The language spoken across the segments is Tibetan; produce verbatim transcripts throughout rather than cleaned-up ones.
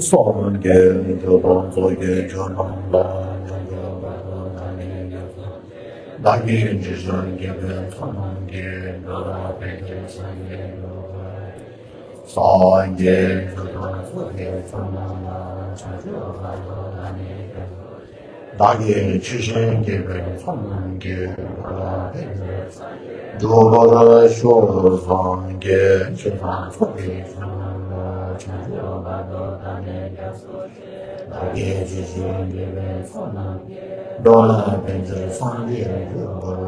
སངས་རྒྱས་ཀྱི་ཐུགས་དམ་རྫོགས་པའི་རྒྱུ་རྣམས་ལ། བདག་གིས་ཇི་བཞིན་བགྱིས་པའི་ཚོགས་རྣམས་ཀྱིས། འགྲོ་བ་ཕན་ཕྱིར་སངས་རྒྱས་འགྲུབ་པར། སངས་རྒྱས་ཀྱི་ཐུགས་དམ་རྫོགས་པའི་ཚོགས་རྣམས་ལ། བྱང་ཆུབ་བར་དུ་བདག་ནི་བདག་གིས་ཇི་བཞིན་བགྱིས་པའི་ཚོགས་རྣམས་ཀྱིས། འགྲོ་བ་ཕན་ཕྱིར་འགྲུབ་པར་ཤོག། སངས་རྒྱས་ཆོས་དང་ཚོགས་ཀྱི་མཆོག་རྣམས་ལ། བྱང་ཆུབ་བར་དུ་བདག་ནི་བདག་སོགས་བདག་གིས་ཇི་བཞིན་བགྱིས་པའི་ཚོགས་རྣམས་ཀྱིས། འགྲོ་བ་ཕན་ཕྱིར་སངས་རྒྱས་འགྲུབ་པར་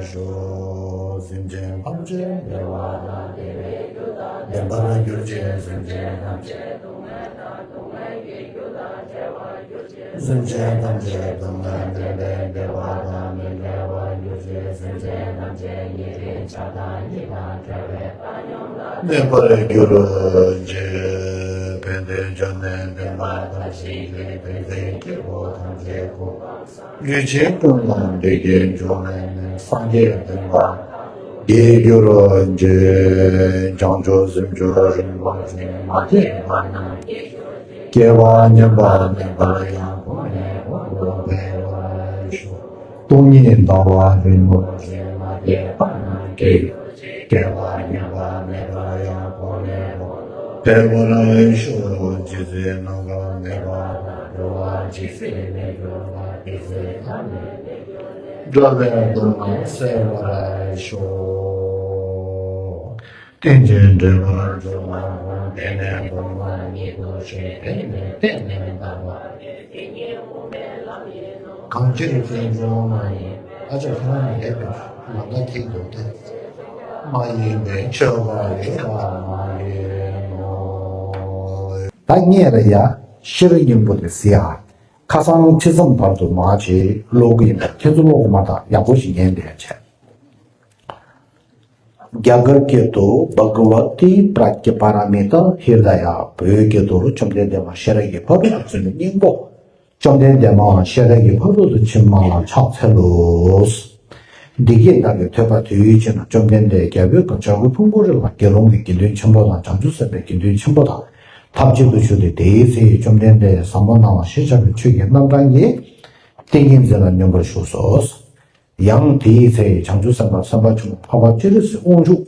ཤོག། སེམས་ཅན་ཐམས་ཅད་བདེ་བ་དང་བདེ་བའི་རྒྱུ་དང་ལྡན་པར་གྱུར་ཅིག། སེམས་ཅན་ཐམས་ཅད་སྡུག་བསྔལ་དང་སྡུག་བསྔལ་གྱི་རྒྱུ་དང་བྲལ་བར་གྱུར་ཅིག། སེམས་ཅན་ཐམས་ཅད་སྡུག་བསྔལ་མེད་པའི་བདེ་བ་དང་མི་འབྲལ་བར་གྱུར་ཅིག། སེམས་ཅན་ཐམས་ཅད་ཉེ་རིང་ཆགས་སྡང་གཉིས་དང་བྲལ་བའི་བཏང་སྙོམས་དང་ལྡན་པར་གྱུར་ཅིག། ཕན་བདེའི་འབྱུང་གནས་བདེན་པ་མཐར་ཕྱིན་གྱིས། ཕན་བདེའི་སྐྱེ་བོ་ཐམས་ཅད་སྐུ་ལུས་ཅན་ཀུན་ལ་བདེ་སྐྱིད་འབྱུང་བའི་གནས། སངས་རྒྱས་བསྟན་པ་རྒྱས་གྱུར་ཅིག། བྱང་ཆུབ་སེམས་མཆོག་རིན་པོ་ཆེ་མ་སྐྱེས་པ་རྣམས་སྐྱེ་གྱུར་ཅིག། སྐྱེས་པ་ཉམས་པ་མེད་པར་ཡང་གོང་ནས་གོང་དུ་འཕེལ་བར་ཤོག། སྟོང་ཉིད་ཟླ་བ་རིན་པོ་ཆེ་མ་སྐྱེས་པ་རྣམས་སྐྱེ་གྱུར་ཅིག། སྐྱེས་པ་ཉམས་པ་མེད་པར་ཡང་གོང་ནས་གོང་དུ་འཕེལ་བར་ཤོག། ཇི་སྲིད་ནམ་མཁའ་མེད་པ་དང་། འགྲོ་བ་ཇི་སྲིད་མི་འགྱུར་བ། དེ་སྲིད་ཐ་མལ་མི་འགྱུར་བའི། འགྲོ་བའི་སྡུག་བསྔལ་སེལ་བར་ཤོག། རྟེན་ཅིང་འབྲེལ་བར་འབྱུང་བ་ཀུན། དེ་ནི་སྡུག་བསྔལ་ཉིད་དུ་ཤེས། དེ་ནི་གཏན་ནས་འདའ་བ་མེད། དེ་ཉིད་དབུ་མའི་ལམ་ཡིན་ནོ། གང་ཕྱིར་དེ་འབྱུང་མ་ཡིན། ཨ་ཅག་ཁྱེད་རང་ལས་ཀྱི་ལམ་ཁ་ཁྱེར་འདུག་སྟེ། མ་ཡིན་པའི་ཆོས་པ་ཡོད་པ་མ་ཡིན་ནོ། ད་ངས་ལ་ཡ་ཤེས་རབ་སྙིང་པོ་དེ་གཟིགས་ཨ། ཁ་སང་ཁྲིད་མཚམས་བར་དུ་མ་བྱེད་ཀློག་གི་ཡིན་པ། ཁྱེད་ཚོ་ཀློག་གི་མ་ཐག་ཡག་པོ་ཞིག་ཉན་བསྡད་བྱས། རྒྱ་གར་སྐད་དུ་བྷ་ག་ཝ་ཏི་པྲ་ཛྙཱ་པཱ་ར་མི་ཏཱ་ཧྲྀ་ད་ཡ། བོད་སྐད་དུ་བཅོམ་ལྡན་འདས་མ་ཤེས་རབ་ཀྱི་ཕ་རོལ་ཏུ་ཕྱིན་པའི་སྙིང་པོ། བཅོམ་ལྡན་འདས་མ་ཤེས་རབ་ཀྱི་ཕ་རོལ་ཏུ་ཕྱིན་པ་ལ་ཕྱག་འཚལ་ལོ། འདི་སྐད་བདག་གིས་ཐོས་པ་དུས་གཅིག་ན། བཅོམ་ལྡན་འདས་རྒྱལ་པོའི་བུ་བྱ་རྒོད་ཕུང་པོའི་རི་ལ་དགེ་སློང་གི་དགེ་འདུན་ཆེན་པོ་དང་། བྱང་ཆུབ་སེམས་དཔའི་དགེ་འདུན་ཆེན་པོ་དང་ཐབས་གཅིག་ཏུ་བཞུགས་ཏེ། དེའི་ཚེ་བཅོམ་ལྡན་འདས་ཟབ་མོ་སྣང་བ་ཞེས་བྱ་བའི་ཆོས་ཀྱི་རྣམ་གྲངས་ཀྱི་ཏིང་ངེ་འཛིན་ལ་སྙོམས་པར་ཞུགས་སོ། ཡང་དེའི་ཚེ་བྱང་ཆུབ་སེམས་དཔའ་སེམས་དཔའ་ཆེན་པོ་འཕགས་པ་སྤྱན་རས་གཟིགས་དབང་ཕྱུག་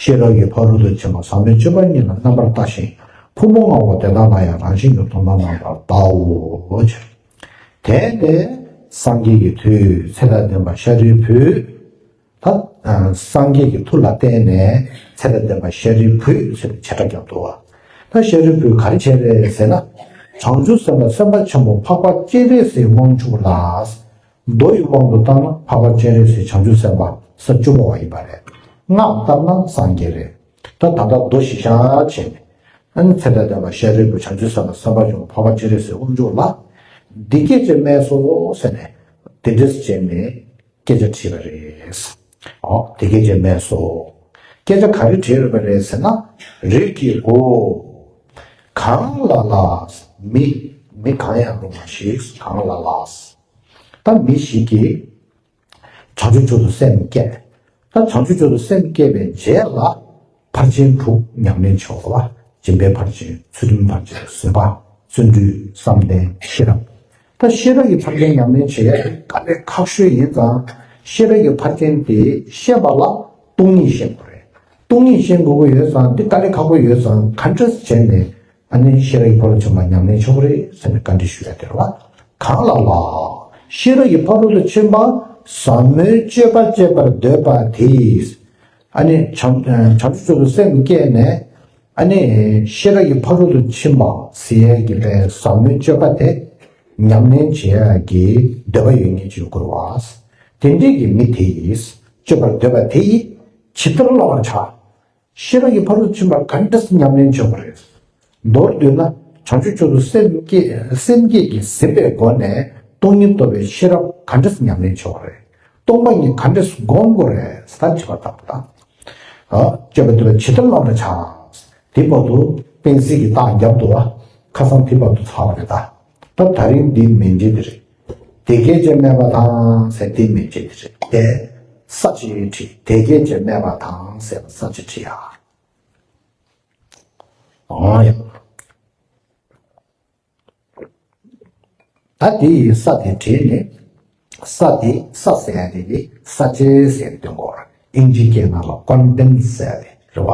ཤེས་རབ་ཀྱི་ཕ་རོལ་ཏུ་ཕྱིན་པ་ཟབ་མོའི་སྤྱོད་པ་ཉིད་ལ་རྣམ་པར་བལྟ་ཞིང་། ཕུང་པོ་ལྔ་པོ་དེ་དག་ལ་ཡང་རང་བཞིན་གྱིས་མཐོང་ལྟར་རྣམ་པར་བལྟའོ། དེ་ནས་སངས་རྒྱས་ཀྱི་མཐུས་ཚེ་དང་ལྡན་པ་ཤཱ་རིའི་བུས། ད་སངས་རྒྱས་ཀྱི་མཐུ་ལ་བརྟེན་ནས་ཚེ་དང་ལྡན་པ་ཤཱ་རིའི་བུས་ཟེར་བའི་བྱེ་བྲག་རྒྱབ་འདུག་བ། ད་ཤཱ་རིའི་བུས་ག་རེ་བྱས་རེད་ཟེར་ན། བྱང་ཆུབ་སེམས་དཔའ་སེམས་དཔའ་ཆེན་པོ་འཕགས་པ་སྤྱན་རས་གཟིགས་དབང་ཕྱུག་ལ། མདོ་ཡི་དབང་དུ་བཏང་ན་འཕགས་པ་སྤྱན་རས་གཟིགས་བྱང་ཆུབ་སེམས་དཔའ་ས་བཅུ་པ་བ་ཡིན་པ་རེད། སྔགས་ལྟར་ན་སངས་རྒྱས་རེད། ད་ད་ལྟ་མདོ་གཞི་བཞག་བྱས་ནས། ཨ་ནི་ཚེ་དང་ལྡན་པ་ཤཱ་རིའི་བུས་བྱང་ཆུབ་སེམས་དཔའ་སེམས་དཔའ་ཆེན་པོ་འཕགས་པ་སྤྱན་རས་གཟིགས་དབང་ཕྱུག་ལ། འདི་སྐད་ཅེས་སྨྲས་སོ་ཟེར་ནས། དེ་འདྲ་བྱས་ནས་སྐད་ཆ་དྲིས་པ་རེད། ཨོ་དེ་སྐད་ཅེས་སྨྲས་སོ། སྐད་ཆ་ག་རེ་དྲིས་ཡོད་པ་རེད་ཟེར་ན། རིགས་ཀྱི་བུ། གང་ལ་ལ། མི། མི་གང་ཡང་རུང་བ་ཞིག་གང་ལ་ལ། ད་མི་ཞིག་གིས། བྱང་ཆུབ་མཆོག་ཏུ་སེམས་བསྐྱེད། ད་བྱང་ཆུབ་མཆོག་ཏུ་སེམས་བསྐྱེད་པའི་རྗེས་ལ་ཕར་ཕྱིན་དྲུག་ཉམས་ལེན་བྱེད་དགོས་པ། སྦྱིན་པའི་ཕར་ཕྱིན། ཚུལ་ཁྲིམས་ཕར་ཕྱིན། བཟོད་པ། བརྩོན་འགྲུས། བསམ་གཏན། ཤེས་རབ། ད་ཤེས་རབ་ཀྱི་ཕར་ཕྱིན་ཉམས་ལེན་བྱེད་ཡ་དེ་དཀའ་ལས་ཁག་ཤོས་ཡིན་ཙང་། ཤེས་རབ་ཀྱི་ཕར་ཕྱིན་དེ་ཤེས་པ་ལ་སྟོང་ཉིད་ཤེས་དགོས་རེད། སྟོང་ཉིད་ཤེས་དགོས་ཀྱི་ཡོད་ཙང་འདི་དཀའ་ལས་ཁག་པོ་ཡོད་ཙང་ག་འདྲ་བྱས་ནས། ཨ་ནི་ཤེས་རབ་ཀྱི་ཕ་རོལ་ཕྱིན་པ་ཉམས་ལེན་ཆོག་གི་རེད་ཟེར་ནས་བཀའ་འདྲི་ཞུ་ཡ་དེ་རེད་བ། གང་ལ་ལ། ཤེས་རབ་ཀྱི་ཕ་རོལ་ཏུ་ཕྱིན་པ་ཟབ་མོའི་སྤྱོད་པ་སྤྱད་པར་འདོད་པ་དེས། ཨ་ནི་བྱང་བྱང་ཆུབ་མཆོག་ཏུ་སེམས་བསྐྱེད་ནས། ཨ་ནི་ཤེས་རབ་ཀྱི་ཕ་རོལ་ཏུ་ཕྱིན་པ་ཟེར་ཡ་གི་ལས་ཟབ་མོའི་སྤྱོད་པ་དེ་ཉམས་ལེན་བྱེད་ཡ་གི་འདོད་པ་ཡོད་མཁན་ཅིག་ཡོད་དགོས་རེད་བ། དེ་འདྲའི་གི་མི་དེས་སྤྱོད་པར་འདོད་པ་དེ་ཡིས་ཇི་ལྟར་བསླབ་པར་བྱ། ཤེས་རབ་ཀྱི་ཕ་རོལ་ཏུ་ཕྱིན་པ་ག་འདྲ་སེ་ཉམས་ལེན་བྱེད་དགོས་རེད། མདོར་བསྡུས་ན་བྱང་ཆུབ་མཆོག་ཏུ་སེམས་བསྐྱེད་སེམས་བསྐྱེད་ཀྱིས་ཟིན་པའི་སྒོ་ནས་སྟོང་ཉིད་རྟོགས་པའི་ཤེས་རབ་ག་འདྲ་སེ་ཉམས་ལེན་བྱེད་དགོས་རེད། སྟོང་པ་ཉིད་ག་འདྲ་སེ་སྒོམ་དགོས་རེད་ཟེར་ན་དྲི་བ་བཏང་བ་དང་། ཨ་སྤྱོད་པ་འདུལ་བ་ཇི་ལྟར་བསླབ་པར་བྱ། དེ་བར་དུ་བསྟན་སྲིད་ཀྱི་རྟགས་རྒྱབ་འདུག་བ། ཁ་སང་དེ་བར་དུ་ཚར་བ་རེད་ད། ད་ད་རིང་འདི་མན་ཆད་དེ་རེད། དེ་སྐད་ཅེས་སྨྲས་པ་དང་ཟེར་དེ་མན་ཆད་དེ་རེད་དེ། ས་བཅད་བྲིས། དེ་སྐད་ཅེས་སྨྲས་པ་དང་ཟེར་ས་བཅད་བྲིས་ཡ། ཨང་ཡ། ད་དེ་ཡི་ས་དེ་བྲིས་ནས། ས་དེ་ས་ཟེར་ཡ་དེ་གི་ས་བཅད་ཟེར་དོན་གོ། ཨིན་ཇི་སྐད་ནང་ལ་ཀོན་ཊེན་ཊི་ཟེར་ཡ་དེ་རེད་བ།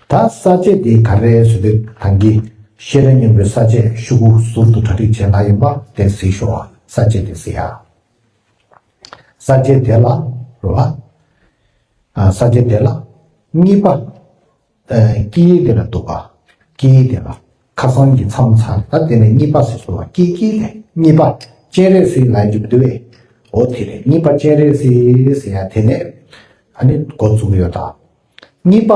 ད་ས་བཅད་དེ་ག་རེ་ཟེར་དུས་ད་གིན་ཤེས་རབ་སྙིང་པོའི་ས་བཅད་ཤོག་གུ་ཟུར་དུ་གྲ་སྒྲིག་བྱས་ལ་ཡིན་པ་དེ་གཟིགས་ཤོག་ས་བཅད་དེ་གཟིགས་ཡ། ས་བཅད་དེ་ལ་རེད་བ། ས་བཅད་དེ་ལ་གཉིས་པ། ཨ། དཀྱིལ་དེ་ལ་འདུག་པ། དཀྱིལ་དེ་ལ། ཁ་སང་གི་མཚམས་ཚར། ད་དེ་ནས་གཉིས་པ་ཟེར་སོང་བ། དཀྱིལ་དཀྱིལ་དེ་གཉིས་པ། སྤྱན་རས་གཟིགས་ལ་འཇུག་འདུག་པས། འོ་དེ་རེད། གཉིས་པ་སྤྱན་རས་གཟིགས་ཟེར་ཡ་དེ་ནས་ཨ་ནི་འགོ་བཙུགས་ཡོད་ད། གཉིས་པ།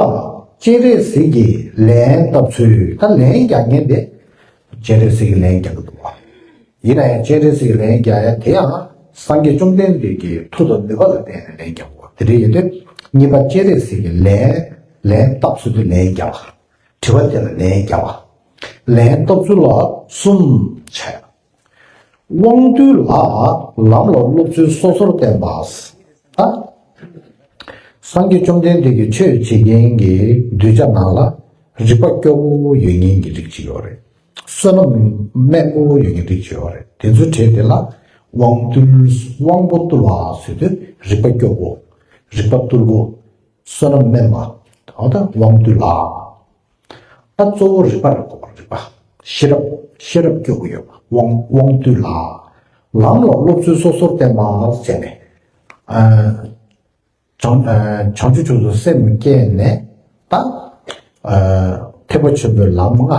སྤྱན་རས་གཟིགས་ཀྱི་ལན་བཏབ་ཚུལ། ད་ལན་རྒྱག་མཁན་དེ་སྤྱན་རས་གཟིགས་ཀྱི་ལན་རྒྱག་གི་འདུག་པ། ཡིན་ན་ཡང་སྤྱན་རས་གཟིགས་ཀྱི་ལན་རྒྱག་ཡ་དེ་ཡང་སངས་རྒྱས་བཅོམ་ལྡན་འདས་ཀྱི་མཐུ་དང་ནུས་པ་ལ་བརྟེན་ནས་ལན་རྒྱག་དགོས། དེ་འདྲ་ཡིན་དུས་གཉིས་པ་སྤྱན་རས་གཟིགས་ཀྱི་ལན། ལན་བཏབ་ཚུལ་དུ་ལན་རྒྱག་པ། དྲི་བ་དེ་ལ་ལན་རྒྱག་པ། ལན་བཏབ་ཚུལ་ལ་གསུམ་བྱས། དབང་རྟུལ་ལ་ལམ་ལ་སློབ་ཚུལ་སོ་སོར་བསྟན་པ། ད་སངས་རྒྱས་བཅོམ་ལྡན་འདས་ཀྱིས་ཆོས་བྱེད་མཁན་གྱི་གདུལ་བྱ་ནང་ལ་རིག་པ་སྐྱོ་བོ་ཡོད་མཁན་གྱི་རིགས་ཅིག་ཡོད་རེད། བསོད་ནམས་དམན་པོ་ཡོད་མཁན་རིགས་ཅིག་ཡོད་རེད། དེ་ཚོའི་གྲས་དེ་ལ་དབང་རྟུལ། དབང་པོ་རྟུལ་བ་ཟེར་དུས་རིག་པ་སྐྱོ་བོ། རིག་པ་རྟུལ་བོ། བསོད་ནམས་དམན་པ། འོ་ད་དབང་རྟུལ་ལ། ད་གཙོ་བོ་རིག་པ་ལ་གོ་བ། རིག་པ། ཤེས་རབ། ཤེས་རབ་སྐྱོ་བོ་ཡོད་པ། དབང་། དབང་རྟུལ་ལ། ལམ་ལ་སློབ་ཚུལ་སོ་སོར་བསྟན་པ་བྱས་ནས། ཨ། བྱང་། ཨ། བྱང་ཆུབ་མཆོག་ཏུ་སེམས་བསྐྱེད་ནས་ད། ཨ། ཐེག་པ་ཆེན་པོའི་ལམ་ལྔ།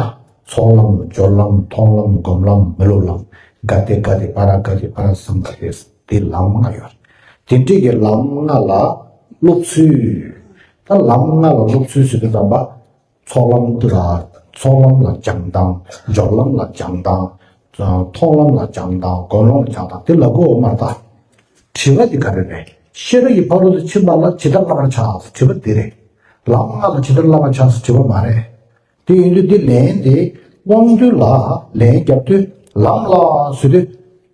ཚོགས་ལམ། སྦྱོར་ལམ། མཐོང་ལམ། སྒོམ་ལམ། མི་སློབ་ལམ། ག་ཏེ་ག་ཏེ་པ་ར་ག་ཏེ་པ་ར་སཾ་ག་ཏེ། དེ་ལམ་ལྔ་ཡོད་རེད། དེ་འདྲའི་གི་ལམ་ལྔ་ལ་སློབ་ཚུལ། ད་ལམ་ལྔ་ལ་སློབ་ཚུལ་ཟེར་དུས་ཙམ་པ། ཚོགས་ལམ་དུ་ལ། ཚོགས་ལམ་ལ་སྦྱང་སྟངས། སྦྱོར་ལམ་ལ་སྦྱང་སྟངས། མཐོང་ལམ་ལ་སྦྱང་སྟངས། སྒོམ་ལམ་ལ་སྦྱང་སྟངས། དེ་ལ་གོ་བ་མ་རེད་ད། དྲི་བ་དེ་ག་རེ་རེད། ཤེས་རབ་ཀྱི་ཕ་རོལ་ཏུ་ཕྱིན་པ་ལ་ཇི་ལྟར་བསླབ་པར་བྱ། དྲི་བ་དེ་རེད། ལམ་ལྔ་ལ་ཇི་ལྟར་བསླབ་པར་བྱ་དྲི་བ་མ་རེད། དེ་ཡིན་དུས་འདི་ལན་དེ་དབང་རྟུལ་ལ་ལན་རྒྱབ་དུས་ལམ་ལ་ཟེར་དུས།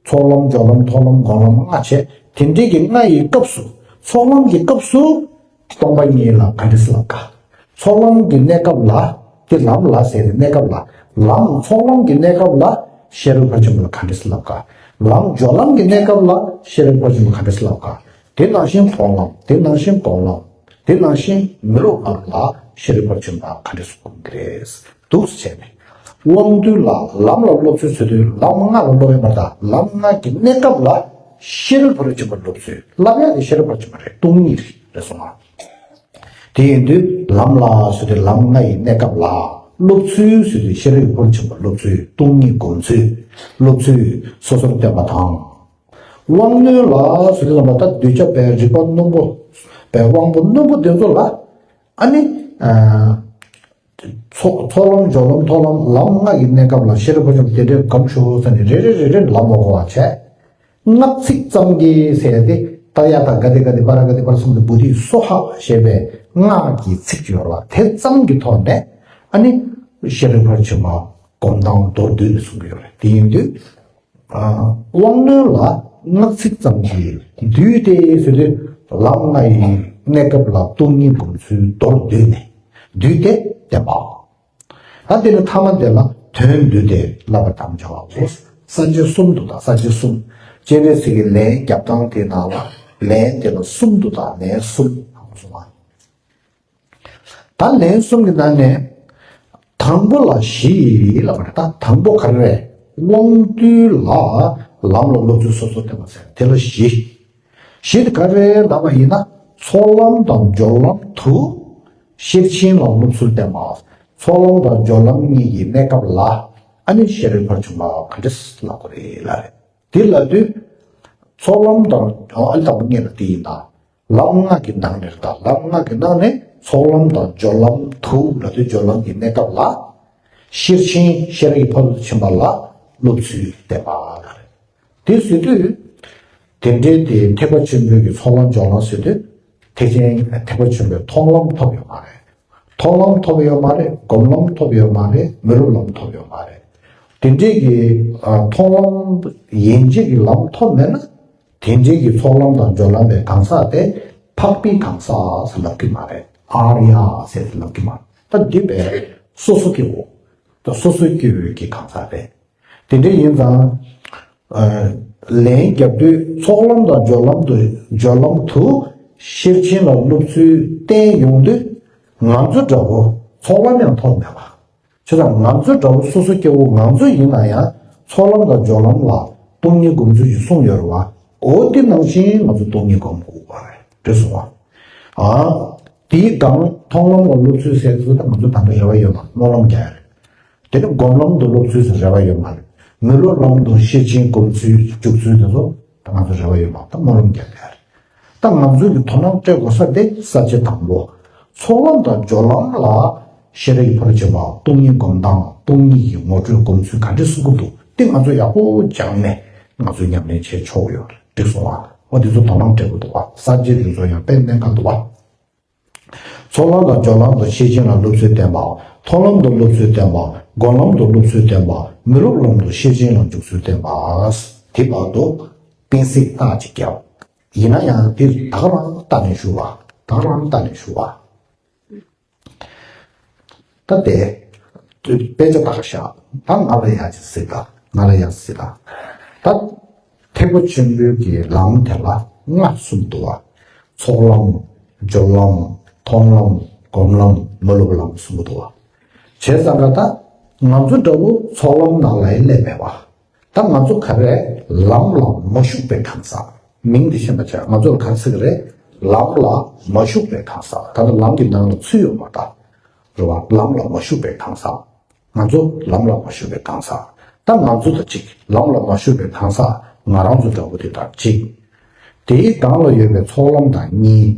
ཚོགས་ལམ། སྦྱོར་ལམ། མཐོང་ལམ། སྒོམ་ལམ་ལྔ་བྱས། དེ་འདྲའི་གི་ལྔ་ཡི་སྐབས་སུ། ཚོགས་ལམ་གྱི་སྐབས་སུ་སྟོང་པ་ཉིད་ལ་ག་འདྲ་སེ་ལབ་ག། ཚོགས་ལམ་གྱི་གནས་སྐབས་ལ། དེ་ལམ་ལ་ཟེར་ཏེ་གནས་སྐབས་ལ། ལམ། ཚོགས་ལམ་གྱི་གནས་སྐབས་ལ་ཤེས་རབ་ཕར་ཕྱིན་པ་ལ་ག་འདྲ་སེ་ལབ་ག། ལམ། སྦྱོར་ལམ་གྱི་གནས་སྐབས་ལ་ཤེས་རབ་ཕར་ཕྱིན་པ་ག་འདྲ་སེ་ལབ་ག། དེ་ནང་བཞིན་མཐོང་ལམ། དེ་ནང་བཞིན་སྒོམ་ལམ། དེ་ནང་བཞིན་མི་སློབ་ལམ་ལ་ཤེས་རབ་ཕར་ཕྱིན་པ་ག་འདྲ་སེ་སྒོམ་གྱི་རེད། འདུག་སེ་བྱས་ནས། དབང་རྟུལ་ལ་ལམ་ལ་སློབ་ཚུལ་ཟེར་དུས་ལམ་ལྔ་ལ་སློབ་ཡོད་མ་རེད་ད། ལམ་ལྔ་གི་གནས་སྐབས་ལ་ཤེས་རབ་ཕར་ཕྱིན་པ་སློབ་ཚུལ། བསླབ་ཡ་དེ་ཤེས་རབ་ཕར་ཕྱིན་པ་རེད། སྟོང་ཉིད་རེད། རེད་སོང་ང་། དེ་ཡིན་དུས་ལམ་ལ་ཟེར་དུས་ལམ་ལྔ་ཡི་གནས་སྐབས་ལ། སློབ་ཚུལ་ཟེར་དུས་ཤེས་རབ་ཀྱི་ཕར་ཕྱིན་པ་སློབ་ཚུལ། སྟོང་ཉིད་སྒོམ་ཚུལ། སློབ་ཚུལ་སོ་སོར་བསྟན་པ་དང་། དབང་རྣོན་ལ་ཟེར་དུས་ཙམ་པ་ད་གདུལ་བྱ་བའི་རིག་པ་རྣོན་པོ། བའི་དབང་པོ་རྣོན་པོ་དེ་ཚོ་ལ། ཨ་ནི། ཨ། ཚོགས། ཚོགས་ལམ། སྦྱོར་ལམ། མཐོང་ལམ། ལམ་ལྔ་ཡི་གནས་སྐབས་ལ་ཤེས་རབ་ཕར་ཕྱིན་པ་དེ་འདྲའི་སྒོམ་ཤོག་ཟེར་ནས་རེ་རེ་རེ་རེ་ལམ་མ་གོ་བ་བྱས། སྔགས་ཚིག་ཙམ་གྱིས་ཟེར་ཏེ་ཏདྱ་ཐཱ་ག་ཏེ་ག་ཏེ་པཱ་ར་ག་ཏེ་པཱ་ར་སཾ་བོ་དྷི་སྭཱ་ཧཱ་ཞེས་པའི་སྔགས་ཀྱི་ཚིག་ཅིག་ཡོད་རེད་བ། དེ་ཙམ་གྱི་ཐོག་ནས་ཨ་ནི་ཤེས་རབ་ཕར་ཕྱིན་པ་སྒོམ་སྟངས་མདོར་བསྡུས་ནས་གསུང་གི་ཡོད་རེད། དེ་ཡིན་དུས། ཨ། དབང་རྣོན་ལ་སྔགས་ཚིག་ཙམ་གྱིས་བསྡུས་ཏེ་ཟེར་དུས་ལམ་ལྔ་ཡི་གནས་སྐབས་ལ་སྟོང་ཉིད་སྒོམ་ཚུལ་མདོར་བསྡུས་ནས་བསྡུས་ཏེ་བསྟན་པ། ད་དེ་ནི་ཐ་མ་དེ་ལ་དོན་བསྡུས་ཏེ་བསླབ་པར་དམ་བཅའ་བའོ། ས་བཅད་གསུམ་འདུག་ད། ས་བཅད་གསུམ། སྤྱན་རས་གཟིགས་ཀྱི་ལན་རྒྱབ་སྟངས་དེའི་ནང་ལ་ལན་དེ་ལ་གསུམ་འདུག་ད། ལན་གསུམ་གསུངས་པ། ད་ལན་གསུམ་གྱི་ནང་ནས་དང་པོ་ལ་བཞི་ལབ་པ་རེད། ད་དང་པོ་ག་རེ་རེད། དབང་རྟུལ་ལ་ལམ་ལ་སློབ་ཚུལ་སོ་སོར་བསྟན་པ་ཟེར་དེ་ལ་བཞི། བཞི་དེ་ག་རེ་ལབ་པ་ཡིན་ན། ཚོགས་ལམ་དང་སྦྱོར་ལམ་དུ་ཤེར་ཕྱིན་ལ་སློབ་ཚུལ་བསྟན་པ། ཚོགས་ལམ་དང་སྦྱོར་ལམ་གཉིས་ཀྱི་གནས་སྐབས་ལ་ཨ་ནི་ཤེས་རབ་ཕར་ཕྱིན་པ་ག་འདྲ་ལབ་དགོས་རེད་ལབ་རེད། དེ་ལབ་དུས། ཚོགས་ལམ་དང་། ཨ་ནི་དང་པོ་ངེས་ལ་དེ་ཡིན་ད། ལམ་ལྔ་གི་ནང་ནས་རེད་ད། ལམ་ལྔ་གི་ནང་ནས་ཚོགས་ལམ་དང་སྦྱོར་ལམ་དུ་ལབ་དུས་སྦྱོར་ལམ་གྱི་གནས་སྐབས་ལ། ཤེར་ཕྱིན། ཤེས་རབ་ཀྱི་ཕ་རོལ་ཏུ་ཕྱིན་པ་ལ་སློབ་ཚུལ་བསྟན་པ་ལ་རེད། དེ་ཟེར་དུས། དེ་འདྲའི་དེ་ཐེག་པ་ཆེན་པོའི་གི་ཚོགས་ལམ་སྦྱོར་ལམ་ཟེར་དུས། ཐེག་ཆེན། ཐེག་པ་ཆེན་པོའི་མཐོང་ལམ་ཐོབ་ཡོད་མ་རེད། མཐོང་ལམ་ཐོབ་ཡོད་མ་རེད། སྒོམ་ལམ་ཐོབ་ཡོད་མ་རེད། མི་སློབ་ལམ་ཐོབ་ཡོད་མ་རེད། དེ་འདྲའི་གི། ཨ། མཐོང་ལམ་ཡན་ཆད་ཀྱི་ལམ་ཐོབ་མེད་ན། དེ་འདྲའི་གི་ཚོགས་ལམ་དང་སྦྱོར་ལམ་པའི་གང་ཟག་དེ་འཕགས་པའི་གང་ཟག་ཟེར་ལབ་ཀྱི་མ་རེད། ཨཱརྱ་ཟེར་ལབ་ཀྱི་མ་རེད། ད་འདི་བས་སོ་སོ་སྐྱེ་བོ། ད་སོ་སོ་སྐྱེ་བོའི་གི་གང་ཟག་རེད། དེ་འདྲ་ཡིན་ཙང་། ལན་རྒྱབ་དུས་ཚོགས་ལམ་དང་སྦྱོར་ལམ་དུ་སྦྱོར་ལམ་དུ་ཤེར་ཕྱིན་ལ་སློབ་ཚུལ་བསྟན་ཡོང་དུས། ང་ཚོ་འདྲ་བོ་ཚོགས་ལམ་ཡང་ཐོབ་མེད་པ། བྱས་ཙང་ང་ཚོ་འདྲ་བོ་སོ་སོ་སྐྱེ་བོ་ང་ཚོ་ཡིན་ན་ཡང་ཚོགས་ལམ་དང་སྦྱོར་ལམ་ལ་སྟོང་ཉིད་སྒོམ་ཚུལ་ཞིག་གསུངས་ཡོད་རེད་བ། འོ་དེ་ནང་བཞིན་ང་ཚོ་སྟོང་ཉིད་སྒོམ་དགོས་པ་རེད། འགྲིག་སོང་བ། ཨ། དེའི་སྒང་མཐོང་ལམ་ལ་སློབ་ཚུལ་ཟེར་དུས་ད་ང་ཚོ་ད་ལྟ་རེ་བ་ཡོད་མ་རེད། སྨོན་ལམ་རྒྱག་ཡ་རེད། དེ་ནི་སྒོམ་ལམ་དུ་སློབ་ཚུལ་ཟེར་རེ་བ་ཡོད་མ་རེད། མི་སློབ་ལམ་དུ་ཤེར་ཕྱིན་སྒོམ་ཚུལ་འཇུག་ཚུལ་དེ་ཚོ་ད་ང་ཚོ་རེ་བ་ཡོད་མ་རེད། ད་སྨོན་ལམ་རྒྱག་ཡ་རེད། ད་ང་ཚོས་ཀྱི་དོ་སྣང་སྤྲད་དགོས་ས་དེ་ས་བཅད་དང་པོ། ཚོགས་ལམ་དང་སྦྱོར་ལམ་ལ་ཤེས་རབ་ཀྱི་ཕ་རོལ་ཕྱིན་པ་སྟོང་ཉིད་སྒོམ་སྟངས་སྟོང་ཉིད་ཀྱི་ངོ་སྤྲོད་སྒོམ་ཚུལ་ག་འདྲས་གསུང་གི་འདུག་དེ་ང་ཚོ་ཡག་པོ་སྦྱངས་ནས་ང་ཚོས་ཉམས་ལེན་བྱས་ཆོག་ཡོད་རེད། འགྲིག་སོང་ཨ། འོ་དེ་ཚོ་དོ་སྣང་སྤྲད་དགོས་འདུག་བ། ས་བཅད་དེ་ཚོ་ཡང་དཔེ་གནད་འགག་འདུག་བ། ཚོགས་ལམ་དང་སྦྱོར་ལམ་དུ་ཤེར་ཕྱིན་ལ་སློབ་ཚུལ་བསྟན་པ། མཐོང་ལམ་དུ་སློབ་ཚུལ་བསྟན་པ། སྒོམ་ལམ་དུ་སློབ་ཚུལ་བསྟན་པ། མི་སློབ་ལམ་དུ་ཤེར་ཕྱིན་ལ་འཇུག་ཚུལ་བསྟན་པ། དེ་བར་དུ་གཏན་ཚིགས་རྟགས་ཅིག་བརྒྱབ། ཡིན་ན་ཡང་དེ་ད་ག་རང་ལྟ་ནས་ཞུ་བ། ད་ག་རང་ལྟ་ནས་ཞུ་བ། ད་དེ། དཔེ་ཆ་ད་ག་བཞག་ད་ང་ལ་ཡ་ཅིག་གཟིགས་ད། ང་ལ་ཡ་གཟིགས་ད། ད། ཐེག་པ་ཆེན་པོའི་གི་ལམ་དེ་ལ་ལྔ་གསུམ་འདུག་བ། ཚོགས་ལམ། སྦྱོར་ལམ། མཐོང་ལམ། སྒོམ་ལམ། མི་སློབ་ལམ་གསུམ་འདུག་བ། བྱས་ཙང་ཀ་ད། ང་ཚོ་འདྲ་བོ་ཚོགས་ལམ་ནང་ལ་ཡང་སླེབས་མེད་པ། ད་ང་ཚོ་ག་རེ་ལམ་ལ་མ་ཞུགས་པའི་གང་ཟག་མིང་འདི་ཤེས་པ་བྱས་ང་ཚོ་ལ་ག་རེ་ཟེར་གི་རེད། ལམ་ལ་མ་ཞུགས་པའི་གང་ཟག་ད་ལྟ་ལམ་གྱི་ནང་ལ་ཚུད་ཡོད་མ་རེད། རེད་བ། ལམ་ལ་མ་ཞུགས་པའི་གང་ཟག་ང་ཚོ་ལམ་ལ་མ་ཞུགས་པའི་གང་ཟག་ད་ང་ཚོ་དང་གཅིག་ལམ་ལ་མ་ཞུགས་པའི་གང་ཟག་ང་རང་ཚོ་འདྲ་བོ་དེ་དང་གཅིག་དེའི་སྒང་ལ་ཡོད་པའི་ཚོགས་ལམ་དང་གཉིས།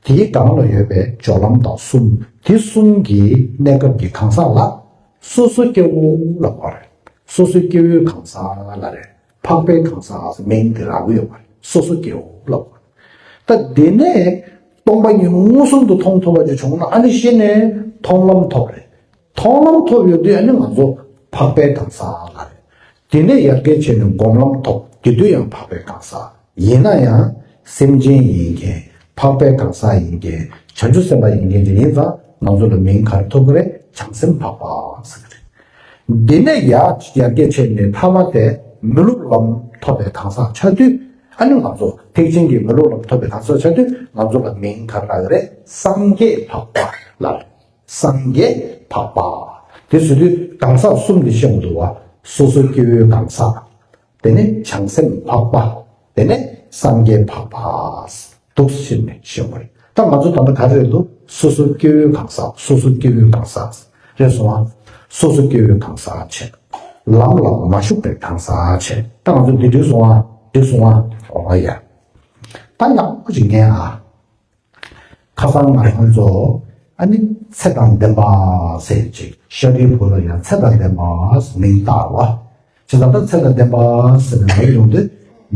དེའི་སྒང་ལ་ཡོད་པའི་སྦྱོར་ལམ་དང་གསུམ། དེ་གསུམ་གྱི་གནས་སྐབས་ཀྱི་གང་ཟག་ལ་སོ་སོ་སྐྱེ་བོ་ལབ་པ་རེད། སོ་སོ་སྐྱེ་བོའི་གང་ཟག་ལ་རེད། འཕགས་པའི་གང་ཟག་མིང་དེ་རག་གི་ཡོད་པ་རེད། སོ་སོ་སྐྱེ་བོ་ལབ་པ་རེད། ད་དེ་ནས་སྟོང་པ་ཉིད་མངོན་སུམ་དུ་མཐོང་ཐུབ་པ་ཅིག་བྱུང་ན་ཨ་ནི་གཞི་ནས་མཐོང་ལམ་ཐོབ་རེད། མཐོང་ལམ་ཐོབ་ཡོད་དུས་ཨ་ནི་ང་ཚོ་འཕགས་པའི་གང་ཟག་ལ་རེད། དེ་ནས་ཡར་རྒྱས་བྱས་ནས་སྒོམ་ལམ་ཐོབ་དེ་དུས་ཡང་འཕགས་པའི་གང་ཟག་ཡིན་ན་ཡང་སེམས་ཅན་ཡིན་མཁན་འཕགས་པའི་གང་ཟག་ཡིན་མཁན་བྱང་ཆུབ་སེམས་དཔའ་ཡིན་མཁན་ཅིག་ཡིན་ཙང་ང་ཚོ་ལ་མིང་ག་རེ་ཐོབ་ཀྱི་རེད། བྱང་སེམས་འཕགས་པ་ཟེར་གྱི་རེད། འདི་ནས་ཡར་ཡར་རྒྱས་བྱས་ནས་མཐའ་མ་དེ་མི་སློབ་ལམ་ཐོབ་པའི་གང་ཟག་ཆགས་དུས་ཨ་ནི་ང་ཚོ་ཐེག་ཆེན་གྱི་མི་སློབ་ལམ་ཐོབ་པའི་གང་ཟག་ཆགས་དུས་ང་ཚོ་ལ་མིང་ག་རེ་ལབ་ཀྱི་རེད། སངས་རྒྱས་འཕགས་པ་ལབ་རེད། སངས་རྒྱས་འཕགས་པ། དེ་ཟེར་དུས་གང་ཟག་གསུམ་དེ་བཤད་མི་འདུག་བ། སོ་སོ་སྐྱེ་བོའི་གང་ཟག་དེ་ནས་བྱང་སེམས་འཕགས་པ། དེ་ནས་སངས་རྒྱས་འཕགས་པ། འདུག་ཕྱིན་ནས་བཤད་པ་རེད། ད་ང་ཚོ་ད་ལྟ་ག་རེ་རེད་འདུག་སོ་སོ་སྐྱེ་བོའི་གང་ཟག་སོ་སོ་སྐྱེ་བོའི་གང་ཟག་རེད་སོང་བ། སོ་སོ་སྐྱེ་བོའི་གང་ཟག་བྱས། ལམ་ལ་མ་ཞུགས་པའི་གང་ཟག་བྱས། ད་ང་ཚོ་འདི་འགྲིག་སོང་བ། འགྲིག་སོང་བ། འོ་ཡ། ད་ཡག་པོ་ཅིག་ཉན་ཨ། ཁ་སང་ང་རང་ཚོ་ཨ་ནི་ཚེ་དང་ལྡན་པ་ཟེར་ཅིག་ཤཱ་རིའི་བུ་ལ་ཡང་ཚེ་དང་ལྡན་པ་མིང་བཏགས་བ། བྱས་ཙང་ད་ཚེ་དང་ལྡན་པ་ཟེར་ནས་ཡོང་དུས་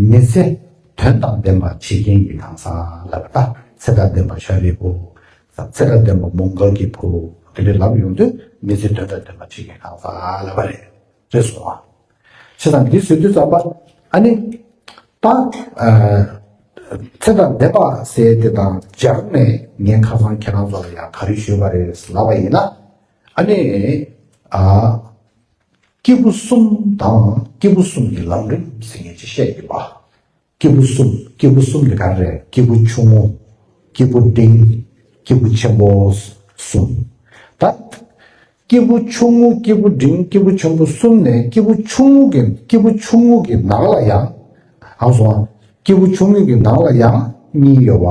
མི་ཚེ་དོན་དང་ལྡན་པ་བྱེད་མཁན་གྱི་གང་ཟག་ལབ་པ། ད་ཚེ་དང་ལྡན་པ་ཤཱ་རིའི་བུ། ཚེ་དང་ལྡན་པ་མོའུ་འགལ་གྱི་བུ། དེ་འདྲ་ལབ་ཡོང་དུས་མི་ཚེ་དོན་དང་ལྡན་པ་བྱེད་མཁན་གང་ཟག་ལབ་པ་རེད། རེད་སོང་བ། བྱས་ཙང་འདི་ཟེར་དུས་ཙམ་པ་ཨ་ནི། ད། ཚེ་དང་ལྡན་པ་ཟེར་དེ་དང་སྦྱར་ནས་ངས་ཁ་སང་ཁྱེད་རང་ཚོ་ལ་ཡང་ག་རེ་ཞུས་པ་རེད་ལབ་པ་ཡིན་ན། ཨ་ནི། ཨ། སྐྱེས་བུ་གསུམ་དང་སྐྱེས་བུ་གསུམ་གྱི་ལམ་རིམ་ཟེར་མཁན་ཅིག་བཤད་ཡོད་པ། སྐྱེས་བུ་གསུམ། སྐྱེས་བུ་གསུམ་དེ་ག་རེ་རེད། སྐྱེས་བུ་ཆུང་ངུ། སྐྱེས་བུ་འབྲིང་། སྐྱེས་བུ་ཆེན་པོ་གསུམ། ད། སྐྱེས་བུ་ཆུང་ངུ། སྐྱེས་བུ་འབྲིང་། སྐྱེས་བུ་ཆེན་པོ་གསུམ་ནས་སྐྱེས་བུ་ཆུང་ངུ་གི། སྐྱེས་བུ་ཆུང་ངུ་གི་ནང་ལ་ཡང་། ཨང་སོང་། སྐྱེས་བུ་ཆུང་ངུ་གི་ནང་ལ་ཡང་གཉིས་ཡོད་པ།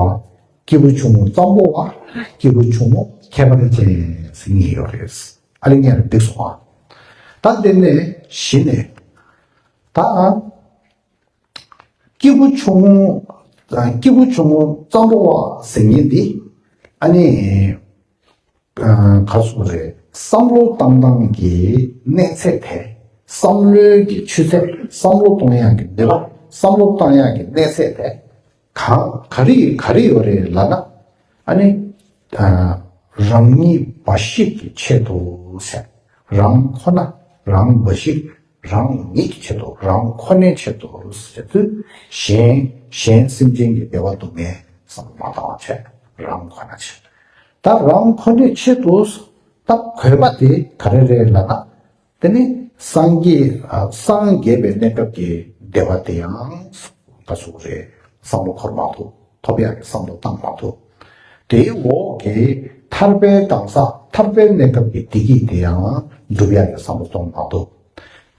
སྐྱེས་བུ་ཆུང་ངུ་གཙང་པོ་བ། སྐྱེས་བུ་ཆུང་ངུ་ཁྱད་པར་ཅན་ཟེར་གཉིས་ཡོད་རེད། ཨ་ལེ་ངས་འདི་སོང་ཨ། ད་དེ་ནས་གཞི་ནས། ད། སྐྱེས་བུ་ཆུང་ངུ། སྐྱེས་བུ་ཆུང་ངུ་གཙང་པོ་བ་ཟེར་མཁན་འདི། ཨ་ནི། ག་རེ་ཟེར་དགོས་རེད། བསམ་བློ་བཏང་སྟངས་ཀྱི་གནས་ཚད་དེ། བསམ་བློའི་གི་ཆུ་ཚད། བསམ་བློ་གཏོང་ཡག་གི་ནུས་པ། བསམ་བློ་བཏང་ཡག་གི་གནས་ཚད་དེ། གང་། ག་རེ། ག་རེ་ཡོད་རེད་ལབ་ན། ཨ་ནི། རང་ཉིད་འབའ་ཞིག་གི་ཆེད་དུ་ཟེར། རང་ཁོ་ན། རང་འབའ་ཞིག་རང་ཉིད་ཀྱི་ཆེད་དུ། རང་ཁོ་ནའི་ཆེད་དུ་ཟེར་དུས། གཞན། གཞན་སེམས་ཅན་གྱི་བདེ་བ་སྡུག་བསྔལ་བསམ་བློ་མ་བཏང་བ་བྱས། རང་ཁོ་ན་ཆེད། ད་རང་ཁོ་ནའི་ཆེད་དུ། ད་དགོས་པ་དེ་ག་རེ་རེད་ལབ་ན། དེ་ནི་ སངས་རྒྱས་ཨ་སངས་རྒྱས་པའི་གནས་སྐབས་ཀྱི་བདེ་བ་དེ་ཡང་ག་ཟེར་རེད། བསམ་བློ་འཁོར་མ་ཐུབ། ཐོབ་ཡག་གི་བསམ་བློ་བཏང་མ་ཐུབ། དེའི་འོག་གི་ཐར་པའི་གང་ཟག་ཐར་པའི་གནས་སྐབས་ཀྱི་བདེ་སྐྱིད་དེ་ཡང་སྒྲུབ་ཡག་གི་བསམ་བློ་གཏོང་མ་ཐུབ།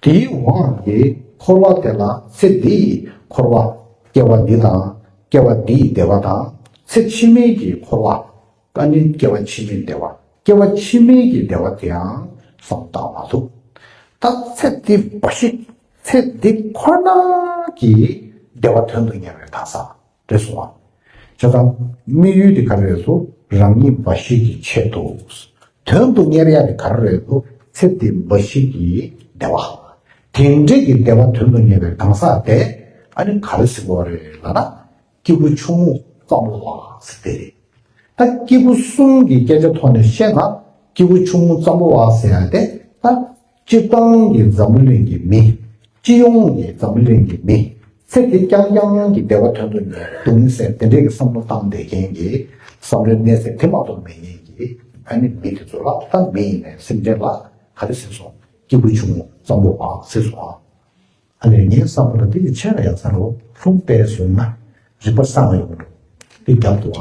དེའི་འོག་གི་འཁོར་བ་དེ་ལ་ཚེ་འདིའི་འཁོར་བ་སྐྱེ་བ་འདི་དང་སྐྱེ་བ་འདིའི་བདེ་བ་དང་ཚེ་ཕྱི་མའི་གི་འཁོར་བ། ཨ་ནི་སྐྱེ་བ་ཕྱི་མའི་བདེ་བ། སྐྱེ་བ་ཕྱི་མའི་གི་བདེ་བ་དེའང་བསམ་བློ་བཏང་མ་ཐུབ། ད་ཚེ་འདི་འབའ་ཞིག་ཚེ་འདི་ཁོ་ན་གི་བདེ་བ་དོན་དུ་གཉེར་བའི་གང་ཟག་རེད་སོང་བ། བྱས་ཙང་དམིགས་ཡུལ་དེ་ག་རེ་རེད་ཟེར། རང་ཉིད་འབའ་ཞིག་གི་ཆེད་དུ། དོན་དུ་གཉེར་ཡག་དེ་ག་རེ་རེད་ཟེར། ཚེ་འདི་འབའ་ཞིག་གི་བདེ་བ། དེ་འདྲའི་གི་བདེ་བ་དོན་དུ་གཉེར་བའི་གང་ཟག་དེ་ཨ་ནི་ག་རེ་ཟེར་དགོས་རེད་ལབ་ན། སྐྱེས་བུ་ཆུང་ངུ་ཙམ་པོ་བ་ཟེར་དེ་རེད། ད་སྐྱེས་བུ་གསུམ་གྱི་སྐད་ཆ་ཐོག་ནས་བཤད་ན། སྐྱེས་བུ་ཆུང་ངུ་ཙམ་པོ་བ་ཟེར་ཡ་དེ་ད་སྤྱིར་བཏང་གི་འཛམ་བུ་གླིང་གི་མི། སྤྱི་ཡོངས་ཀྱི་འཛམ་བུ་གླིང་གི་མི། ཚེ་འདི་རྐྱང་རྐྱང་གི་བདེ་བ་དོན་དུ་གཉེར་འདུག་ཟེར་དེ་འདྲའི་གི་བསམ་བློ་བཏང་བསྡད་མཁན་གྱི་བསམ་བློའི་གནས་ཚད་དེ་མ་གཏོགས་མེད་མཁན་གྱི་ཨ་ནི་མི་དེ་ཚོ་ལ། ད་མི་ཡིན་ནའི་སེམས་ཅན་ལ་ག་རེ་ཟེར་སོང་། སྐྱེས་བུ་ཆུང་ངུ་ཙམ་པོ་བ་ཟེར་སོང་ཨ། ཨ་ནི་ངའི་བསམ་པ་ལ་འདི་ཡི་ཆེ་ལ་ཡག་ས་རུ་ལྷུང་བལྟས་སོང་ན་རིག་པ་སངས་ཡོང་འདུག་འདི་རྒྱབ་ཏུ་བ།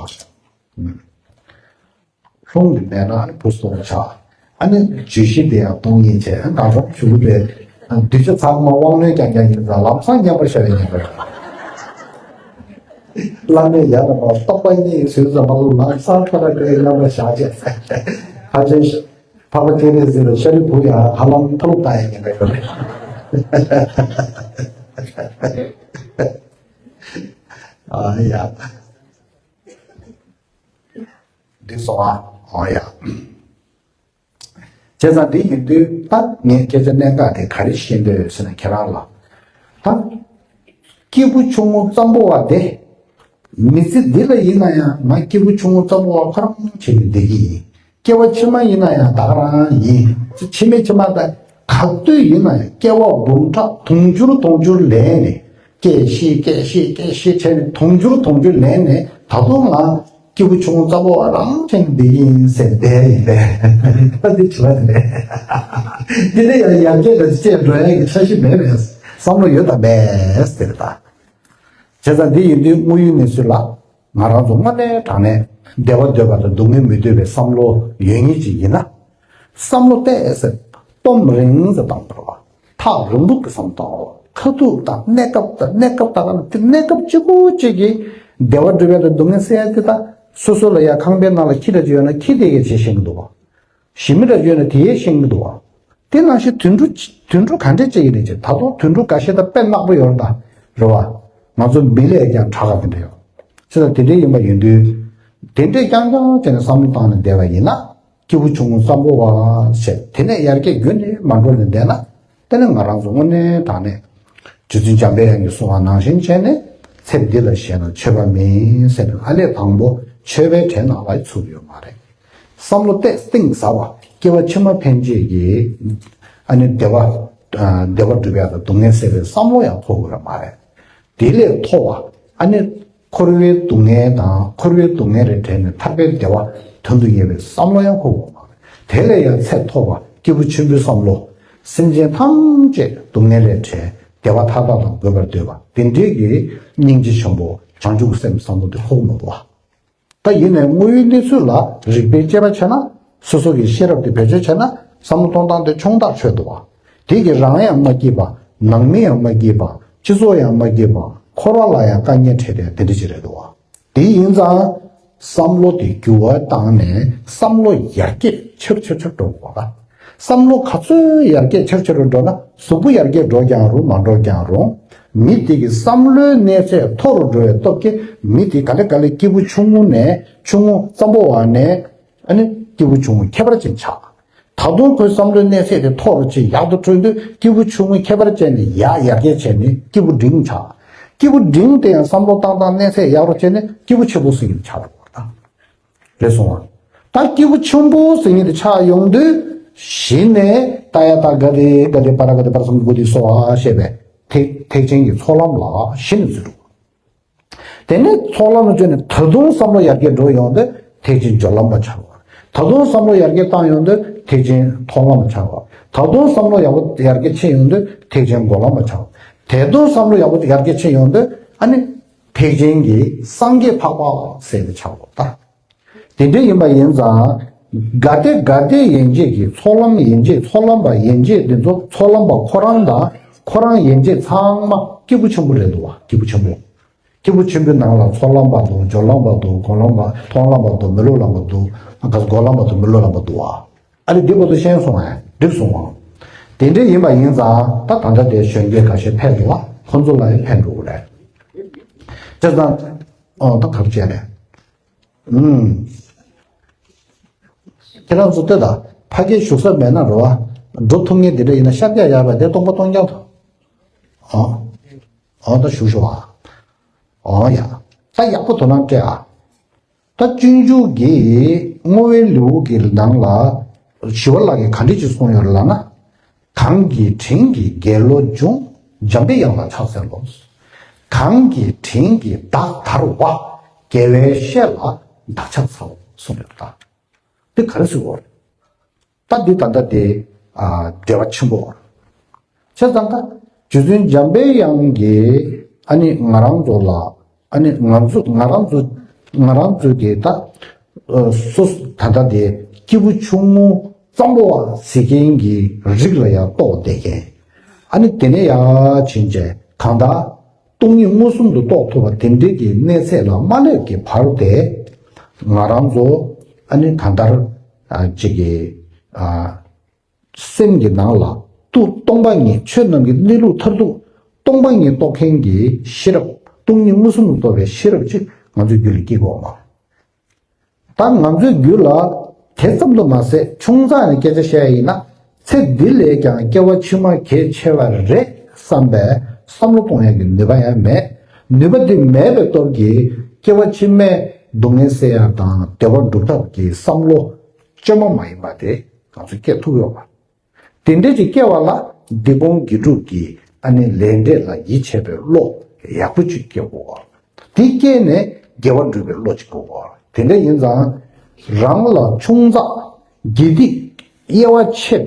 ལྷུང་འདི་མེད་ན་ཨ་ནི་བུ་སྟོང་ཆགས། ཨ་ནི་བརྗོད་གཞི་དེ་ཡང་སྟོང་ཉིད་བྱས། ཨ་ནི་ང་རང་ཞུ་གི་རེད། གདུལ་བྱ་ཚང་མ་དབང་རྣོན་རྐྱང་རྐྱང་ཡིན་ཙང་ལམ་སང་མཉམ་པར་བཞག་ཡ་ཉན་པ་རེད། བླ་མས་ཡར་ལ་མར་རྟོག་པ་གཉིས་ཟེར་ཙམ་པ་ལ་ལམ་སང་ཁོ་རང་གིས་མཉམ་པར་བཞག་བྱས། ཕལ་ཆེར། འཕགས་པ་སྤྱན་རས་གཟིགས་ལ་ཤཱ་རིའི་བུ་ཡང་ཧ་ལམ་མཐོ་སློབ་བཏང་ཡས་ཉེན་ཁ་ཡོད་རེད། ཨ་ཡ། འདི་སོང་ཨ། ཨ་ཡ། བྱས་ཙང་འདི་ཡིན་དུས་ད་ངས་སྐད་ཆ་གནད་འགག་དེ་ག་རེ་བཤད་འདོད་ཟེར་ན། ཁྱེད་རང་ལ་ད་སྐྱེས་བུ་ཆུང་ངུ་ཙམ་པོ་བ་དེ། མི་ཚེ་འདི་ལ་ཡིན་ན་ཡང་ང་སྐྱེས་བུ་ཆུང་ངུ་ཙམ་པོ་བ་ཁོ་རང་བྱས་ནས་བསྡད་ཀྱི་ཡིན། སྐྱེ་བ་ཕྱི་མ་ཡིན་ན་ཡང་ད་ག་རང་ཡིན། ཕྱི་མའི་ཕྱི་མ་ད་ག་དུས་ཡིན་ན་ཡང་སྐྱེ་བ་འབུམ་ཕྲག་དུང་ཕྱུར་དུང་ཕྱུར་ལེན་ནས་སྐྱེ་ཤི་སྐྱེ་ཤི་སྐྱེ་ཤི་བྱས་ནས་དུང་ཕྱུར་དུང་ཕྱུར་ལེན་ནས་ད་དུང་ང་སྐྱེས་བུ་ཆུང་ངུ་ཙམ་པོ་བ་རང་བྱས་ནས་བསྡད་ཀྱི་ཡིན་ཟེར་བསྡད་ཡིན་པས། ད་འདི་དྲི་བ་དེ་རེད། འདི་ནས་ཡང་ཡར་རྒྱས་ལ་བཅས་འགྲོ་ཡ་གི་འཆར་གཞི་མེད་པས། བསམ་བློ་ཡོད་དམ་མེད་ཟེར་ད། བྱས་ཙང་འདི་ཡིན་དུས་དངོས་ཡོད་གནས་ཚུལ་ལ་ང་རང་ཚོ་དངོས་གནས་དྲང་གནས་བདེ་བ་འདོད་པ་དང་སྡུག་བསྔལ་མི་འདོད་པའི་བསམ་བློ་ཡོད་མཁན་ཅིག་ཡིན་ན། བསམ་བློ་གཏད་ཟེར། གཏོང་རིང་ཟེར་བཏང་བ་རེད་བ། ཐག་རིང་པོ་གི་བསམ་བློ་བཏང་བ། ཁ་ཐུག་དང་གནས་སྐབས་དང་གནས་སྐབས་དང་དེ་གནས་སྐབས་གཅིག་པུ་གཅིག་གི་བདེ་བ་འདོད་པ་དང་སྡུག་བསྔལ་ཟེར་ཡ་དེ་དག་སོ་སོ་ལ་ཡ་ཁང་པའི་ནང་ལ་ཁྱི་འདྲ་ཅིག་ཡོད་ན་ཁྱི་དེ་གས་བྱེད་ཤེས་ཀྱི་འདུག་བ། ཞི་མི་འདྲ་ཅིག་ཡོད་ན་དེ་གས་ཤེས་ཀྱི་འདུག་བ། དེ་ནང་བཞིན་དུད་འགྲོ་དུད་འགྲོ་ག་འདྲས་ཅིག་ཡིན་ནའི་ཅིག་ད་དུང་དུད་འགྲོ་འགའ་ཤས་དང་དཔེ་ནག་པོ་ཡོད་རེད་ད། རེད་བ། ང་ཚོ་མི་ལས་ཀྱང་དྲག་ག་དེ་འདྲ་ཡོད། ཅི་ལྟར་དེ་འདྲས་ཡིན་པ་ཡིན་དུས། དེ་འདྲས་རྐྱང་རྐྱང་བྱས་ནས་བསམ་བློ་བཏང་ནས་བསྡད་པ་ཡིན་ན། སྐྱེས་བུ་ཆུང་ངུ་ཙམ་པོ་བ་བྱས་དེ་ནས་ཡར་རྒྱས་རྒྱུན་ནས་མ་འགྲོ་ནས་བསྡད་ན། དེ་ནི་ང་རང་ཚོ་དངོས་གནས་དྲང་གནས། རྗེ་བཙུན་འཇམ་དཔལ་དབྱངས་ཀྱིས་གསུངས་པ་ནང་བཞིན་བྱས་ནས་ཚེ་འདི་ལ་གཞན་ལ་མཆོད་པ་མིན་ཟེར་ནས་ཨ་ལས་དང་པོ་མཆོད་པའི་གྲས་ནང་ལ་ཚུད་ཡོད་མ་རེད། བསམ་བློ་གཏད་གཏིང་ཟབ་པ་སྐྱེ་བ་ཕྱི་མ་ཕན་ཆད་ཀྱི་ཨ་ནི་བདེ་བ་བདེ་བ་སྒྲུབ་ཡག་དང་སྡུག་བསྔལ་སེལ་བའི་བསམ་བློ་ཡང་འཁོར་དགོས་ར་མ་རེད། དེ་ལས་མཐོ་བ་ཨ་ནི་འཁོར་བའི་སྡུག་བསྔལ་དང་འཁོར་བའི་སྡུག་བསྔལ་ལས་བྲལ་ནས་ཐར་པའི་བདེ་བ་དོན་དུ་གཉེར་བའི་བསམ་བློ་ཡང་འཁོར་དགོས་པ་རེད། དེ་ལས་ཡང་ཚད་མཐོ་བ་སྐྱེས་བུ་ཆེན་པོའི་བསམ་བློ། སེམས་ཅན་ཐམས་ཅད་སྡུག་བསྔལ་ལས་བྲལ་བདེ་བ་མཐའ་དག་ལ་འགོད་པར་འདོད་པ་དེ་འདྲའི་གི་སྙིང་རྗེ་ཆེན་པོ་བྱང་ཆུབ་སེམས་བསམ་བློ་དེ་འཁོར་མི་འདུག་བ། ད་ཡིན་ནའི་དངོས་ཡོད་གནས་ཚུལ་ལ་རིགས་པས་དཔྱད་པ་བྱས་ན། སོ་སོ་གི་ཤེས་རབ་དེ་བེད་སྤྱོད་བྱས་ན་བསམ་བློ་གཏོང་སྟངས་དེ་ཆུང་ཐག་ཆོད་འདུག་བ། དེ་གིས་རང་ཡང་མ་སྐྱིད་པ། ནང་མི་ཡང་མ་སྐྱིད་པ། སྤྱི་ཚོགས་ཡང་མ་སྐྱིད་པ། འཁོར་བ་ལ་ཡང་དཀའ་ངལ་འཕྲད་བསྡད་དེ་འདྲ་ཅིག་རེད་འདུག་བ། དེ་ཡིན་ཙང་། བསམ་བློ་དེ་འགྱུར་བ་བཏང་ནས་བསམ་བློ་ཡར་རྒྱས་ཆེ་རུ་ཆེ་རུ་ཆེ་རུ་འགྲོ་དགོས་པ། བསམ་བློ་ག་ཚོད་ཡར་རྒྱས་ཆེ་རུ་ཆེ་རུ་འགྲོ་ན་གཟུགས་པོ་ཡར་རྒྱས་འགྲོ་ཀྱང་རུང་མ་འགྲོ་ཀྱང་རུང་། མི་དེ་གི་བསམ་བློའི་གནས་ཚད་མཐོ་རུ་འགྲོ་བའི་སྟོབས་ཀྱིས་མི་དེ་ག་ལེ་ག་ལེ་སྐྱེས་བུ་ཆུང་ངུ་ནས་ཆུང་ངུ་ཙམ་པོ་བ་ནས་ཨ་ནི་སྐྱེས་བུ་ཆུང་ངུ་ཁྱད་པར་ཅན་ཆགས། ད་དུང་ཁོའི་བསམ་བློའི་གནས་ཚད་དེ་མཐོ་རུ་ཕྱིན་ཡག་ཏུ་འགྲོ་དུས་སྐྱེས་བུ་ཆུང་ངུའི་ཁྱད་པར་ཅན་ནས་ཡར་ཡར་རྒྱས་བྱས་ནས་སྐྱེས་བུ་འབྲིང་ཆགས། སྐྱེས་བུ་འབྲིང་དེ་ཡང་བསམ་བློ་བཏང་སྟངས་གནས་ཚད་ཡག་རུ་བྱས་ནས་སྐྱེས་བུ་ཆེན་པོ་ཟེར་གྱི་ཆགས་པ་རེད། རེད་སོང་བ། ད་སྐྱེས་བུ་ཆེན་པོ་ཟེར་མཁན་དེ་ཆགས་ཡོང་དུས་གཞི་ནས་ད་ཡ་ད་ག་དེ་ག་དེ་པ་ར་ག་དེ་པ་ར་སམ་བྷོ་ཊི་སྭཱ་ཧཱ་ཞེས་པའི་ཐེག་ཐེག་ཆེན་གྱི་ཚོགས་ལམ་ལ་གཞི་ནས་འཛུལ་འགྲོ། དེ་ནས་ཚོགས་ལམ་ལ་བཅོས་ནས་ད་དུང་བསམ་བློ་ཡར་རྒྱས་འགྲོ་ཡོང་དུས་ཐེག་ཆེན་སྦྱོར་ལམ་པ་ཆགས་པ། ད་དུང་བསམ་བློ་ཡར་རྒྱས་བཏང་ཡོང་དུས་ ཐེག་ཆེན་མཐོང་ལམ་ཆགས་པ། ད་དུང་བསམ་བློ་ཡག་པོ་ཡར་རྒྱས་ཕྱིན་ཡོང་དུས་ཐེག་ཆེན་སྒོམ་ལམ་ཆགས་པ། ད་དུང་བསམ་བློ་ཡག་པོ་ཡར་རྒྱས་ཕྱིན་ཡོང་དུས་ཨ་ནི་ཐེག་ཆེན་གྱི་སངས་རྒྱས་འཕགས་པ་ཟེར་ནས་ཆགས་པ་ད། དེ་འདྲ་ཡིན་པ་ཡིན་ཙང་། གལ་ཏེ་གལ་ཏེ་ཡན་ཆད་ཀྱི་ཚོགས་ལམ་ཡན་ཆད་ཚོགས་ལམ་པ་ཡན་ཆད་འདི་ཚོ་ཚོགས་ལམ་པ་ཁོ་རང་དང་ཁོ་རང་ཡན་ཆད་ཚང་མ་སྐྱེས་བུ་ཆེན་པོ་རེད་འདུག་བ། སྐྱེས་བུ་ཆེན་པོ། སྐྱེས་བུ་ཆེན་པོའི་ནང་ལ་ཚོགས་ལམ་པ་འདུག་སྦྱོར་ལམ་པ་འདུག་སྒོམ་ལམ་པ་མཐོང་ལམ་པ་འདུག་མི་སློབ་ལམ་པ་འདུག་ཨ་ག་སྒོམ་ལམ་པ་འདུག་མི་སློབ་ལམ་པ་འདུག་བ། ཨ་ལེ་འདི་བར་དུ་ཤེས་སོང་ཨ། འགྲིག་སོང་བ། དེ་འདྲ་ཡིན་པ་ཡིན་ཙང་ད་ད་ལྟ་དེ་གཞོན་སྐྱེས་ཁ་ཤས་ཕན་འགྲོ་བ་ཁོང་ཚོ་ལ་ཡང་ཕན་འགྲོ་གི་རེད། བྱས་ཙང་། ཨོ་ད་ག་རེ་བྱས་རེད། ཨུམ། ཁྱེད་རང་ཚོ་ལྟོས་དང་ཕ་གིར་བཞུགས་ས་མེད་ན་རོ། འགྲོ་ཐུབ་ངེས་འདི་འདྲ་ཡིན་ན་ཤར་རྒྱག་ཡག་པ་དེ་སྟོང་པ་སྟོང་རྐྱང་དུ། ཨོ། ཨོ་ད་བཞུགས་ཤོག་ཨ། ཨོ་ཡ། ད་ཡག་པོ་དོ་སྣང་སྤྲད་ཨ། ད་སྤྱོད་འཇུག་གི་བསྔོ་བའི་ལེའུ་གི་ནང་ལ་ཞི་བ་ལྷ་གིས་ག་འདྲ་ཅིག་གསུངས་ཡོད་ལབ་ན། གང་གི་དྲིན་གྱིས་དགེ་བློ་འབྱུང་། འཇམ་པའི་དབྱངས་ལ་ཕྱག་འཚལ་ལོ། གང་གི་དྲིན་གྱིས་བདག་དར་བ། དགེ་བའི་བཤེས་ལ་བདག་ཕྱག་འཚལ་ལོ་གསུངས་ཡོད་ད། འདི་ག་རེ་ཟེར་བ་རེད། ད་འདི་ད་ལྟ་དེ་ཨ་འབྲེལ་བ་ཆེན་པོ་བ། བྱས་ཙང་ད་རྗེ་བཙུན་འཇམ་པའི་དབྱངས་ཀྱིས་ཨ་ནི་ང་རང་ཚོ་ལ་ཨ་ནི་ང་ཚོ་ང་རང་ཚོ་ང་རང་ཚོ་གི་ད་སོ་ད་ལྟ་དེ་སྐྱེས་བུ་ཆུང་ངུ་གཙང་པོ་བ་ཟེར་མཁན་གྱི་རིགས་ལ་ཡང་གཏོགས་བསྡད་མཁན་ཨ་ནི་དེ་ནས་ཡར་ཕྱིན་བྱས་གང་ལྟར། སྟོང་ཉིད་མངོན་སུམ་དུ་རྟོགས་ཐུབ་པ་དེ་འདྲའི་གི་གནས་ཚད་ལ་མ་སླེབས་ཀྱི་བར་དེ། ང་རང་ཚོ་ཨ་ནི་གང་ལྟར་ཨ་ཅིག་གི་ཨ་སེམས་ཀྱི་ནང་ལ་ཏུ་སྟོང་པ་ཉིད་ཆོས་རྣམས་ཀྱི་གནས་ལུགས་མཐར་ཐུག་སྟོང་པ་ཉིད་རྟོགས་མཁན་གྱི་ཤེས་རབ་སྟོང་ཉིད་མངོན་སུམ་དུ་རྟོགས་པའི་ཤེས་རབ་ཅིག་ང་ཚོའི་རྒྱུད་ལ་སྐྱེ་དགོས་མ། ད་ང་ཚོའི་རྒྱུད་ལ་དེ་ཙམ་དུ་མ་ཟད་ཆུང་ཙག་ནས་སྐད་ཆ་བཤད་ཡ་ཡིན་ན་ཚེ་འདི་ལས་ཀྱང་སྐྱེ་བ་ཕྱི་མ་གལ་ཆེ་བ་རེད་བསམ་པའི་བསམ་བློ་གཏོང་ཡ་གི་ནུས་པ་ཡང་མེད། ནུས་པ་འདི་མེད་པའི་སྟོབས་ཀྱིས་སྐྱེ་བ་ཕྱི་མའི་སྡུག་བསྔལ་སེལ་ཡ་དང་བདེ་བ་སྒྲུབ་ཐབས་ཀྱི་བསམ་བློ་བཅོས་མ་མ་ཡིན་པ་དེ་ང་ཚོ་སྐྱེ་ཐུབ་ཡོད་པ། དེ་འདྲ་ཅིག་སྐྱེ་བ་ལ་སྡིག་སྤོང་དགེ་སྒྲུབ་ཀྱི་ཨ་ནི་ལས་འབྲས་ལ་ཡིད་ཆེས་པའི་བློ་ཡག་པོ་ཅིག་སྐྱེ་དགོས། དེ་སྐྱེས་ནས་དགེ་བ་སྒྲུབ་པའི་བློ་ཅིག་དགོས། དེ་འདྲ་ཡིན་ཙང་རང་ལ་ཆུང་ཙག་དགེ་སྡིག་དབྱེ་བ་ཕྱེ་སྟེ་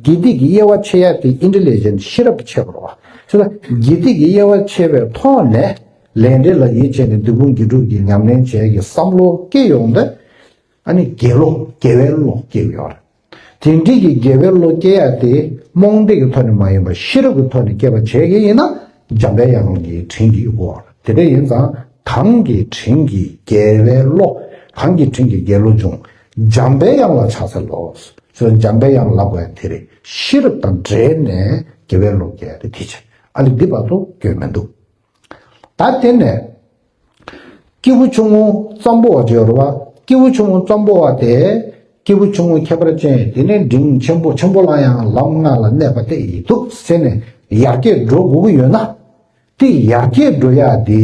དགེ་སྡིག་གི་དབྱེ་བ་ཕྱེ་ཡ་དེ་ཨིན་ཊེ་ལི་ཇེན་ཤེས་རབ་ཀྱིས་ཕྱེ་དགོས་པ། ཆོས་ལ་དགེ་སྡིག་གི་དབྱེ་བ་ཕྱེ་བའི་ཐོག་ནས་ལས་འབྲས་ལ་ཡིད་ཆེས་ནས་སྡིག་སྤོང་དགེ་སྒྲུབ་ཀྱི་ཉམས་ལེན་བྱེད་ཀྱི་བསམ་བློ་སྐྱེ་ཡོང་དུས། ཨ་ནི་དགེ་བློ་དགེ་བའི་བློ་སྐྱེ་ཡོད་རེད། དེ་འདྲའི་གི་དགེ་བའི་བློ་སྐྱེ་ཡ་དེ་རྨོངས་དད་ཀྱི་ཐོག་ནས་མ་ཡིན་པར་ཤེས་རབ་ཀྱི་ཐོག་ནས་སྐྱེ་བ་བྱེད་ཀྱི་ཡིན་ན་འཇམ་པའི་དབྱངས་ཀྱི་དྲིན་གྱིས་དབུལ་བ། དེ་འདྲ་ཡིན་ཙང་གང་གི་དྲིན་གྱིས་དགེ་བའི་བློ་གང་གི་དྲིན་གྱིས་དགེ་བློ་འབྱུང་། འཇམ་པའི་དབྱངས་ལ་ཕྱག་འཚལ་ལོ། ཞེས་འཇམ་པའི་དབྱངས་ལབ་པ་དེ་རེད། ཤེས་རབ་དང་འབྲེལ་ནས་དགེ་བའི་བློ་སྐྱེ་ཡ་དེ་དེ་བྱས་ཨ་ལེ་འདི་བར་དུ་སྐྱོན་མི་འདུག་ད་དེ་ནས། སྐྱེས་བུ་ཆུང་ངུ་ཙམ་པོ་བ་ཅིག་ཡོད་རེད་བ། སྐྱེས་བུ་ཆུང་ངུ་ཙམ་པོ་བ་དེ། སྐྱེས་བུ་ཆུང་ངུ་ཁྱད་པར་ཅན་དེ་ནས་འབྲིང་ཆེན་པོ་ཆེན་པོ་ལ་ཡང་ལམ་ལྔ་ལ་གནས་པ་དེ་ཡིན་འདུག་ཟེར་ནས་ཡར་རྒྱས་འགྲོ་དགོས་ཀྱི་ཡོད་ན། དེ་ཡར་རྒྱས་འགྲོ་ཡག་དེ།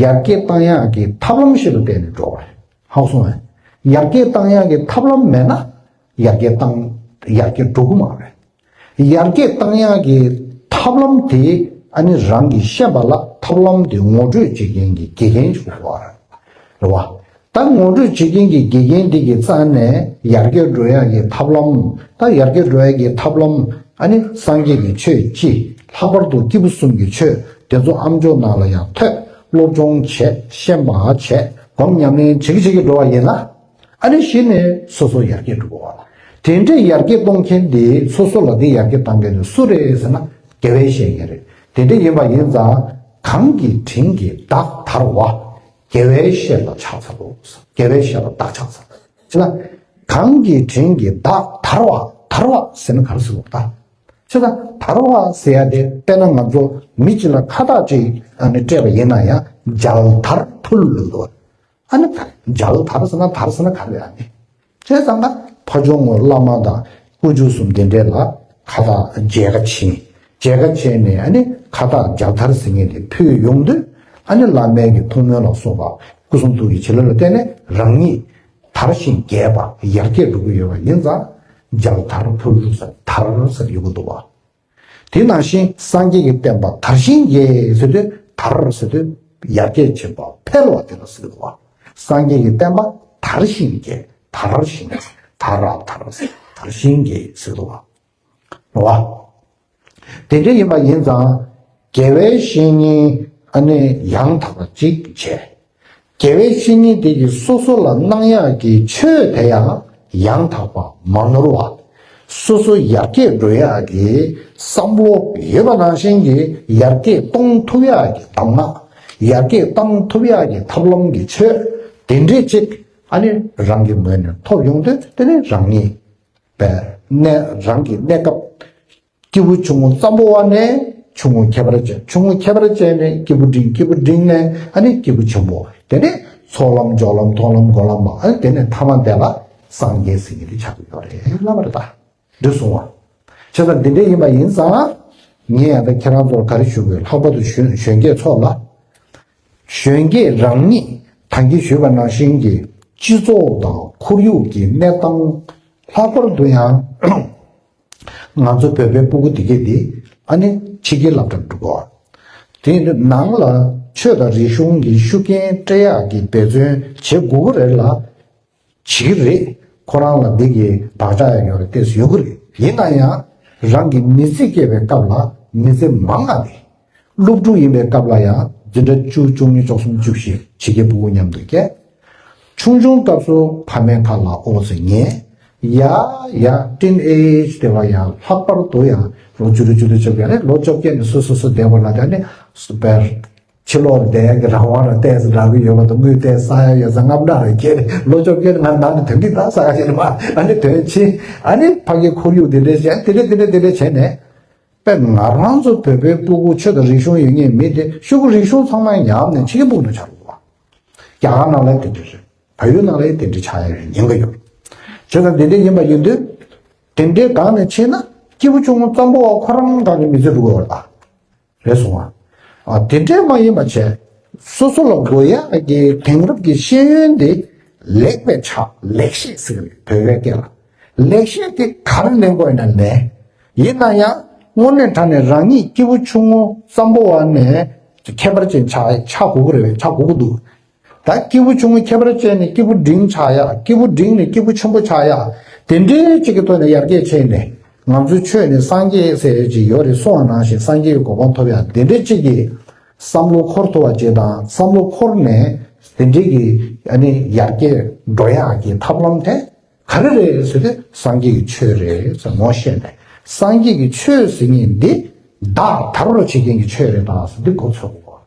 ཡར་རྒྱས་བཏང་ཡག་གི་ཐབས་ལམ་ཞིག་ལ་བརྟེན་ནས་འགྲོ་བ་རེད། ཧ་གོ་སོང་ངས། ཡར་རྒྱས་བཏང་ཡག་གི་ཐབས་ལམ་མེད་ན། ཡར་རྒྱས་བཏང་ཡར་རྒྱས་འགྲོ་གི་མ་རེད། ཡར་རྒྱས་བཏང་ཡག་གི་ཐབས་ལམ་དེ་ཨ་ནི་རང་གིས་ཤེས་པ་ལ་ཐབས་ལམ་དེ་ངོ་སྤྲོད་བྱེད་མཁན་གྱི་དགེ་རྒན་ཞིག་དགོས་པ་རེད་བ། ད་ངོ་སྤྲོད་བྱེད་མཁན་གྱི་དགེ་རྒན་དེ་གི་རྩ་ནས་ཡར་རྒྱས་འགྲོ་ཡག་གི་ཐབས་ལམ། ད་ཡར་རྒྱས་འགྲོ་ཡག་གི་ཐབས་ལམ་ཨ་ནི་སངས་རྒྱས་ཀྱི་ཆོས་སྤྱི། ལྷག་པར་དུ་སྐྱེས་བུ་གསུམ་གྱི་ཆོས་དེ་ཚོ་ཨམ་ཅོག་ནང་ལ་ཡང་ཐོས། སློབ་སྦྱོང་བྱས། ཤེས་པ་བྱས། སྒོམ་ཉམས་ལེན་བྱེད་ཀྱི་བྱེད་ཀྱི་འགྲོ་བ་ཡིན་ན། ཨ་ནི་གཞི་ནས་སོ་སོ་ཡར་རྒྱས་འགྲོ་དགོས་པ། དེ་འདྲའི་ཡར་རྒྱས་གཏོང་མཁན་དེ་སོ་སོ་ལ་དེ་ཡར་རྒྱས་གཏང་མཁན་དེ་སུ་རེད་ཟེར་ན་དགེ་བའི་བཤེས་གཉེན་རེད། དེ་འདྲ་ཡིན་པ་ཡིན་ཙང་གང་གི་དྲིན་གྱིས་བདག་དར་བ། དགེ་བའི་བཤེས་ལ་ཕྱག་འཚལ་ལོ། དགེ་བའི་བཤེས་ལ་བདག་ཕྱག་འཚལ། ཅི་ལ། གང་གི་དྲིན་གྱིས་བདག་དར་བ། དར་བ་ཟེར་ན་ག་རེ་ཟེར་བ་ད། ཅི་ལ་དར་བ་ཟེར་ཡ་དེ་དཔེར་ན་ང་ཚོ་མི་གཅིག་ལ་ཁ་བཏགས་ཅིག་ཨ་ནི་སྤྲད་པ་ཡིན་ན་ཡང་མཇལ་དར་ཕུལ་ལོ། ཨ་ནི་མཇལ་དར་ཟེར་ན་དར་ཟེར་ན་ག་རེ་ཨ་ནི། བྱས་ཙང་ན་ཕ་ཇོ་ངོ་བླ་མ་དང་སྐུ་ཆུང་གསུམ་དེ་འདྲས་ལ་ཁ་བཏགས་མཇལ་ཁ་ཕྱིན། མཇལ་ཁ་ཕྱིན་ནས་ཨ་ནི་ཁ་བཏགས་མཇལ་དར་ཟེར་མཁན་དེ་ཕུལ་ཡོང་དུས་ཨ་ནི་བླ་མའི་གི་ཐུགས་སྨོན་ལ་སོགས་པ་སྐུ་གསུང་ཐུགས་ཀྱི་བྱིན་རླབས་ལ་བརྟེན་ནས་རང་ཉིད་དར་ཞིང་རྒྱས་པ་ཡར་རྒྱས་འགྲོ་གི་ཡོད་པ་ཡིན་ཙང་མཇལ་དར་ཕུལ་ཟེར་དར་ཟེར་ཡོང་གི་འདུག་བ། དེ་ནང་བཞིན་སངས་རྒྱས་ཀྱི་བསྟན་པ་དར་ཞིང་རྒྱས་ཟེར་དུས་དར་ཟེར་དུས་ཡར་རྒྱས་ཕྱིན་པ་འཕེལ་བ་དེ་ལ་ཟེར་གྱི་འདུག་བ། སངས་རྒྱས་ཀྱི་བསྟན་པ་དར་ཞིང་རྒྱས། དར་ཞིང་དར་ར་དར་ཟེར་ དར་ཞིང་གི་ཟེར་དུ་བ། རེད་བ། དེ་འདྲ་ཡིན་པ་ཡིན་ཙང་དགེ་བའི་བཤེས་གཉེན་ཨ་ནི་ཡང་དག་པ་གཅིག་བྱས། དགེ་བའི་བཤེས་གཉེན་དེ་གིས་སོ་སོ་ལ་གནང་ཡག་གི་ཆོས་དེ་ཡང་ཡང་དག་པ་མ་ནོར་བ། སོ་སོ་ཡར་རྒྱས་འགྲོ་ཡག་གི་བསམ་བློ་ཡོད་པ་ནང་བཞིན་གྱི་ཡར་རྒྱས་གཏོང་ཐུབ་ཡག་གི་གདམས་ངག་ཡར་རྒྱས་གཏོང་ཐུབ་ཡག་གི་ཐབས་ལམ་གྱི་ཆོས་དེ་འདྲས་ཅིག་ཨ་ནི་རང་གི་ངོས་ནས་ཐོབ་ཡོང་དུས་དེ་ནི་རང་ཉིད་པའི་གནས་རང་གི་གནས་སྐབས། སྐྱེས་བུ་ཆུང་ངུ་ཙམ་པོ་བ་ནས་ཆུང་ངུ་ཁྱད་པར་ཅན། ཆུང་ངུ་ཁྱད་པར་ཅན་ནས་སྐྱེས་བུ་འབྲིང་། སྐྱེས་བུ་འབྲིང་ནས་ཨ་ནི་སྐྱེས་བུ་ཆེན་པོ། དེ་ནས་ཚོགས་ལམ་སྦྱོར་ལམ་མཐོང་ལམ་སྒོམ་ལམ་པ། ཨ་ནི་དེ་ནས་ཐ་མ་དེ་ལ་སངས་རྒྱས་ཟེར་མཁན་དེ་ཆགས་ཀྱི་ཡོད་རེད་ལབ་པ་རེད་ད། འདི་གསུང་བ། བྱས་ཙང་འདི་འདྲས་ཡིན་པ་ཡིན་ཙང་། ངས་ཡང་ད་ཁྱེད་རང་ཚོར་ག་རེ་ཞུ་དགོས། ལྷག་པར་དུ་གཞོན་གཞོན་སྐྱེས་ཚོ་ལ། གཞོན་སྐྱེས་རང་ཉིད་ད་གིན་ཞུས་པ་ནང་བཞིན་གྱི་སྤྱི་ཚོགས་དང་ཁོར་ཡུག་གི་གནས་སྟངས། ལྷག་པར་དུ་ཡང་ང་ཚོ་བོད་པའི་སྤུ་གུ་དེ་གས་དེ་ཨ་ནི་ཕྱི་རྒྱལ་སློབ་གྲྭར་འགྲོ་དགོས། དེ་ནང་ལ་ཆོས་དང་རིག་གཞུང་གི་ཤུགས་རྐྱེན་སྤྲད་ཡག་གི་འབད་བརྩོན་བྱེད་དགོས་ཀྱི་རེད་ལ། བྱེད་ཀྱི་རེད། ཁོ་རང་ལ་འདི་གི་བག་ཆགས་ཡང་ཡོད་རེད། ཏོག་ཙམ་ཡོད་ཀྱི་རེད། ཡིན་ན་ཡང་རང་གི་མི་ཚེ་སྐྱེལ་བའི་སྐབས་ལ་མི་ཚེ་མང་ང་རེད། སློབ་ཕྲུག་ཡིན་པའི་སྐབས་ལ་ཡང་འཛིན་གྲྭ་བཅུ། བཅུ་གཉིས། བཅུ་གསུམ། བཅུ་བཞི། ཕྱི་རྒྱལ་སྤུ་གུ་མཉམ་དུ་སྐྱེལ། ཆུང་ཆུང་སྐབས་སུ་ཕ་མའི་ཁ་ལ་ཨོ་ཙི་ཉན། ཡ་ཡ་ཊིན་ཨེཇ་དེ་བ་ཡང་ལྷག་པར་དུ་ཡང་ལོ་བཅུ་དྲུག་བཅུ་བདུན་བཅོ་བརྒྱད་རེད། ལོ་བཅོ་བརྒྱད་ནས་སོ་སོ་སོ་བསྡད་པ་ལ་ད་ནི་སུ་པར། ཕྱི་ལོགས་བསྡད་ཀྱི་རང་དབང་རང་ཏོག་ཙམ་རག་གི་ཡོད་པ་དང་། དངུལ་ཏོག་ཙམ་བསག་ཡ་ཡོད་ཙང་དངངས་སྐྲག་རེ་སྐྱེས་ནས། ལོ་བཅོ་བརྒྱད་ང་ནང་དུ་དོན་གྱི་ད་བསག་ཡ་ཞིག་མ། ཨ་ནི་དོན་ཆེ། ཨ་ནི་ཕ་གི་ཁོར་ཡུག་དེ་འདྲས་བྱས། དེ་འདྲས་དེ་འདྲས་དེ་འདྲས་བྱས་ནས། དཔེ་ང་རང་ཚོ་བོད་པའི་སྤུ་གུ་ཆོས་དང་རིག་གཞུང་ཡོད་མཁན་མི་དེ་ཤོག་གུ་རིག་གཞུང་ཚང་མ་ཉམས་ནས་ཕྱི་རྒྱལ་སྤུ་གུ་ནང་ཆགས་འདུག་བ། རྒྱ་གར་ནང་ལ་དེ་འདྲས་རེད། བལ་ཡུལ་ནང་ལ་དེ་འདྲས་ཆགས་ཡ་ཡོད་ཉེན་ཁ་ཡོད། བྱས་ཙང་དེ་འདྲས་ཡིན་པ་ཡིན་དུས། དེ་འདྲའི་སྒང་ནས་ཕྱིན་ན་སྐྱེས་བུ་ཆུང་ངུ་ཙམ་པོ་བ་ཁོ་རང་སྒང་ནས་མི་ཚེ་འགྲོ་གི་ཡོད་རེད་ད། རེད་སོང་ང་། ཨ། དེ་འདྲས་མ་ཡིན་པ་བྱས། སོ་སོ་ལ་དགོས་ཡག་གི་དེང་རབས་ཀྱི་ཤེས་ཡོན་དེ་ལེགས་པས་ཆགས། ལེགས་ཤེས་ཟེར་གི་རེད་བོད་པའི་སྐད་ལ། ལེགས་ཤེས་དེ་ག་རེ་ལེན་དགོས་ཡིན་ན་ལེན། ཡིན་ན་ཡང་དངོས་གནས་དྲང་གནས་རང་ཉིད་སྐྱེས་བུ་ཆུང་ངུ་ཙམ་པོ་བ་ནས་ཁྱད་པར་ཅན་ཆགས་ཆགས་དགོས་ཀྱི་རེད། ཆགས་དགོས་ཀྱི་འདུག་ད་སྐྱེས་བུ་ཆུང་ངུ་ཁྱད་པར་ཅན་ནས་སྐྱེས་བུ་འབྲིང་ཆགས་ཡག་སྐྱེས་བུ་འབྲིང་ནས་སྐྱེས་བུ་ཆེན་པོ་ཆགས་ཡག་དེ་འདྲའི་གཅིག་གི་ཐོག་ནས་ཡར་རྒྱས་ཕྱིན་ནས། ང་ཚོའི་ཆོས་ནི་སངས་རྒྱས་ཟེར་ཡག་ཅིག་ཡོད་རེད་གསུངས་པ་ནང་བཞིན་སངས་རྒྱས་ཀྱི་གོ་འཕང་ཐོབ་ཡག་དེ་འདྲའི་གཅིག་གི་བསམ་བློ་འཁོར་ཐུབ་པ་ཅིག་དང་། བསམ་བློ་འཁོར་ནས་དེ་འདྲའི་གི་ཨ་ནི་ཡར་རྒྱས་འགྲོ་ཡག་གི་ཐབས་ལམ་དེ་ག་རེ་རེད་ཟེར་དུས། སངས་རྒྱས་ཀྱི་ཆོས་རེད་ཟེར་ངོ་ཤེས་ནས། སངས་རྒྱས་ཀྱི་ཆོས་ཟེར་མཁན་འདི་བདག་དར་བར་བྱེད་མཁན་གྱི་ཆོས་རེད་ད་ཟེར་འདི་གོ་ཚོད་དགོས།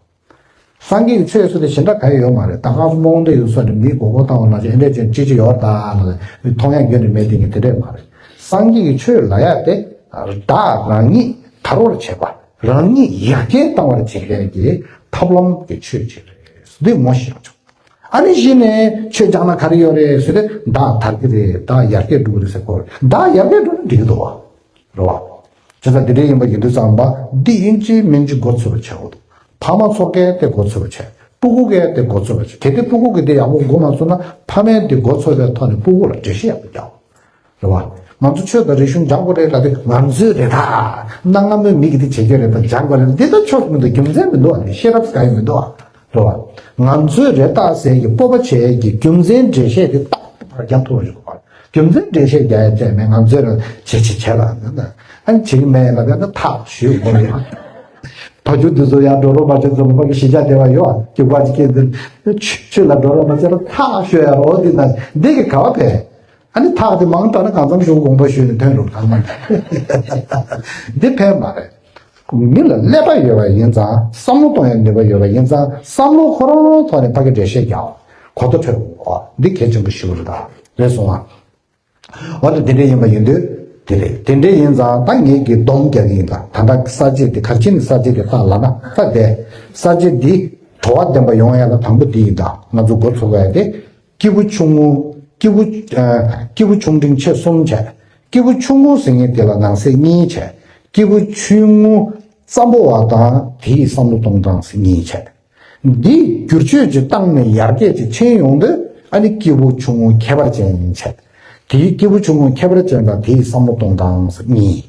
སངས་རྒྱས་ཀྱི་ཆོས་ཟེར་དེ་གཞན་དག་ག་ཡོད་མ་རེད། ད་ཁ་སང་རྨོངས་དད་ཡོད་ས་རེད། མིའི་མགོ་སྐོར་བཏང་བ་ནང་བཞིན་ཨེ་འདྲས་ཅན་ཅི་ཅི་ཡོད་ད་ལ་མཐོང་ཡག་ཡོད་ནི་མེད་དེ་ངས་དེ་འདྲས་མ་རེད། སངས་རྒྱས་ཀྱི་ཆོས་ལབ་ཡག་དེ་བདག་རང་ཉིད་དར་བར་བྱེད་པ། རང་ཉིད་ཡར་རྒྱས་བཏང་བར་བྱེད་མཁན་གྱི་ཐབས་ལམ་གྱི་ཆོས་ཅིག་རེད། འདི་ངོ་ཤེས་ཡོང་ཆོག་ཨ་ནི་གཞི་ནས་ཆོས་སྦྱངས་ན་ག་རེ་ཡོད་རེད་ཟེར་ཏེ། བདག་དར་གྱི་རེད། བདག་ཡར་རྒྱས་འགྲོ་གི་རེད་ཟེར་གོ། བདག་ཡར་རྒྱས་འགྲོ་ན་འགྲིག་གི་འདུག་བ། རེད་བ། བྱས་ཙང་འདི་འདྲའི་ཡིན་པ་ཡིན་དུས་ཙམ་པ་འདི་ཡིན་གཅིག་མིན་གཅིག་མགོ་ཚོད་པ་བྱེད་དགོས་འདུག་ཕ་མ་ཚོ་གིས་དེ་མགོ་ཚོད་པ་བྱེད། སྤུ་གུ་གིས་དེ་མགོ་ཚོད་པ་བྱེད། གལ་ཏེ་སྤུ་གུ་གིས་དེ་ཡག་པོ་མགོ་མ་ཚོད་ན་ཕ་མས་དེ་མགོ་ཚོད་པའི་ཐོག་ནས་སྤུ་གུ་ལ་འགྲེལ་བཤད་ཡག་པོ་རྒྱག་དགོས། རེད་བ། ང་ཚོ་ཆོས་དང་རིག་གཞུང་སྦྱང་དགོས་རེད་ལབ་དུས། ང་ཚོའི་རེད་ད། གནའ་སྔ་མོའི་མི་གིས་དེ་བྱེད་ཀྱི་རེད་ད། སྦྱང་དགོས་རེད། འདི་ད་ཆོས་མི་འདུག་རྒྱུ་མཚན་མི་འདུག་བ། འདི་ཤེས་རབ་ཟེར་ཡག་མི་འདུག་བ། རེད་བ། ང་ཚོའི་རེད་ད་ཟེར་གྱི་སྤོབས་པ་བྱེད་ཀྱི་རྒྱུ་མཚན་འགྲེལ་བཤད་དེ་ཏག་ཏག་རྒྱག་ཐུབ་པ་ཞིག་དགོས་པ། རྒྱུ་མཚན་འགྲེལ་བཤད་རྒྱག་ཡ་བྱས་མེད། ང་ཚོས་རང་བྱེད་བྱེད་བྱེད་ལ་ཨ་ནི་བྱེད་ཀྱི་མེད་ལབ་ཡ་ན་ཐག་ཞུས་དགོས་རེད། ཕ་ཆུང་འདི་ཚོ་ཡང་འགྲོ་རོགས་མ་བྱེད་ཙམ་པ་གི་གཞིས་ཆགས་དེ་བ་ཡོད་ཨ། སྐྱུག་པ་ཅིག་སྐྱེས་འདིར་ཆུ་ཆུ་ལ་འགྲོ་རོགས་མ་བྱེད་ལ་ཐག་ཤོད་ཡ་རོགས་འདི་ན་འདི་གི་ག་བ་ཕེ། ཨ་ནི་ཐག་དེ་མང་དྲགས་ན་གང་འཚམ་ཞུ་དགོངས་པ་ཞུས་ནས་ཐོན་རུང་གང་མ་འདི་ཕན་མ་རེད། མི་ལ་ཀླད་པ་ཡོད་པ་ཡིན་ཙང་། བསམ་བློ་གཏོང་ཡའི་ནུས་པ་ཡོད་པ་ཡིན་ཙང་། བསམ་བློ་ཁོ་རང་ཐོག་ནས་ཕ་གི་འགྲེལ་བཤད་རྒྱག་གོ་བརྡ་འཕྲོད་དགོས། འདི་གལ་ཆེན་པོ་ཞེ་པོ་རེད་ད། རེད་སོང་ང་། འོ་ད་དེ་འདྲ་ཡིན་པ་ཡིན་དུས་དེ་རེད། དེ་འདྲ་ཡིན་ཙང་ད་ངེད་ཀྱིས་སྡོམ་རྒྱག་གི་ཡིན་ད། ད་ལྟ་ས་བཅད་འདི་ག་རེ་བྱས་ནས་ས་བཅད་འདི་བཏགས་ལབ་ན། ད་དེ་ས་བཅད་འདི་གྲོགས་བདེན་པ་ཡོང་ཡ་ལ་དང་པོ་འདི་ཡིན་ད། ང་ཚོ་འགོ་ཚུགས་ཡ་དེ། སྐྱེས་བུ་ཆུང་ངུ། སྐྱེས་བུ། ཨ། སྐྱེས་བུ་ཆུང་འབྲིང་ཆེ་གསུམ་བྱས། སྐྱེས་བུ་ཆུང་ངུ་ཟེར་མཁན་དེ་ལ་ནང་གསེས་གཉིས་བྱས། སྐྱེས་བུ་ཆུང་ངུ་ཙམ་པོ་བ་དང་དེའི་བསམ་བློ་གཏོང་སྟངས་ཟེར་གཉིས་བྱས། འདི་བསྒྱུར་བཅོས་ཅིག་བཏང་ནས་ཡར་རྒྱས་ཅིག་ཕྱིན་ཡོང་དུས། ཨ་ནི་སྐྱེས་བུ་ཆུང་ངུ་ཁྱད་པར་ཅན་བྱས། དེའི་སྐྱེས་བུ་ཆུང་ངུ་ཁྱད་པར་ཅན་དང་དེའི་བསམ་བློ་གཏོང་སྟངས་ཟེར་གཉིས།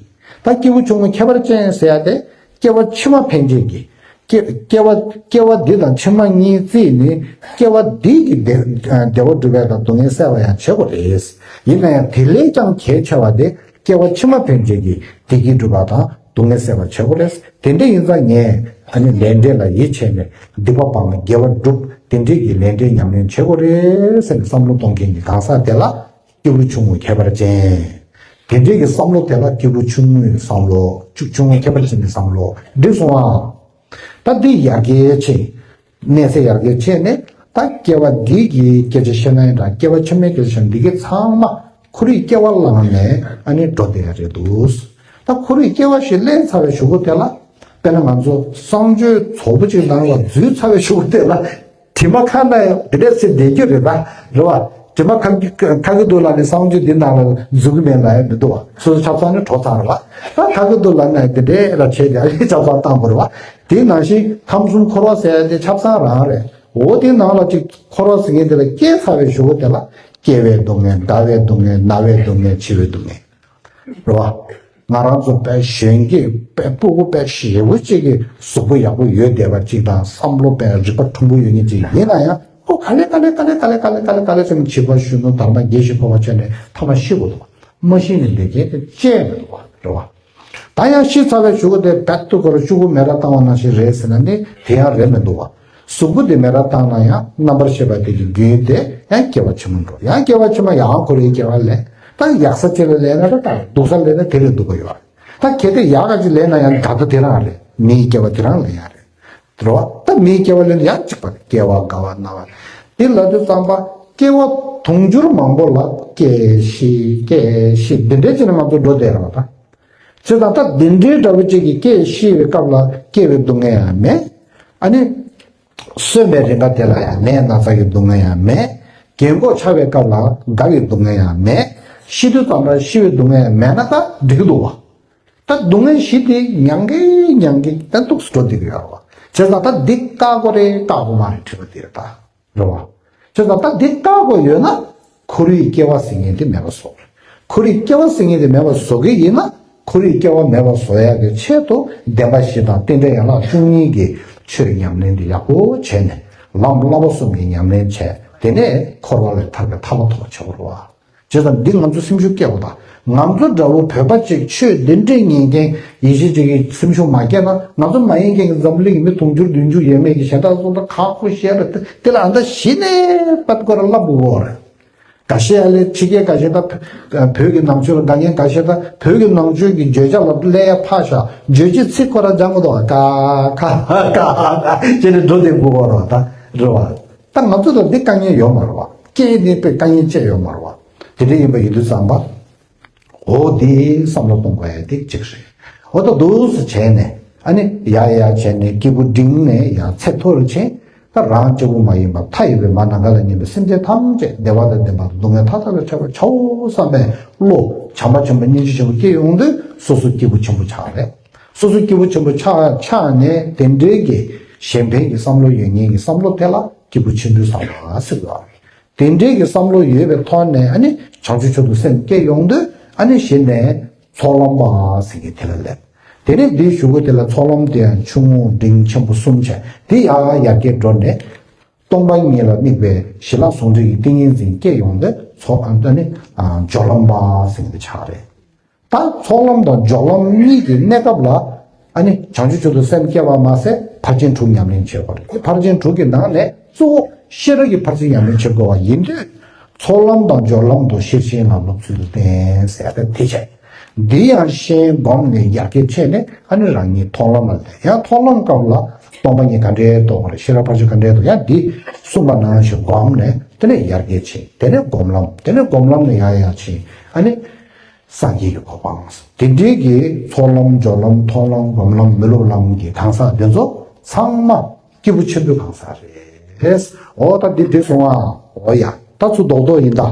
ད་སྐྱེས་བུ་ཆུང་ངུ་ཁྱད་པར་ཅན་ཟེར་ཡ་དེ་སྐྱེ་བ་ཕྱི་མ་ཕན་ཆད་ཀྱི། སྐྱེ་སྐྱེ་བ་སྐྱེ་བ་འདི་དང་ཕྱི་མ་གཉིས་བརྩིས་ནས་སྐྱེ་བ་འདི་གི་བདེ་བདེ་བ་སྒྲུབ་པ་དང་སྡུག་བསྔལ་སེལ་བ་ཡང་བྱེད་དགོས་རེད། ཡིན་ན་ཡང་དེ་ལས་ཀྱང་གལ་ཆེ་བ་དེ་སྐྱེ་བ་ཕྱི་མ་ཕན་ཆད་ཀྱི་བདེ་སྐྱིད་སྒྲུབ་པ་དང་སྡུག་བསྔལ་སེལ་བ་བྱེད་དགོས་རེད། དེ་འདྲ་ཡིན་ཙང་ངས་ཨ་ནི་ལས་འབྲས་ལ་ཡིད་ཆེས་ནས་སྡིག་པ་སྤངས་ནས་དགེ་བ་སྒྲུབ། དེ་འདྲའི་གི་ལས་འབྲས་ཉམས་ལེན་བྱེད་དགོས་རེད་ཟེར་ནས་བསམ་བློ་གཏོང་མཁན་གྱི་གང་ཟག་དེ་ལ་སྐྱེས་བུ་ཆུང་ངུའི་ཁྱད་པར་ཅན། དེ་འདྲའི་གི་བསམ་བློ་དེ་ལ་སྐྱེས་བུ་ཆུང་ངུའི་བསམ་བློ། ཆུང་ཆུང་ངུའི་ཁྱད་པར་ཅན་གྱི་བསམ་བློ་འགྲིག་སོང་ཨ། ད་འདི་ཡར་རྒྱས་ཕྱིན། གནས་ཚད་ཡར་རྒྱས་ཕྱིན་ནས་ད་སྐྱེ་བ་འདི་གི་སྐད་ཆ་བཤད་ན་ཡང་འདྲ། སྐྱེ་བ་ཕྱི་མའི་སྐད་ཆ་བཤད་ན་འདི་གའི་ཚང་མ་ཁོར་ཡུག་སྐྱེ་བ་བླངས་ནས་ཨ་ནི་འགྲོ་བསྡད་ཡ་རེད་འདུག་ད་ཁོར་ཡུག་སྐྱེ་བ་ཞིག་སླེབས་ཚར་བའི་གཞུག་གུ་དེ་ལ། དཔེར་ན་ང་ཚོ་གསང་སྤྱོད་ཚོགས་པ་ཅིག་ནང་ལ་འཛུལ་ཚར་བའི་གཞུག་གུ་དེ་ལ། དྲི་མ་ཁ་ན་ཡང་དེ་འདྲས་ཟེར་བསྡད་རྒྱུ་རེད་ད། རེད་བ། དྲི་མ་ཁ་ཁ་གི་འདུག་ལབ་ནས་གསང་སྤྱོད་འདི་ནང་ལ་འཛུལ་གི་མེད་ལབ་ཡ་མི་འདུག་བ། སོ་སོ་ཆབ་གསང་ནས་གྲོལ་ཚར་རེད་བ། ད་ཁ་གི་འདུག་ལབ་ན་དེ་འདྲས་ར་བྱས་ཏེ་ཨ་ནི་ཆབ་གསང་བཏང་དགོས་རེད་བ། དེ་ནང་བཞིན་ཁམས་གསུམ་འཁོར་བ་ཟེར་ཡ་དེ་ཆབ་གསང་རང་རེད། འོ་དེ་ནང་ལ་ཅིག་འཁོར་བ་ཟེར་མཁན་དེ་ལ་སྐྱེས་ཚར་བའི་གཞུག་གུ་དེ་ལ་སྐྱེ་བའི་སྡུག་བསྔལ། འདའ་བའི་སྡུག་བསྔལ། ན་བའི་སྡུག་བསྔལ། འཆི་བའི་སྡུག་བསྔལ། རེད་བ། ང་རང་ཚོ་དཔེ་གཞོན་སྐྱེས་དཔེ་སྤུ་གུ་དཔེ་ཞེ་པོ་གཅིག་གི་གཟུགས་པོ་ཡག་པོ་ཡོད་བསྡད་པ་གཅིག་དང་བསམ་བློ་དཔེ་རིག་པ་ཕྲུམ་པོ་ཡོད་མཁན་གཅིག་ཡིན་ན་ཡང་ཁོ་ག་ལེ་ག་ལེ་ག་ལེ་ག་ལེ་ག་ལེ་ག་ལེ་ཟེར་ནས་བྱིས་པ་གཞོན་ནུ་དར་མ་དགེ་བཤེས་ཕོ་བ་བྱས་ནས་ཐ་མ་ཤི་དགོས་འདུག་བ། མ་ཤི་ནས་བསྡད་མཁན་དེ་ཅི་ཡང་མི་འདུག་བ། རེད་བ། ད་ཡང་ཤི་ཚར་བའི་གཞུག་གུ་དེ་རྦད་དེ་ཁོ་རང་ཤོག་བུ་མེ་ར་བཏང་བ་ནང་བཞིན་རེད་ཟེར་ན་ནི་དེ་ཡང་རེད་མི་འདུག་བ། གཟུགས་པོ་དེ་མེ་ར་བཏང་ན་ཡང་རྣམ་པར་ཤེས་པ་དེ་གི་རྒྱུན་དེ་ཡང་སྐྱེ་བ་ཕྱི་མ་འགྲོ། ཡང་སྐྱེ་བ་ཕྱི་མ་ཡང་ཁོ་རའི་སྐྱེ་བ་ལེན། ད་ཡག་ས་ཅིག་ལ་ལེན་ན་རེད། ད་སྡུག་ས་ལེན་ན་དེ་ལས་སྡུག་པ་ཡོད་རེད། ད་གལ་ཏེ་ཡག་ག་ཅིག་ལེན་ན་ཡང་ད་ལྟ་དེ་རང་རེད། མིའི་སྐྱེ་བ་དེ་རང་ལེན་ཡ་རེད། རེད་བ། ད་མིའི་སྐྱེ་བ་ལེན་ན་ཡང་གཅིག་པ་རེད། སྐྱེ་བ་རྒ་བ་ན་བ། དེ་ལབ་དུས་ཙམ་པ་སྐྱེ་བ་དུང་ཕྱུར་མང་པོ་ལ་སྐྱེ་ཤི་སྐྱེ་ཤི་འདི་འདྲའི་ཅིག་ནས་ང་ཚོ་འགྲོ་བསྡད་རེད་བ་ད། བྱས་ཙང་ད་འདི་འདྲའི་འདྲ་བོ་ཅིག་གི་སྐྱེ་ཤི་བའི་སྐབས་ལ་སྐྱེ་བའི་སྡུག་བསྔལ་ཡང་མེད། ཨ་ནི། གསོན་པའི་རིང་ག་དེ་ལ་ཡང་ནད་ན་ཚ་གི་སྡུག་བསྔལ་ཡང་མེད། རྒན་གོག་ཆགས་པའི་སྐབས་ལ་རྒ་བའི་སྡུག་བསྔལ་ཡང་མེད། ཤི་དུས་ཙམ་པ་ཤི་བའི་སྡུག་བསྔལ་ཡང་མེད་ན་ད་འགྲིག་གི་འདུག་བ། ད་སྡུག་བསྔལ་བཞི་དེ་མྱང་གི་མྱང་གི་ད་འདུག་སེ་འགྲོ་བསྡད་ཀྱི་ཡོད་རེད་བ། བྱས་ཙང་ད་འདི་བཀག་དགོས་རེད་བཀག་དགོས་མ་རེད་དྲི་བ་དེ་རེད་ད། རེད་བ། བྱས་ཙང་ད་འདི་བཀག་དགོས་ཡོད་ན་ཁོར་ཡུག་སྐྱེ་བ་ཟེར་མཁན་དེ་མེད་པ་བཟོ་དགོས་རེད། ཁོར་ཡུག་སྐྱེ་བ་ཟེར་མཁན་དེ་མེད་པ་བཟོ་གི་ཡིན་ན་ཁོར་ཡུག་སྐྱེ་བ་མེད་པ་བཟོ་ཡག་གི་ཆེད་དུ་བདེན་པ་བཞི་དང་རྟེན་འབྲེལ་ཡན་ལག་བཅུ་གཉིས་ཀྱི་ཆོས་ཉམས་ལེན་དེ་ཡག་པོ་བྱས་ནས་ལམ་བསླབ་པ་གསུམ་གྱི་ཉམས་ལེན་བྱས། དེ་ནས་འཁོར་བ་ལས་ཐར་པའི་ཐར་པ་ཐོབ་པ་བྱེད་དགོས་རེད་བ། བྱས་ཙང་འདི་ང་ཚོ་སེམས་ཤུགས་སྐྱེ་བ་དང་། ང་ཚོ་འདྲ་བོ་བོད་པ་ཅིག་ཆོས་འདི་འདྲས་ཉན་མཁན་ཡིན་གཅིག་ཅིག་གི་སེམས་ཤུགས་མ་སྐྱེས་ན། ང་ཚོ་མ་ཡིན་མཁན་གྱི་འཛམ་གླིང་གི་མི་དུང་ཕྱུར་བདུན་ཅུ་ཡས་མས་ཀྱི་གཞན་དག་སོང་ད་ཁག་པོ་བཤད་རེད་དེ་ལ་ཨ་མདའ་གཞི་ནས་པད་ཀོ་ར་བསླབ་དགོས་ཀྱི་རེད། འགའ་ཤས་ཨ་ལས་ཕྱི་རྒྱལ་འགའ་ཤས་ད་བོད་ཀྱི་ནང་ཆོས་ལ་དགའ་མཁན་འགའ་ཤས་ད་བོད་ཀྱི་ནང་ཆོས་ཀྱི་བརྗོད་བྱ་ལ་སླེབས་ཡ་ཕར་བཞག་བརྗོད་བྱེད་ཚིག་ཁོ་ར་སྦྱང་གི་འདུག་ཀ་ཀ་ཀ་ཀ་བྱས་ནས་འགྲོ་བསྡད་དགོས་ཀྱི་རེད་ད། རེད་བ། ད་ང་ཚོ་ལ་འདི་དཀའ་ངལ་ཡོད་མ་རེད་བ། སྐད་ཡིག་འདི་དཔེ་དཀའ་ངལ་ཅི་ཡོད་མ་རེད་བ། དེ་འདྲ་ཡིན་པ་ཡིན་དུས་ཙམ་པ། འོ་འདི་བསམ་བློ་གཏོང་དགོས་ཡ་འདི་གཅིག་རེད། འོ་ད་འདུག་སེ་བྱས་ནས་ཨ་ནི་ཡ་ཡ་བྱས་ནས་སྐྱིད་པོ་འབྲིང་ནས་ཡང་ཚད་མཐོ་རུ་ཕྱིན། ད་རང་གཅིག་པུ་མ་ཡིན་པར་མཐའ་ཡས་པའི་མ་ནམ་མཁའ་ལ་སྙེགས་པའི་སེམས་ཅན་ཐམས་ཅད་བདེ་བ་དང་ལྡན་པ་དང་སྡུག་བསྔལ་མཐའ་དག་ལས་ཐར་བར་བྱའོ་བསམ་པའི་བློ་བྱམས་པ་ཆེན་པོ་སྙིང་རྗེ་ཆེན་པོ་སྐྱེ་ཡོང་དུས་སོ་སོ་སྐྱིད་པོ་ཆེན་པོ་ཆགས་རེད། སོ་སོ་སྐྱིད་པོ་ཆེན་པོ་ཆགས་ཆགས་ནས་དེ་འདྲའི་གི་གཞན་ཕན་གྱི་བསམ་བློ་ཡོད་མཁན་གྱི་བསམ་བློ་དེ་ལ་སྐྱིད་པོ་ཆེན་པོའི་བསམ་བློ་ཟེར་བ་རེད། དེ་འདྲའི་གི་བསམ་བློ་ཡོད་པའི་ཐོག་ནས་ཨ་ནི་བྱང་ཆུབ་མཆོག་ཏུ་སེམས་བསྐྱེད་ཡོང་དུས་ཨ་ནི་གཞི་ནས་ཚོགས་ལམ་པ་ཟེར་མཁན་དེ་ལ་སླེབས། དེ་ནས་འདིའི་གཞུག་གུ་དེ་ལ་ཚོགས་ལམ་དེ་ཡང་ཆུང་ངུ་འབྲིང་ཆེན་པོ་གསུམ་བྱས། དེ་ཡང་ཡར་རྒྱས་འགྲོ་ནས། སྟོང་པ་ཉིད་ལ་དམིགས་པའི་ཞི་ལྷག་ཟུང་འབྲེལ་གྱི་ཏིང་ངེ་འཛིན་སྐྱེ་ཡོང་དུས་ཚོགས་ཨ་ནི་སྦྱོར་ལམ་པ་ཟེར་མཁན་དེ་ཆགས་རེད། ད་ཚོགས་ལམ་དང་སྦྱོར་ལམ་གཉིས་ཀྱི་གནས་སྐབས་ལ་ཨ་ནི་བྱང་ཆུབ་མཆོག་ཏུ་སེམས་བསྐྱེད་པ་མ་ཟད་ཕར་ཕྱིན་དྲུག་ཉམས་ལེན་བྱེད་དགོས་རེད། ཕར་ཕྱིན་དྲུག་གི་ནང་ནས་གཙོ་བོ་ཤེས་རབ་ཀྱི་ཕར་ཕྱིན་ཉམས་ལེན་བྱེད་དགོས་པ་ཡིན་དུས། ཚོགས་ལམ་དང་སྦྱོར་ལམ་དུ་ཤེར་ཕྱིན་ལ་སློབ་ཚུལ་དུ་བསྟན་ཟེར་ཡ་དེ་བྱས། འདི་ཡང་ཤེས་བསྒོམས་ནས་ཡར་རྒྱས་ཕྱིན་ནས་ཨ་ནི་རང་ཉིད་མཐོང་ལམ་ལ་སླེབས། ཡང་མཐོང་ལམ་སྐབས་ལ་སྟོང་པ་ཉིད་ག་འདྲའི་རྟོགས་པ་རེད། ཤེས་རབ་ཕར་ཕྱིན་ག་འདྲའི་རྟོགས། ཡང་འདི་གསུངས་པ་ནང་བཞིན་བསྒོམས་ནས་དེ་ནས་ཡར་རྒྱས་ཕྱིན། དེ་ནས་སྒོམ་ལམ། དེ་ནས་སྒོམ་ལམ་ནས་ཡར་ཡར་ཕྱིན། ཨ་ནི་སངས་རྒྱས་ཀྱི་གོ་འཕང་། དེ་འདྲའི་གི་ཚོགས་ལམ་སྦྱོར་ལམ་མཐོང་ལམ་སྒོམ་ལམ་མི་སློབ་ལམ་གྱི་གང་ཟག་འདི་ཚོ་ཚང་མ་སྐྱིད་པོ་ཆེན་པོའི་གང་ཟག་རེད། འོ་ད་འདི་འགྲིག་སོང་ཨ། འོ་ཡ། ད་ཚུར་རྡོག་རྡོག་ཡིན་ད།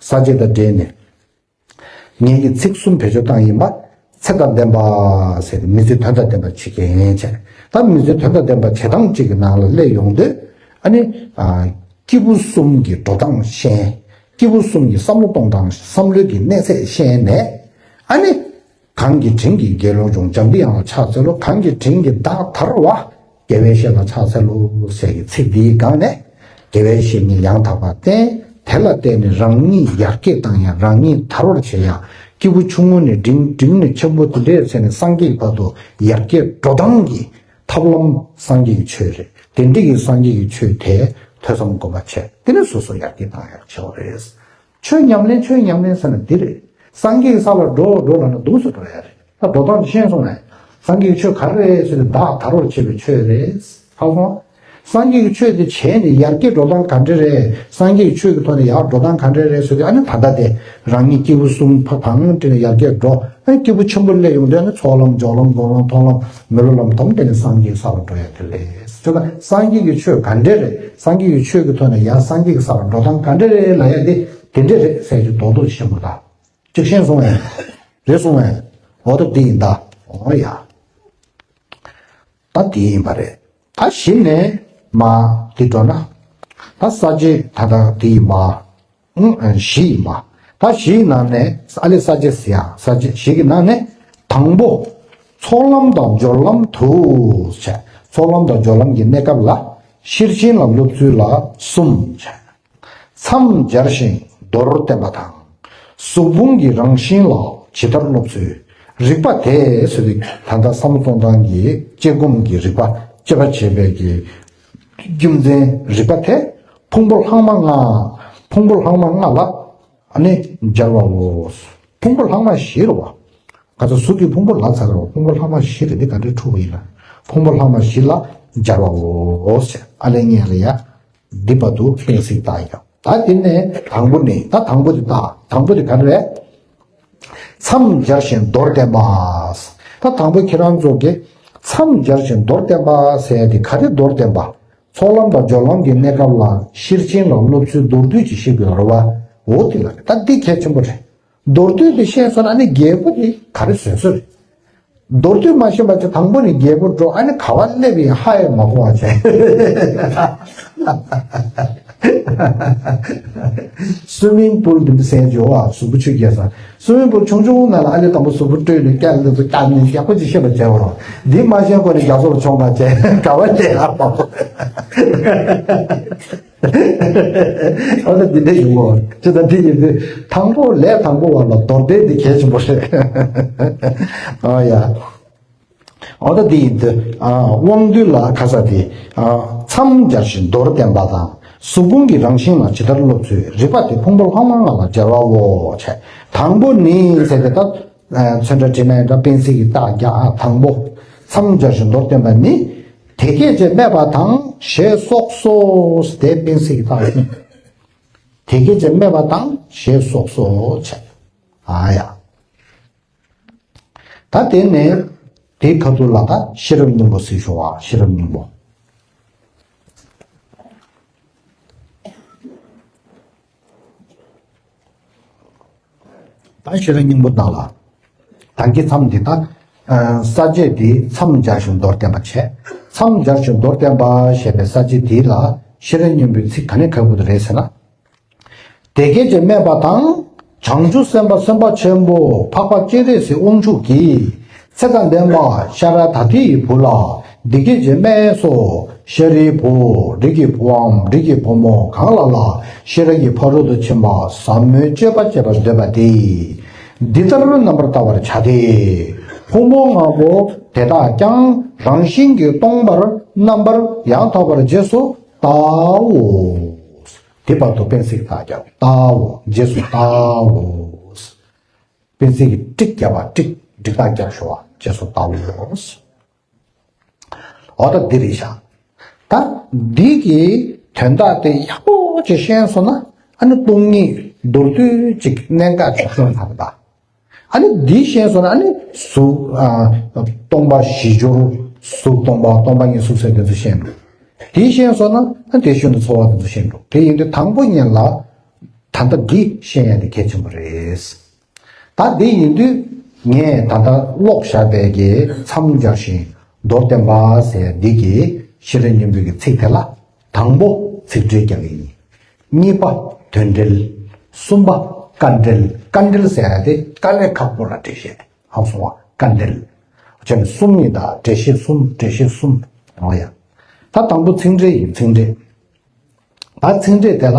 ས་བཅད་དང་འབྲེལ་ནས། ངེད་ཀྱིས་ཚིག་གསུམ་བེད་སྤྱོད་བཏང་ཡིན་པ། ཚེ་དང་ལྡན་པ་ཟེར་ཏེ་མི་ཚེ་དོན་དང་ལྡན་པ་བྱེད་མཁན་བྱས། ད་མི་ཚེ་དོན་དང་ལྡན་པ་བྱེད་སྟངས་གཅིག་གི་ནང་ལ་སླེབས་ཡོང་དུས་ཨ་ནི། སྐྱེས་བུ་གསུམ་གྱི་འགྲོ་སྟངས་ཤེས། སྐྱེས་བུ་གསུམ་གྱི་བསམ་བློ་གཏོང་སྟངས་བསམ་བློའི་གི་གནས་ཚད་ཤེས་ནས་ཨ་ནི། གང་གི་དྲིན་གྱིས་དགེ་སློང་བྱུང་། འཇམ་པའི་དབྱངས་ལ་ཕྱག་འཚལ་ལོ། གང་གི་དྲིན་གྱིས་བདག་ཐར་བ། དགེ་བའི་བཤེས་ལ་ཕྱག་འཚལ་ལོ་ཟེར་གྱི་ཚིག་འདིའི་སྒང་ནས། དགེ་བའི་བཤེས་གཉེན་ཡང་དག་པར་བསྟེན། དེ་ལ་བརྟེན་ནས་རང་ཉིད་ཡར་རྒྱས་བཏང་ཡང་རང་ཉིད་དར་བར་བྱེད་ཡང་། སྐྱེས་བུ་ཆུང་ངུ་ནས་འབྲིང་འབྲིང་ནས་ཆེན་པོ་དེ་འདྲས་ཟེར་ནས་སངས་རྒྱས་བར་དུ་ཡར་རྒྱས་འགྲོ་སྟངས་ཀྱི་ཐབས་ལམ་སངས་རྒྱས་ཀྱི་ཆོས་རེད། དེ་འདྲ་གི་སངས་རྒྱས་ཀྱི་ཆོས་དེ་ཐོས་བསམ་སྒོམ་པ་བྱས། དེ་ནས་སོ་སོ་ཡར་རྒྱས་བཏང་ཡག་བྱེད་པ་རེད། ཆོས་ཉམས་ལེན། ཆོས་ཉམས་ལེན་ཟེར་ན་འདི་རེད། སངས་རྒྱས་ཀྱི་ས་ལ་འགྲོ་འགྲོ་ལབ་ན་འདུག་སེ་འགྲོ་ཡ་རེད། ད་འགྲོ་སྟངས་ཤེས་སོང་ངས། སངས་རྒྱས་ཀྱི་ཆོས་ག་རེ་རེད་ཟེར་ན་བདག་དར་བར་བྱེད་པའི་ཆོས་རེད། ཧ་གོ། སངས་རྒྱས་ཀྱི་ཆོས་དེ་བྱས་ནས་ཡར་རྒྱས་འགྲོ་སྟངས་ག་འདྲ་རེད། སངས་རྒྱས་ཀྱི་ཆོས་ཀྱི་ཐོག་ནས་ཡར་འགྲོ་སྟངས་ག་འདྲ་རེད་ཟེར་དུས། ཨ་ནི་ད་ལྟ་དེ་རང་ཉིད་སྐྱེས་བུ་གསུམ་ཕ་བང་སྤྲད་ནས་ཡར་རྒྱས་འགྲོ། ཨ་ནི་སྐྱེས་བུ་ཆེན་པོ་སླེབས་ཡོང་དུས་ཨ་ནི་ཚོགས་ལམ་སྦྱོར་ལམ་སྒོམ་ལམ་མཐོང་ལམ་མི་སློབ་ལམ་དུ་མ་དེ་ནས་སངས་རྒྱས་ས་ལ་འགྲོ་ཡ་དེ་རེད། ཅོ་ད་སངས་རྒྱས་ཀྱི་ཆོས་ག་འདྲ་རེད། སངས་རྒྱས་ཀྱི་ཆོས་ཀྱི་ཐོག་ནས་ཡར་སངས་རྒྱས་ཀྱི་ས་ལ་འགྲོ་སྟངས་ག་འདྲ་རེད་ལབ་ཡ་དེ་དེ་འདྲ་རེད་ཟེར་གྱི་རྡོག་རྡོག་ཤེས་དགོས་ད། ཅིག་ཤེས་སོང་ངས། རེད་སོང་ངས། འོ་ད་འདི་ཡིན་ད། འོ་ཡ། ད་འདི་ཡིན་པ་རེད། ད་གཞི་ནས་མ་འདི་འགྲོ་ན། ད་ས་བཅད་ད་ད་འདི་ཡིན་པ། ཨང་། བཞི་ཡིན་པ། ད་བཞིའི་ནང་ནས་ཨ་ལེ་ས་བཅད་ཟེར་ཡ། ས་བཅད་བཞི་གི་ནང་ནས་དང་པོ། ཚོགས་ལམ་དང་སྦྱོར་ལམ་དུ་བྱས། ཚོགས་ལམ་དང་སྦྱོར་ལམ་གྱི་གནས་སྐབས་ལ་ཤེར་ཕྱིན་ལ་སློབ་ཚུལ་ལ་གསུམ་བྱས། མཚམས་སྦྱར་ཞིང་མདོར་བསྟན་པ་དང་། གཟུགས་ཕུང་གི་རང་བཞིན་ལ་ཇི་ལྟར་སློབ་ཚུལ། རིགས་པ་དེ་ཟེར་བའི་ད་ལྟ་བསམ་བློ་གཏོང་སྟངས་ཀྱི་དཔྱད་སྒོམ་གྱི་རིགས་པ། དཔྱད་པ་བྱེད་པའི་གི་རྒྱུ་མཚན་རིགས་པ་དེ་ཕུང་པོ་ལྷག་མ་ལྔ། ཕུང་པོ་ལྷག་མ་ལྔ་ལ་ཨ་ནི་སྦྱར་བའོ། ཕུང་པོ་ལྷག་མ་བཞི་རེད་བ། ག་ཚོད་གཟུགས་ཀྱི་ཕུང་པོ་ལ་ཚར་བ། ཕུང་པོ་ལྷག་མ་བཞི་རེད། འདི་ག་འདྲའི་འཁྲུལ་བ་ཡིན་ན། ཕུང་པོ་ལྷག་མ་བཞི་ལ་སྦྱར་བའོ་ཟེར། ཨ་ལེ་ངས་ལ་ཡ། འདི་བར་དུ་གཏན་ཚིགས་བཏགས་ཡོད། ད་དེ་ནས་དང་པོ་ནི། ད་དང་པོ་དེ་བཏགས། དང་པོ་དེ་ག་རེ་རེད། མཚམས་སྦྱར་ཞིང་མདོར་བསྟན་པ། ད་དང་པོ་ཁྱེད་རང་ཚོ་གིས་མཚམས་སྦྱར་ཞིང་མདོར་བསྟན་པ་ཟེར་ཡ་དེ་ག་རེ་མདོར་བསྟན་པ། ཚོགས་ལམ་དང་སྦྱོར་ལམ་གྱི་གནས་སྐབས་ལ་ཤེར་ཕྱིན་ལ་སློབ་ཚུལ་མདོར་བསྡུས་ཀྱིས་ཤེས་དགོས་རེད་བ། འོ་དེ་ལ་ད་འདི་གལ་ཆེན་པོ་རེད། མདོར་བསྡུས་དེ་ཤེས་སོང་ན་ཨ་ནི་རྒྱལ་པོ་དེ་ག་རེ་བཟོས་སོ་རེད། མདོར་བསྡུས་མ་ཤེས་པ་ཅིག་དང་པོ་ནས་རྒྱལ་པོ་འགྲོ། ཨ་ནི་ག་བ་སླེབས་ཡིན་ཧ་ཡང་མ་གོ་བ་བྱས། སུ་མིང་པུལ་འདི་འདྲ་ཟེར་འཇོག་བ། གཟུགས་པོ་ཆུ་རྒྱས་ས། སུ་མིང་པུལ་ཆུང་ཆུང་ནང་ལ་ཨ་ནི་དང་པོ་གཟུགས་པོ་སྤྲོས་ནས་སྐྱ་ལ་ཚོ་སྐྱ་ནས་ཡག་པོ་ཅིག་ཤེས་པ་བྱས་བ་རོ། འདི་མ་ཤེས་གོ་ནས་རྒྱ་མཚོ་ལ་མཆོང་ག་བྱས་ག་བ་སླེབས་ཧ་མ་གོ། ཨ་ད་འདི་འདྲ་ཡིན་གོ། ཅི་ད་འདི་ཡིན་དུས་དང་པོ་ལས་དང་པོ་བ་ལ་མདོར་བསྟན་འདི་གལ་ཆེན་པོ་རེད། ཨ་ཡ། ཨ་ད་འདི་ཡིན་དུས་ཨ་དབང་འདུས་ལ་ཁ་ས་དེ་ཨ་མཚམས་སྦྱར་ཞིང་མདོར་བསྟན་པ་དང་། གཟུགས་ཕུང་གི་རང་བཞིན་ལ་ཇི་ལྟར་སློབ་ཚུལ། རིགས་པ་དེ་ཕུང་པོ་ལྷག་མ་ལྔ་ལ་སྦྱར་བའོ་བྱས། དང་པོ་ནི་ཟེར་ཏེ་ད། ཚོན་ཁྲ་བྲིས་ན་ཡང་འདྲ། སྤེལ་ཚིག་གི་རྟགས་རྒྱག། དང་པོ། མཚམས་སྦྱར་ཞིང་མདོར་བསྟན་པ་ནི། དེ་སྐད་ཅེས་སྨྲས་པ་དང་ཞེས་སོགས་སོ། དེ་སྤེལ་ཚིག་གི་རྟགས་ཡིན། དེ་སྐད་ཅེས་སྨྲས་པ་དང་ཞེས་སོགས་སོ་བྱས། ཨ་ཡ། ད་དེ་ནས་དེའི་ཁ་ཐུག་ལ་ད་ཤེས་རབ་སྙིང་པོ་ཟེར་བྱུང་བ། ཤེས་རབ་སྙིང་པོ། ད་ཤེས་རབ་སྙིང་པོ་ནང་ལ། ད་གིན་མཚམས་འདི་ད། ས་བཅད་འདི་མཚམས་སྦྱར་ཞིང་མདོར་བསྟན་པ་བྱས། མཚམས་སྦྱར་ཞིང་མདོར་བསྟན་པ་ཞེས་པའི་ས་བཅད་འདི་ལ་ཤེས་རབ་སྙིང་པོའི་ཚིག་ག་ནས་ག་བར་དུ་རེད་ཟེར་ན། དེ་སྐད་ཅེས་སྨྲས་པ་དང་། བྱང་ཆུབ་སེམས་དཔའ་སེམས་དཔའ་ཆེན་པོ་འཕགས་པ་སྤྱན་རས་གཟིགས་དབང་ཕྱུག་གིས། ཚེ་དང་ལྡན་པ་ཤཱ་ར་དྭ་ཏིའི་བུ་ལ་འདི་སྐད་ཅེས་སྨྲས་སོ། ཤཱ་རིའི་བུ། རིགས་ཀྱི་བུའམ་རིགས་ཀྱི་བུ་མོ་གང་ལ་ལ་ཤེས་རབ་ཀྱི་ཕ་རོལ་ཏུ་ཕྱིན་པ་ཟབ་མོའི་སྤྱོད་པ་སྤྱད་པར་འདོད་པ་དེས། འདི་ལྟར་རྣམ་པར་བལྟ་བར་བྱ་སྟེ། ཕུང་པོ་ལྔ་པོ་དེ་དག་ཀྱང་རང་བཞིན་གྱིས་སྟོང་པར་རྣམ་པར་ཡང་དག་པར་རྗེས་སུ་བལྟའོ། དེ་བར་དུ་སྤེལ་ཚིག་རྟགས་རྒྱག་བལྟའོ། རྗེས་སུ་བལྟའོ། སྤེལ་ཚིག་གི་ཀྲིག་རྒྱག་པ། ཀྲིག་ཀྲིག་རྟགས་རྒྱག་ཞོར་བ། རྗེས་སུ་བལྟའོ། འོ་ད་འདི་རེད་ཤག་ད་འདི་གི་དོན་དག་དེ་ཡག་པོ་ཅིག་ཤེས་སོང་ན་ཨ་ནི་སྟོང་ཉིད་མདོར་བསྡུས་ཅིག་གནད་འགག་ཅིག་ཤེས་ཚར་བ། ཨ་ནི་འདི་ཤེས་སོང་ན་ཨ་ནི་གཟུགས་ཨ་སྟོང་པ་བཞི་སྦྱོར། གཟུགས་སྟོང་པ། སྟོང་པ་ཉིད་གཟུགས་ཟེར་དེ་ཚོ་ཤེས་འགྲོ། དེ་ཤེས་སོང་ན་ཨ་དེ་ཤུལ་དུ་ཚོར་བ་དེ་ཚོ་ཤེས་འགྲོ། དེ་ཡིན་དུས་དང་པོ་ཉིད་ལ་ད་ལྟ་འདི་ཤེས་ཡ་དེ་གལ་ཆེན་པོ་རེད། ད་འདི་ཡིན་དུས་ངས་ད་ལྟ་ཀློག་བཞག་པའི་གི་མཚམས་སྦྱར་ཞིང་མདོར་བསྟན་པ་ཟེར་འདི་གི་ཤེས་རབ་སྙིང་པོའི་གི་ཚིག་དེ་ལ་དང་པོ་ཚིག་འགྲེལ་རྒྱག་གི་ཡིན། གཉིས་པ་དོན་འགྲེལ། གསུམ་པ་དཀའ་འགྲེལ། དཀའ་འགྲེལ་ཟེར་ཡ་དེ་དཀའ་ལས་ཁག་པོ་ལ་འགྲེལ་བཤད་ཧང་སོང་བ་དཀའ་འགྲེལ། བྱས་ནས་གསུམ་ཡིན་ད། འགྲེལ་བཤད་གསུམ། འགྲེལ་བཤད་གསུམ། འོ་ཡ། ད་དང་པོ་ཚིག་འགྲེལ་ཡིན། ཚིག་འགྲེལ། ད་ཚིག་འགྲེལ་དེ་ལ་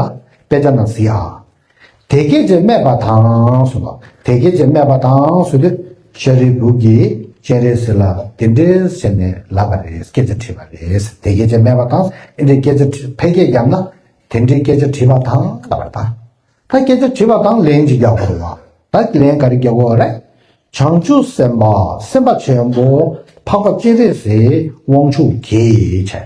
དཔེ་ཆ་ནང་གཟིགས་ཨ། དེ་སྐད་ཅེས་སྨྲས་པ་དང་གསུངས་པ། དེ་སྐད་ཅེས་སྨྲས་པ་དང་ཟེར་དུས་ཤཱ་རིའི་བུ་གིས་སྤྱན་རས་གཟིགས་ལ་དེ་འདྲའི་ཟེར་ནས་ལབ་པ་རེད། སྐད་ཆ་དྲིས་པ་རེད། དེ་སྐད་ཅེས་སྨྲས་པ་དང་། ཨེ་འདྲའི་སྐད་ཆ་དྲི- ཕལ་སྐད་བརྒྱབ་ན་དེ་འདྲའི་སྐད་ཆ་དྲིས་པ་དང་ལབ་པ་རེད། ད་ད་སྐད་ཆ་དྲིས་པ་དང་ལན་ཅིག་རྒྱག་དགོས་རེད་བ། ད་ལན་ག་རེ་རྒྱག་དགོས་རེད། བྱང་ཆུབ་སེམས་དཔའ་སེམས་དཔའ་ཆེན་པོ་འཕགས་པ་སྤྱན་རས་གཟིགས་དབང་ཕྱུག་གིས་བྱས།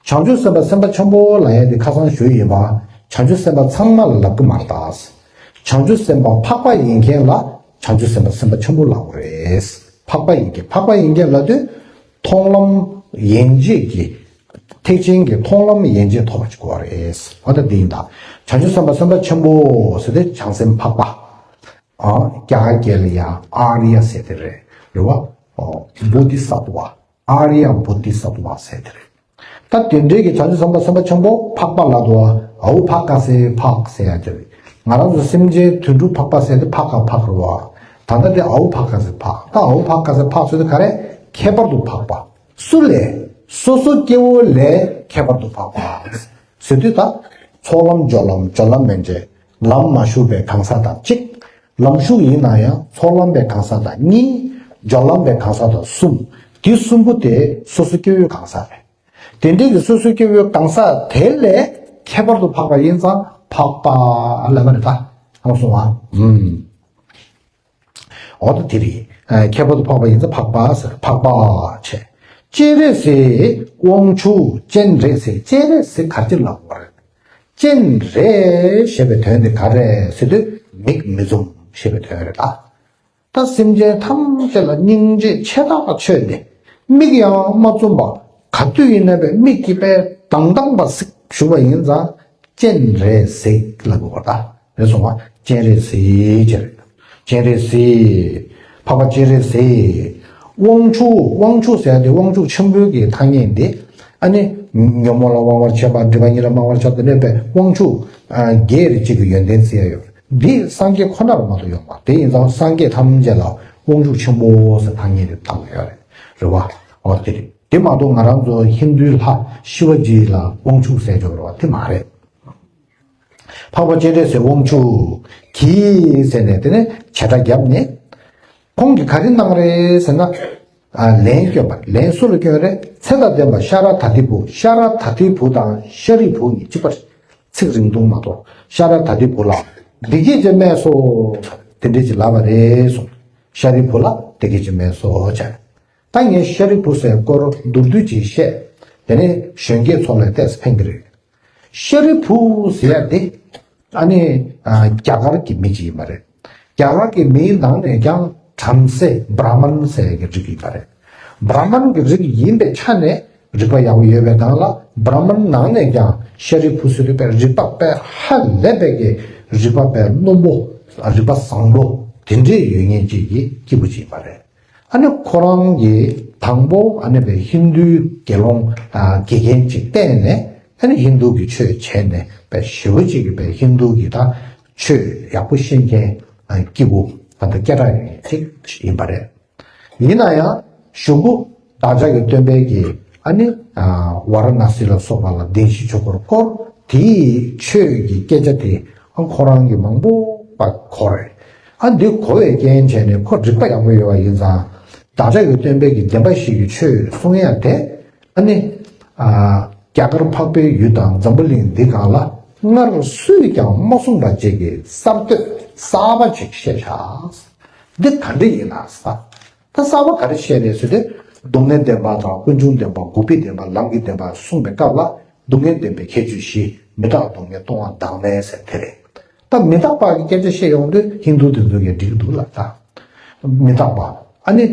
བྱང་ཆུབ་སེམས་དཔའ་སེམས་དཔའ་ཆེན་པོ་ལབ་ཡ་དེ་ཁ་སང་ཞུས་ཡིན་པ། བྱང་ཆུབ་སེམས་དཔའ་ཚང་མ་ལ་ལབ་གི་མ་རེད་ད། བྱང་ཆུབ་སེམས་དཔའ་འཕགས་པ་ཡིན་མཁན་ལ་བྱང་ཆུབ་སེམས་དཔའ་སེམས་དཔའ་ཆེན་པོ་ལབ་དགོས་རེད། འཕགས་པ་ཡིན་མཁན། འཕགས་པ་ཡིན་མཁན་ལབ་དུས་མཐོང་ལམ་ཡན་ཆད་ཀྱི། ཐེག་ཆེན་གྱི་མཐོང་ལམ་ཡན་ཆད་ཐོབ་པ་ཅིག་དགོས་རེད། འོ་ད་འདི་ཡིན་ད། བྱང་ཆུབ་སེམས་དཔའ་སེམས་དཔའ་ཆེན་པོ་ཟེར་དེ་བྱང་སེམས་འཕགས་པ། ཨ། རྒྱ་གར་སྐད་ལ་ཡང་ཨཱརྱ་ཟེར་དེ་རེད། རེད་བ། ཨོ། བོ་དྷི་ས་ཏྭ། ཨཱརྱ་བོ་དྷི་ས་ཏྭ་ཟེར་དེ་རེད། ད་དེ་འདྲའི་གི་བྱང་ཆུབ་སེམས་དཔའ་སེམས་དཔའ་ཆེན་པོ་འཕགས་པ་ལ་དོ། ཨའུ་འཕགས་ཀ་སེ་འཕགས་ཟེར་ཡ་དེ་རེད། ང་རང་ཚོ་སེམས་ཅན་དུད་འགྲོ་འཕགས་པ་ཟེར་དེ་འཕགས་ཀ་འཕགས་རེད་བ། ད་ལྟ་དེ་ཨའུ་འཕགས་ཀ་སེ་འཕགས། ད་ཨའུ་འཕགས་ཀ་སེ་འཕགས་ཟེར་དེ་ག་རེ། ཁྱད་པར་དུ་འཕགས་པ། སུ་ལས། སོ་སོ་སྐྱེ་བོ་ལས་ཁྱད་པར་དུ་འཕགས་པ། ཟེར་དུས་ད། ཚོགས་ལམ་སྦྱོར་ལམ་སྦྱོར་ལམ་མན་ཆད། ལམ་མ་ཞུགས་པའི་གང་ཟག་དང་གཅིག། ལམ་ཞུགས་ཡིན་ན་ཡང་ཚོགས་ལམ་པའི་གང་ཟག་དང་གཉིས། སྦྱོར་ལམ་པའི་གང་ཟག་དང་གསུམ། འདི་གསུམ་པོ་དེ་སོ་སོ་སྐྱེ་བོའི་གང་ཟག་རེད། དེ་འདྲའི་གི་སོ་སོ་སྐྱེ་བོའི་གང་ཟག་དེ་ལས་ཁྱད་པར་དུ་འཕགས་པ་ཡིན་ཙང་འཕགས་པ་ལབ་པ་རེད་ད། ཧང་སོང་ཨ། ཨུམ། འོ་ད་དེ་རེད། ཨ། ཁྱད་པར་དུ་འཕགས་པ་ཡིན་ཙང་འཕགས་པ་ཟེར། འཕགས་པ་བྱས། སྤྱན་རས་གཟིགས་དབང་ཕྱུག། སྤྱན་རས་གཟིགས། སྤྱན་རས་གཟིགས་ག་རེ་ལབ་དགོས་རེད། སྤྱན་རས་ཞེས་པའི་དོན་དེ་ག་རེ་ཟེར་དུས་མིག་མི་འཛུམ་ཞེས་པའི་དོན་རེད་ད། ད་སེམས་ཅན་ཐམས་ཅད་ལ་སྙིང་རྗེ་ཆེ་ཐག་ཆོད་དེ་མིག་ཡང་མ་བཙུམ་པ་ག་དུས་ཡིན་ན་པའི་མིག་གིས་པའི་དྭངས་དྭངས་པ་གཟིགས་བཞུགས་པ་ཡིན་ཙང་སྤྱན་རས་གཟིགས་ལབ་དགོས་པ་ད། རེད་སོང་བ། སྤྱན་རས་གཟིགས་ཅེས་རེད། སྤྱན་རས་གཟིགས། འཕགས་པ་སྤྱན་རས་གཟིགས། དབང་ཕྱུག། དབང་ཕྱུག་ཟེར་ཡ་དེ་དབང་ཕྱུག་ཆེན་པོའི་གི་ཐ་སྙད་འདི། ཨ་ནི། ཉོན་མོངས་ལ་དབང་བར་བྱེད་པ། སྒྲིབ་པ་གཉིས་ལ་དམའ་བར་བྱེད་པ། དེ་འདྲ་བའི་དབང་ཕྱུག་ཨ། བརྒྱད་རེ་གཅིག་གི་ཡོན་ཏན་བརྩི་ཡ་ཡོད་རེད། འདི་སངས་རྒྱས་ཁོ་ནར་མ་གཏོགས་ཡོད་མ་རེད། དེ་ཡིན་ཙང་སངས་རྒྱས་ཐམས་ཅད་ལ་དབང་ཕྱུག་ཆེན་པོ་ཟེར་ཐ་སྙད་དེ་བཏགས་ཡོད་རེད། རེད་བ། འོ་དེ་རེད། དེ་མ་གཏོགས་ང་རང་ཚོ་ཧིན་རྡུའི་ལྷ་ཤི་བ་ཇི་ལ་དབང་ཕྱུག་ཟེར་ཆོག་རེད་བ། དེ་མ་རེད། འཕགས་པ་སྤྱན་རས་གཟིགས་དབང་ཕྱུག་གིས་ཟེར་ནས་དེ་ནས་བྱེ་བྲག་བརྒྱབ་ནས། ཁོང་གིས་ག་རེ་གནང་རེད་ཟེར་ན། ཨ། ལན་བསྐྱོན་པ། ལན་སུ་ལ་བསྐྱོན་རེད། ཚེ་དང་ལྡན་པ་ཤ་ར་དྭ་ཏིའི་བུ། ཤ་ར་དྭ་ཏིའི་བུ་དང་ཤཱ་རིའི་བུ་གཉིས་གཅིག་པ་རེད། ཚིག་རིང་ཐུང་མ་གཏོགས། ཤ་ར་དྭ་ཏིའི་བུ་ལ་འདི་སྐད་ཅེས་སྨྲས་སོ། དེ་འདྲས་ཅིག་ལབ་པ་རེད་གསུངས། ཤཱ་རིའི་བུ་ལ་དེ་སྐད་ཅེས་སྨྲས་སོ་བྱས། ད་ངས་ཤཱ་རིའི་བུ་ཟེར་སྐོར་མདོར་བསྡུས་ཅིག་བཤད། དེ་ནས་གཞོན་སྐྱེས་ཚོ་ལ་ཏོག་ཙམ་ཕན་གྱི་རེད། ཤཱ་རིའི་བུ་ཟེར་ཡ་དེ། ཨ་ནི། ཨ། རྒྱ་གར་གྱི་མི་ཅིག་ཡིན་པ་རེད། རྒྱ་གར་གྱི་མིའི་ནང་ནས་ཀྱང་བྲམ་ཟེ་བྷྲ་མན་ཟེར་ཡ་གི་རིགས་ཡིན་པ་རེད། བྷྲ་མན་གྱི་རིགས་ཡིན་པའི་ཆ་ནས་རིག་པ་ཡག་པོ་ཡོད་པའི་ནང་ལ་བྷྲ་མན་ནང་ནས་ཀྱང་ཤཱ་རིའི་བུ་ཟེར་དུས་པའི་རིག་པ་དཔེ་ཧ་ལས་པའི་གི་རིག་པ་དཔེ་རྣོན་པོ། རིག་པ་བཟང་པོ་དེ་འདྲས་ཡོད་མཁན་ཅིག་གི་སྐྱེས་བུ་ཅིག་ཡིན་པ་རེད། ཨ་ནི་ཁོ་རང་གིས་དང་པོ་ཨ་ནི་བའི་ཧིན་རྡུའི་དགེ་སློང་ཨ་དགེ་རྒན་ཅིག་བསྟེན་ནས། ཨ་ནི་ཧིན་རྡུ་གི་ཆོས་བྱས་ནས་བའི་ཞེ་པོ་ཅིག་གི་བའི་ཧིན་རྡུ་གི་ད་ཆོས་ཡག་པོ་ཤེས་མཁན་ཨ་སྐྱེས་བུ་ད་ལྟ་སྐད་གྲགས་ཡོད་མཁན་ཅིག་ཡིན་པ་རེད། ཡིན་ན་ཡང་གཞུག་གུ་བདག་ཅག་གི་སྟོན་པས་ཀྱིས་ཨ་ནི་ཨ་ཝཱ་ར་ཎཱ་སི་ལ་སོགས་པ་ལ་བདེན་བཞིའི་ཆོས་འཁོར་བསྐོར། དེའི་ཆོས་ཀྱི་སྐད་ཆ་དེ་ཨ་ཁོ་རང་གིས་མང་པོ་པ་གོ་རེད། ཨ་འདི་གོ་བའི་རྐྱེན་བྱས་ནས་ཁོ་རིག་པ་ཡག་པོ་ཡོད་པ་ཡིན་ཙང་། བདག་ཅག་གི་སྟོན་པས་ཀྱིས་བདེན་པ་བཞི་གི་ཆོས་གསུང་ཡ་དེ་ཨ་ནི་ཨ་རྒྱ་གར་འཕགས་པའི་ཡུལ་དང་འཛམ་བུ་གླིང་འདི་སྒང་ལ་སྔར་སུས་ཀྱང་མ་གསུངས་པ་ཅིག་གི་གསར་གཏོད་གསར་པ་ཅིག་བཤད་བཞག། འདི་ག་འདྲ་ཡིན་ན་ཟེར། ད་གསར་པ་ག་རེ་བཤད་རེད་ཟེར་དུས། སྡུག་བསྔལ་བདེན་པ་དང་ཀུན་འབྱུང་བདེན་པ། འགོག་པའི་བདེན་པ། ལམ་གྱི་བདེན་པ་གསུངས་པའི་སྐབས་ལ། སྡུག་བསྔལ་བདེན་པའི་ཁྱད་ཆོས་བཞི། མི་རྟག་སྡུག་བསྔལ་སྟོང་པ་བདག་མེད་ཟེར་དེ་རེད། ད་མི་རྟག་པ་གི་སྐད་ཆ་བཤད་ཡོང་དུས་ཧིན་རྡུ་དེ་ཚོ་གིས་འགྲིག་གི་འདུག་ལ་ད། མི་རྟག་པ། ཨ་ནི།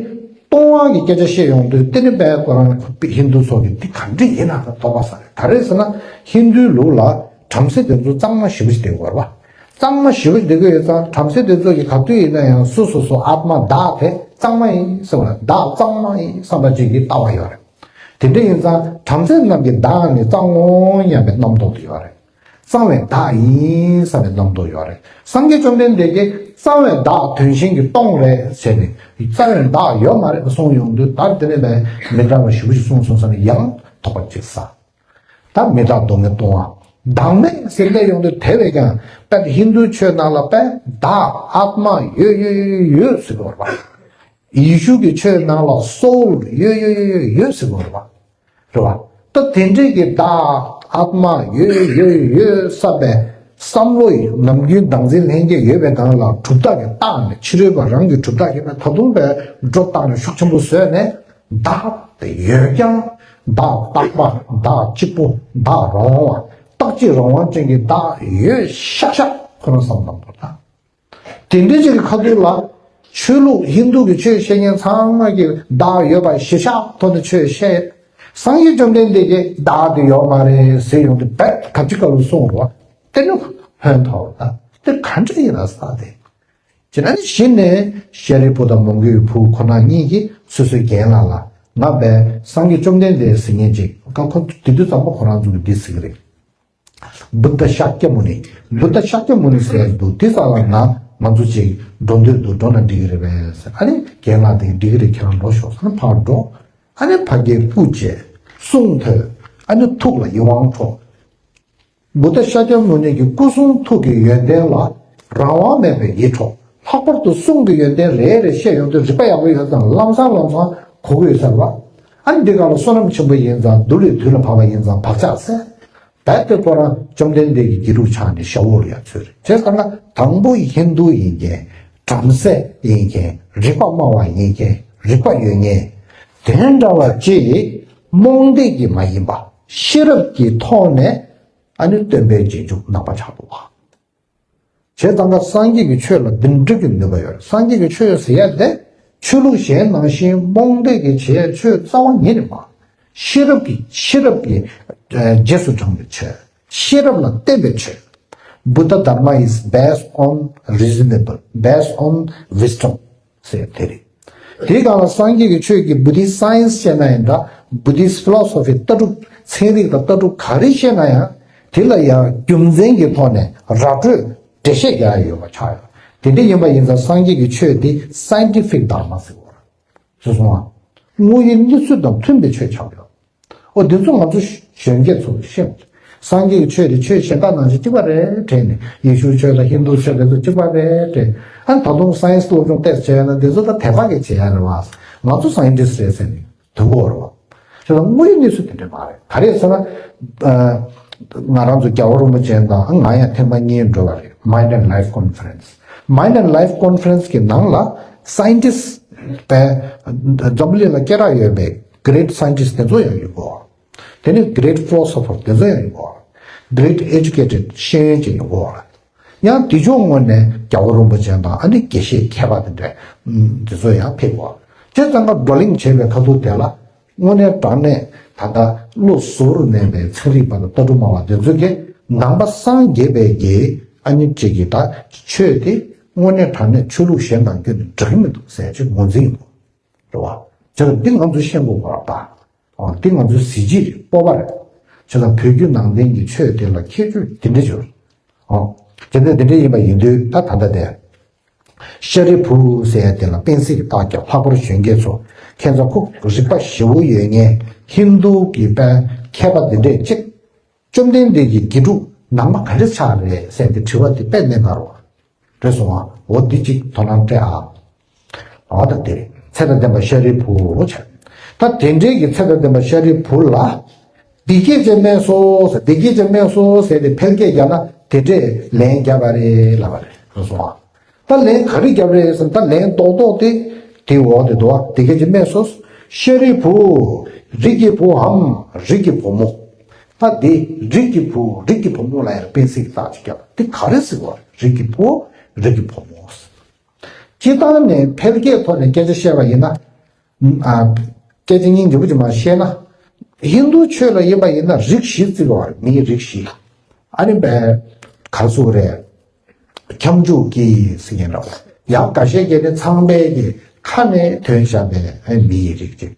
སྟོང་པ་གི་སྐད་ཆ་བཤད་ཡོང་དུས་དེ་ནི་དཔེ་ཁོ་རང་ཧིན་རྡུ་ཚོ་གིས་འདི་ག་འདྲ་ཡིན་ན་ད་དོགས་པ་ཟ་རེད། ག་རེ་ཟེར་ན་ཧིན་རྡུའི་ལུགས་ལ་བྲམ་ཟེ་དེ་ཚོ་གཙང་མ་ཞེ་པོ་ཞིག་བསྡད་དགོས་རེད་པ། གཙང་མ་ཞེ་པོ་ཞིག་བསྡད་དགོས་ཡོད་ཙང་བྲམ་ཟེ་དེ་ཚོ་གིས་ག་དུས་ཡིན་ན་ཡང་སོ་སོ་སོ་ཨཱཏྨ་བདག་དེ་གཙང་མ་ཡིན་བསམ་པ། བདག་གཙང་མ་ཡིན་བསམ་པ་ཅིག་གི་ལྟ་བ་ཡོད་རེད། དེ་འདྲ་ཡིན་ཙང་བྲམ་ཟེ་རྣམས་ཀྱི་བདག་ནི་གཙང་ངོ་སྙམ་པའི་རྣམ་རྟོག་དེ་ཡོད་རེད། གཙང་བའི་བདག་ཡིན་བསམ་པའི་རྣམ་རྟོག་ཡོད་རེད། སངས་རྒྱས་བཅོམ་ལྡན་འདས་ཀྱིས་གཙང་བའི་བདག་དོན་གཞན་གྱིས་སྟོང་རེད་ཟེར་ནས་གཙང་བའི་བདག་ཡོད་མ་རེད་གསུངས་ཡོང་དུས། ད་དེ་ནས་ནས་མི་འདྲ་བ་ཞེ་པོ་ཞིག་གསུངས་སོང་ཟེར་ནས་ཡང་ ཐོགས་པ་གཅིག་ཟ། ད་མི་རྟག་སྡུག་བསྔལ་སྟོང་བ། བདག་མེད་ཟེར་སླེབས་ཡོང་དུས་དེ་བས་ཀྱང་དཔེ་ཧིན་དུའི་ཆོས་ནང་ལ་དཔེ་བདག་ཨཱཏྨ་ཡོད་ཡོད་ཡོད་ཡོད་ཟེར་གྱི་ཡོད་རེད་པ། ཡེ་ཤུ་གི་ཆོས་ནང་ལ་སོ་ཨུལ་ཡོད་ཡོད་ཡོད་ཡོད་ཟེར་གྱི་ཡོད་རེད་པ། རེད་པ། ད་དེ་འདྲས་ཀྱི་བདག་ཨཱཏྨ་ཡོད་ཡོད་ཡོད་བསམ་པའི་བསམ་བློ་ཡིས་ནམ་རྒྱུན་བདག་འཛིན་ལྷན་སྐྱེས་ཡོད་པའི་ནང་ལ་གྲུབ་རྟགས་ཀྱིས་བཏགས་ནས། ཕྱི་རོལ་པ་རང་གི་གྲུབ་རྟགས་ཡིན་པས་ད་དུང་དཔེ་སྒྲོ་བཏགས་ནས་ཤུགས་ཆེན་པོ་བཟོས་ནས། བདག་དེ་ཡོད་ཀྱང་བདག་རྟག་པ། བདག་གཅིག་པུ། བདག་རང་དབང་བ། རྟག་གཅིག་རང་དབང་ཅན་གྱི་བདག་ཡོད་ཤག་ཤག་ཁོ་རང་བསམ་བློ་བཏང་དགོས་ད། དེ་འདྲའི་ཅིག་གི་ཁ་ཐུག་ལ། ཆོས་ལུགས་ཧིན་དུ་གི་ཆོས་བཤད་མཁན་ཚང་མ་གིས་བདག་ཡོད་པ་གཞིར་བཞག་ཐོག་ནས་ཆོས་བཤད། སངས་རྒྱས་བཅོམ་ལྡན་འདས་ཀྱིས་བདག་དེ་ཡོད་མ་རེད་ཟེར་ཡོང་དུས་རྦད་གབ་ཅིག་སྐབས་ལ་གསུངས་རོགས། དེ་ནི་ཕན་ཐོགས་ད། དེ་ག་འདྲ་ཡིན་ན་ས་དེ། བྱས་ན་ནི་གཞི་ནས་ཤཱ་རིའི་བུ་དང་མོའུ་འགལ་བུ་ཁོ་ན་གཉིས་ཀྱིས་སོ་སོའི་རྒན་ལགས་ལ། ང་དཔེ་སངས་རྒྱས་བཅོམ་ལྡན་འདས་ཟེར་མཁན་ཅིག་ཁོ་དེ་དུས་ཙམ་པ་ཁོ་རང་ཚོ་གིས་འདི་ཟེར་གྱི་རེད། བུདྡྷ་ཤཱཀྱ་མུ་ནི། བུདྡྷ་ཤཱཀྱ་མུ་ནི་ཟེར་འདུག་དེ་ས་ལ་ང་ང་ཚོ་ཅིག་འགྲོ་འདོད་འདུག་འགྲོ་ན་འགྲིག་གི་རེད་པས་ཟེར། ཨ་ནི་རྒན་ལགས་དེས་འགྲིག་གི་རེད། ཁྱེད་རང་འགྲོ་ཤོག་ཟེར་ནས་ཕར་འགྲོ། ཨ་ནི་ཕ་གིའི་སྐུ་མཇལ། གསུང་ཐོས། ཨ་ནི་ཐུགས་ལ་ཡིད་དབང་འཕྲོག་བུདྡྷ་ཤཱཀྱ་མུ་ནི་གི་སྐུ་གསུང་ཐུགས་ཀྱི་ཡོན་ཏན་ལ་རང་དབང་མེད་པའི་ཡིད་འཕྲོག་ལྷག་པར་དུ་གསུང་གི་ཡོན་ཏན་རེ་རེ་བཤད་ཡོང་དུས་རིག་པ་ཡག་པོ་ཡོད་ཙང་ལམ་སང་ལམ་སང་གོ་གི་ཡོད་ས་རེད་པ། ཨ་ནི་འདི་ག་ལ་བསོད་ནམས་ཆེན་པོ་ཡིན་ཙང་། བདུད་ལས་དུས་ལ་བབ་པ་ཡིན་ཙང་བག་ཆགས་སད། རྦད་དེ་ཁོ་རང་བཅོམ་ལྡན་འདས་ཀྱི་དགེ་ཕྲུག་ཆགས་ནས་ཞབས་འོག་ལ་ཡར་ཚུད་རེད། བྱས་ཙང་ན་དང་པོ་ཧིན་དུ་ཡིན་མཁན། བྲམ་ཟེ་ཡིན་མཁན། རིག་པ་དམའ་བ་ཡིན་མཁན། རིག་པ་ཡོད་མཁན། དེ་འདྲ་བ་ཅིག་རྨོངས་དད་ཀྱིས་མ་ཡིན་པ་ཤེས་རབ་ཀྱི་ཐོག་ནས། ཨ་ནི་སྟོན་པའི་རྗེས་འཇུག་ནང་པ་ཆགས་འདུག་པ། བྱས་ཙང་ཀ་སངས་རྒྱས་ཀྱི་ཆོས་ལ་འདི་འདྲ་གི་ནུས་པ་ཡོད་རེད། སངས་རྒྱས་ཀྱི་ཆོས་ཟེར་ཡ་དེ་ཆོས་ལུགས་གཞན་ནང་བཞིན་རྨོངས་དད་ཀྱིས་བྱེད་ཡ་ཆོས་རྩ་བ་ཉིད་ནས་མ། ཤེས་རབ་ཀྱི་ཤེས་རབ་ཀྱི་ཨ་རྗེས་སུ་འབྲང་བའི་ཆོས། ཤེས་རབ་ལ་བརྟེན་པའི་ཆོས། Buddha Dharma is based on reasonable, based on wisdom ཟེར་དེ་རེད། དེའི་སྒང་ལ་སངས་རྒྱས་ཀྱི་ཆོས་ཀྱི་Buddhist science བཤད་ན་ཡང་འདྲ། Buddhist philosophy ལྟ་གྲུབ། ཚན་རིག་དང་ལྟ་གྲུབ་ག་རེ་བཤད་ན་ཡང་། དེ་ལ་ཡང་རྒྱུ་མཚན་གྱི་ཐོག་ནས་ར་སྤྲོད་འགྲེལ་བཤད་རྒྱག་ཡ་ཡོད་པ་ཆགས་ཡོད། དེ་འདྲ་ཡིན་པ་ཡིན་ཙང་སངས་རྒྱས་ཀྱི་ཆོས་དེ་scientific dharma ཟེར་བ་རེད། སོ་སོ་ང་། དངོས་ཡོད་གནས་ཚུལ་དང་མཐུན་པའི་ཆོས་ཆགས་ཡོད། ཨོ་འདི་ཚོ་ང་ཚོ་གཞོན་སྐྱེས་ཚོ་ཤེས། སངས་རྒྱས་ཀྱི་ཆོས་དེ་ཆོས་གཞན་དག་ནང་བཞིན་གཅིག་པ་རེད་དྲན་ནས། ཡེ་ཤུའི་ཆོས་དང་ཧིན་དུའི་ཆོས་དེ་ཚོ་གཅིག་པ་རེད་དྲན། ཨ་ནི་ད་དུང་སའེན་སི་སློབ་སྦྱོང་ཏོག་ཙམ་བྱས་ན་འདི་ཚོ་ད་དད་པ་གིས་བྱེད་ཡ་རེད་བ། ང་ཚོ་scientist རེད་ཟེར་ནས་དོན་གོ་རེད་བ། དེ་ལ་དངོས་ཡོད་གནས་ཚུལ་དེ་འདྲ་མ་རེད། ག་རེ་ཟེར་ན། ཨ་ང་རང་ཚོ་རྒྱལ་བ་རིན་པོ་ཆེ་དང་ང་ཡང་ཐེངས་མ་གཉིས་འགྲོ་བ་རེད། Mind and Life Conference། Mind and Life Conference གི་ནང་ལ་scientist དཔེ་འཛམ་བུ་གླིང་ལ་སྐད་གྲགས་ཡོད་པའི་great scientist དེ་ཚོ་ཡང་ཡོད་གོ། དེ་ནས་great philosopher དེ་ཚོ་ཡང་ཡོད་གོ། Great educated ཤེས་ཡོན་ཅན་ཡོད་གོ། ཡང་དེ་ཕྱོགས་ངོས་ནས་རྒྱལ་བ་རིན་པོ་ཆེ་དང་ཨ་ནི་དགེ་བཤེས་མཁས་པ་དེ་འདྲ་དེ་ཚོ་ཡང་ཕེབས་གོ། བྱས་ཙང་ཀ་བགྲོ་གླེང་བྱས་པའི་ཁ་ཐུག་དེ་ལ། དངོས་གནས་དྲང་གནས་ད་ལྟ་བློ་གཟུ་བོར་གནས་པའི་ཚན་རིག་པ་དང་ལྟ་གྲུབ་སྨྲ་བ་དེ་ཚོ་གིས་ནང་པ་སངས་རྒྱས་པའི་གི་ཨ་ནི་གཅིག་གི་ད་ཆོས་དེ་དངོས་གནས་དྲང་གནས་ཆོས་ལུགས་གཞན་དང་ཁྱོན་ནས་འདྲ་གི་མི་འདུག་ཟེར་ཅིག་ངོས་འཛིན་ཡིན་པ་རེད་བ། བྱས་ཙང་འདི་ང་ཚོས་ཤེས་དགོས་པ་རེད་པ། འོ་འདི་ང་ཚོའི་གཟི་བརྗིད་རེད། སྤོབས་པ་རེད། བྱས་ཙང་བོད་བརྒྱུད་ནང་བསྟན་གྱི་ཆོས་དེ་ལ་ཁྱད་ཆོས་འདི་འདྲ་ཡོད་རེད། འོ་དེ་འདྲ་འདི་འདྲ་ཡིན་པ་ཡིན་དུས་ད་ད་ལྟ་དེ། ཤཱ་རིའི་བུ་ཟེར་ཡ་དེ་ལ་དཔེ་སྲིད་ཀྱི་རྟགས་རྒྱབ། ལྷག་པར་གཞོན་སྐྱེས་ཚོ་ཁྱེད་ཚོ་ཁོ་རིག་པ་ཞེ་བོ་ཡོད་མཁན་ཧིན་དུ་གི་དཔེ་མཁས་པ་འདི་འདྲས་གཅིག་བཅོམ་ལྡན་འདས་ཀྱི་དགེ་ཕྲུག་ནང་པ་ག་འདྲས་ཆགས་རེད་ཟེར་ཏེ་དྲི་བ་དེ་དཔེ་གནད་འགག་རེད་བ། རེད་སོང་ཨ། འོ་འདི་གཅིག་དོ་སྣང་སྤྲད་ཨ། འོ་ད་དེ་རེད། ཚེ་དང་ལྡན་པ་ཤཱ་རིའི་བུ་བྱས། ད་དེ་འདྲས་ཀྱི་ཚེ་དང་ལྡན་པ་ཤཱ་རིའི་བུ་ལ། འདི་སྐད་ཅེས་སྨྲས་སོ་ཟེར། འདི་སྐད་ཅེས་སྨྲས་སོ་ཟེར་ཏེ་འཕེལ་སྐད་རྒྱབ་ན་དེ་འདྲས་ལན་རྒྱབ་པ་རེད་ལབ་པ་རེད། རེད་སོང་ཨ། ད་ལན་ག་རེ་རྒྱབ་རེད་ཟེར་ན། ད་ལན་རྡོག་རྡོག་དེ་དེའི་འོག་དེ་འདུག་བ། དེ་སྐད་ཅེས་སྨྲས་སོ། ཤཱ་རིའི་བུ། རིགས་ཀྱི་བུའམ་རིགས་ཀྱི་བུ་མོ། ད་དེ་རིགས་ཀྱི་བུ། རིགས་ཀྱི་བུ་མོ་ལབ་ཡ་ལ་དཔེ་སྲིད་ཀྱི་རྟགས་ཅིག་རྒྱབ། དེ་ག་རེ་ཟེར་བ། རིགས་ཀྱི་བུ། རིགས་ཀྱི་བུ་མོ། སྤྱིར་བཏང་ནས་འཕེལ་སྐད་ཐོག་ནས་སྐད་ཆ་བཤད་པ་ཡིན་ན། ཨ། སྐད་ཆ་སྙིང་རྗེ་པོ་ཅིག་མར་བཤད་ན། ཧིན་དུ་ཆོས་ལ་ཡིན་པ་ཡིན་ན་རིགས་བཞི་བརྩི་དགོས་པ་རེད། མིའི་རིགས་བཞི། ཨ་ནི་བས། ག་རེ་ཟེར་དགོས་རེད། ཁྱབ་འཇུག་གི་ཟེར་མཁན་འདྲ་བོ། ཡང་འགའ་ཤས་ཀྱིས་ནི་ཚངས་པའི་གི་ཁ་ནས་ཐོན་བཞག་པའི་ཨ་མིའི་རིགས་གཅིག་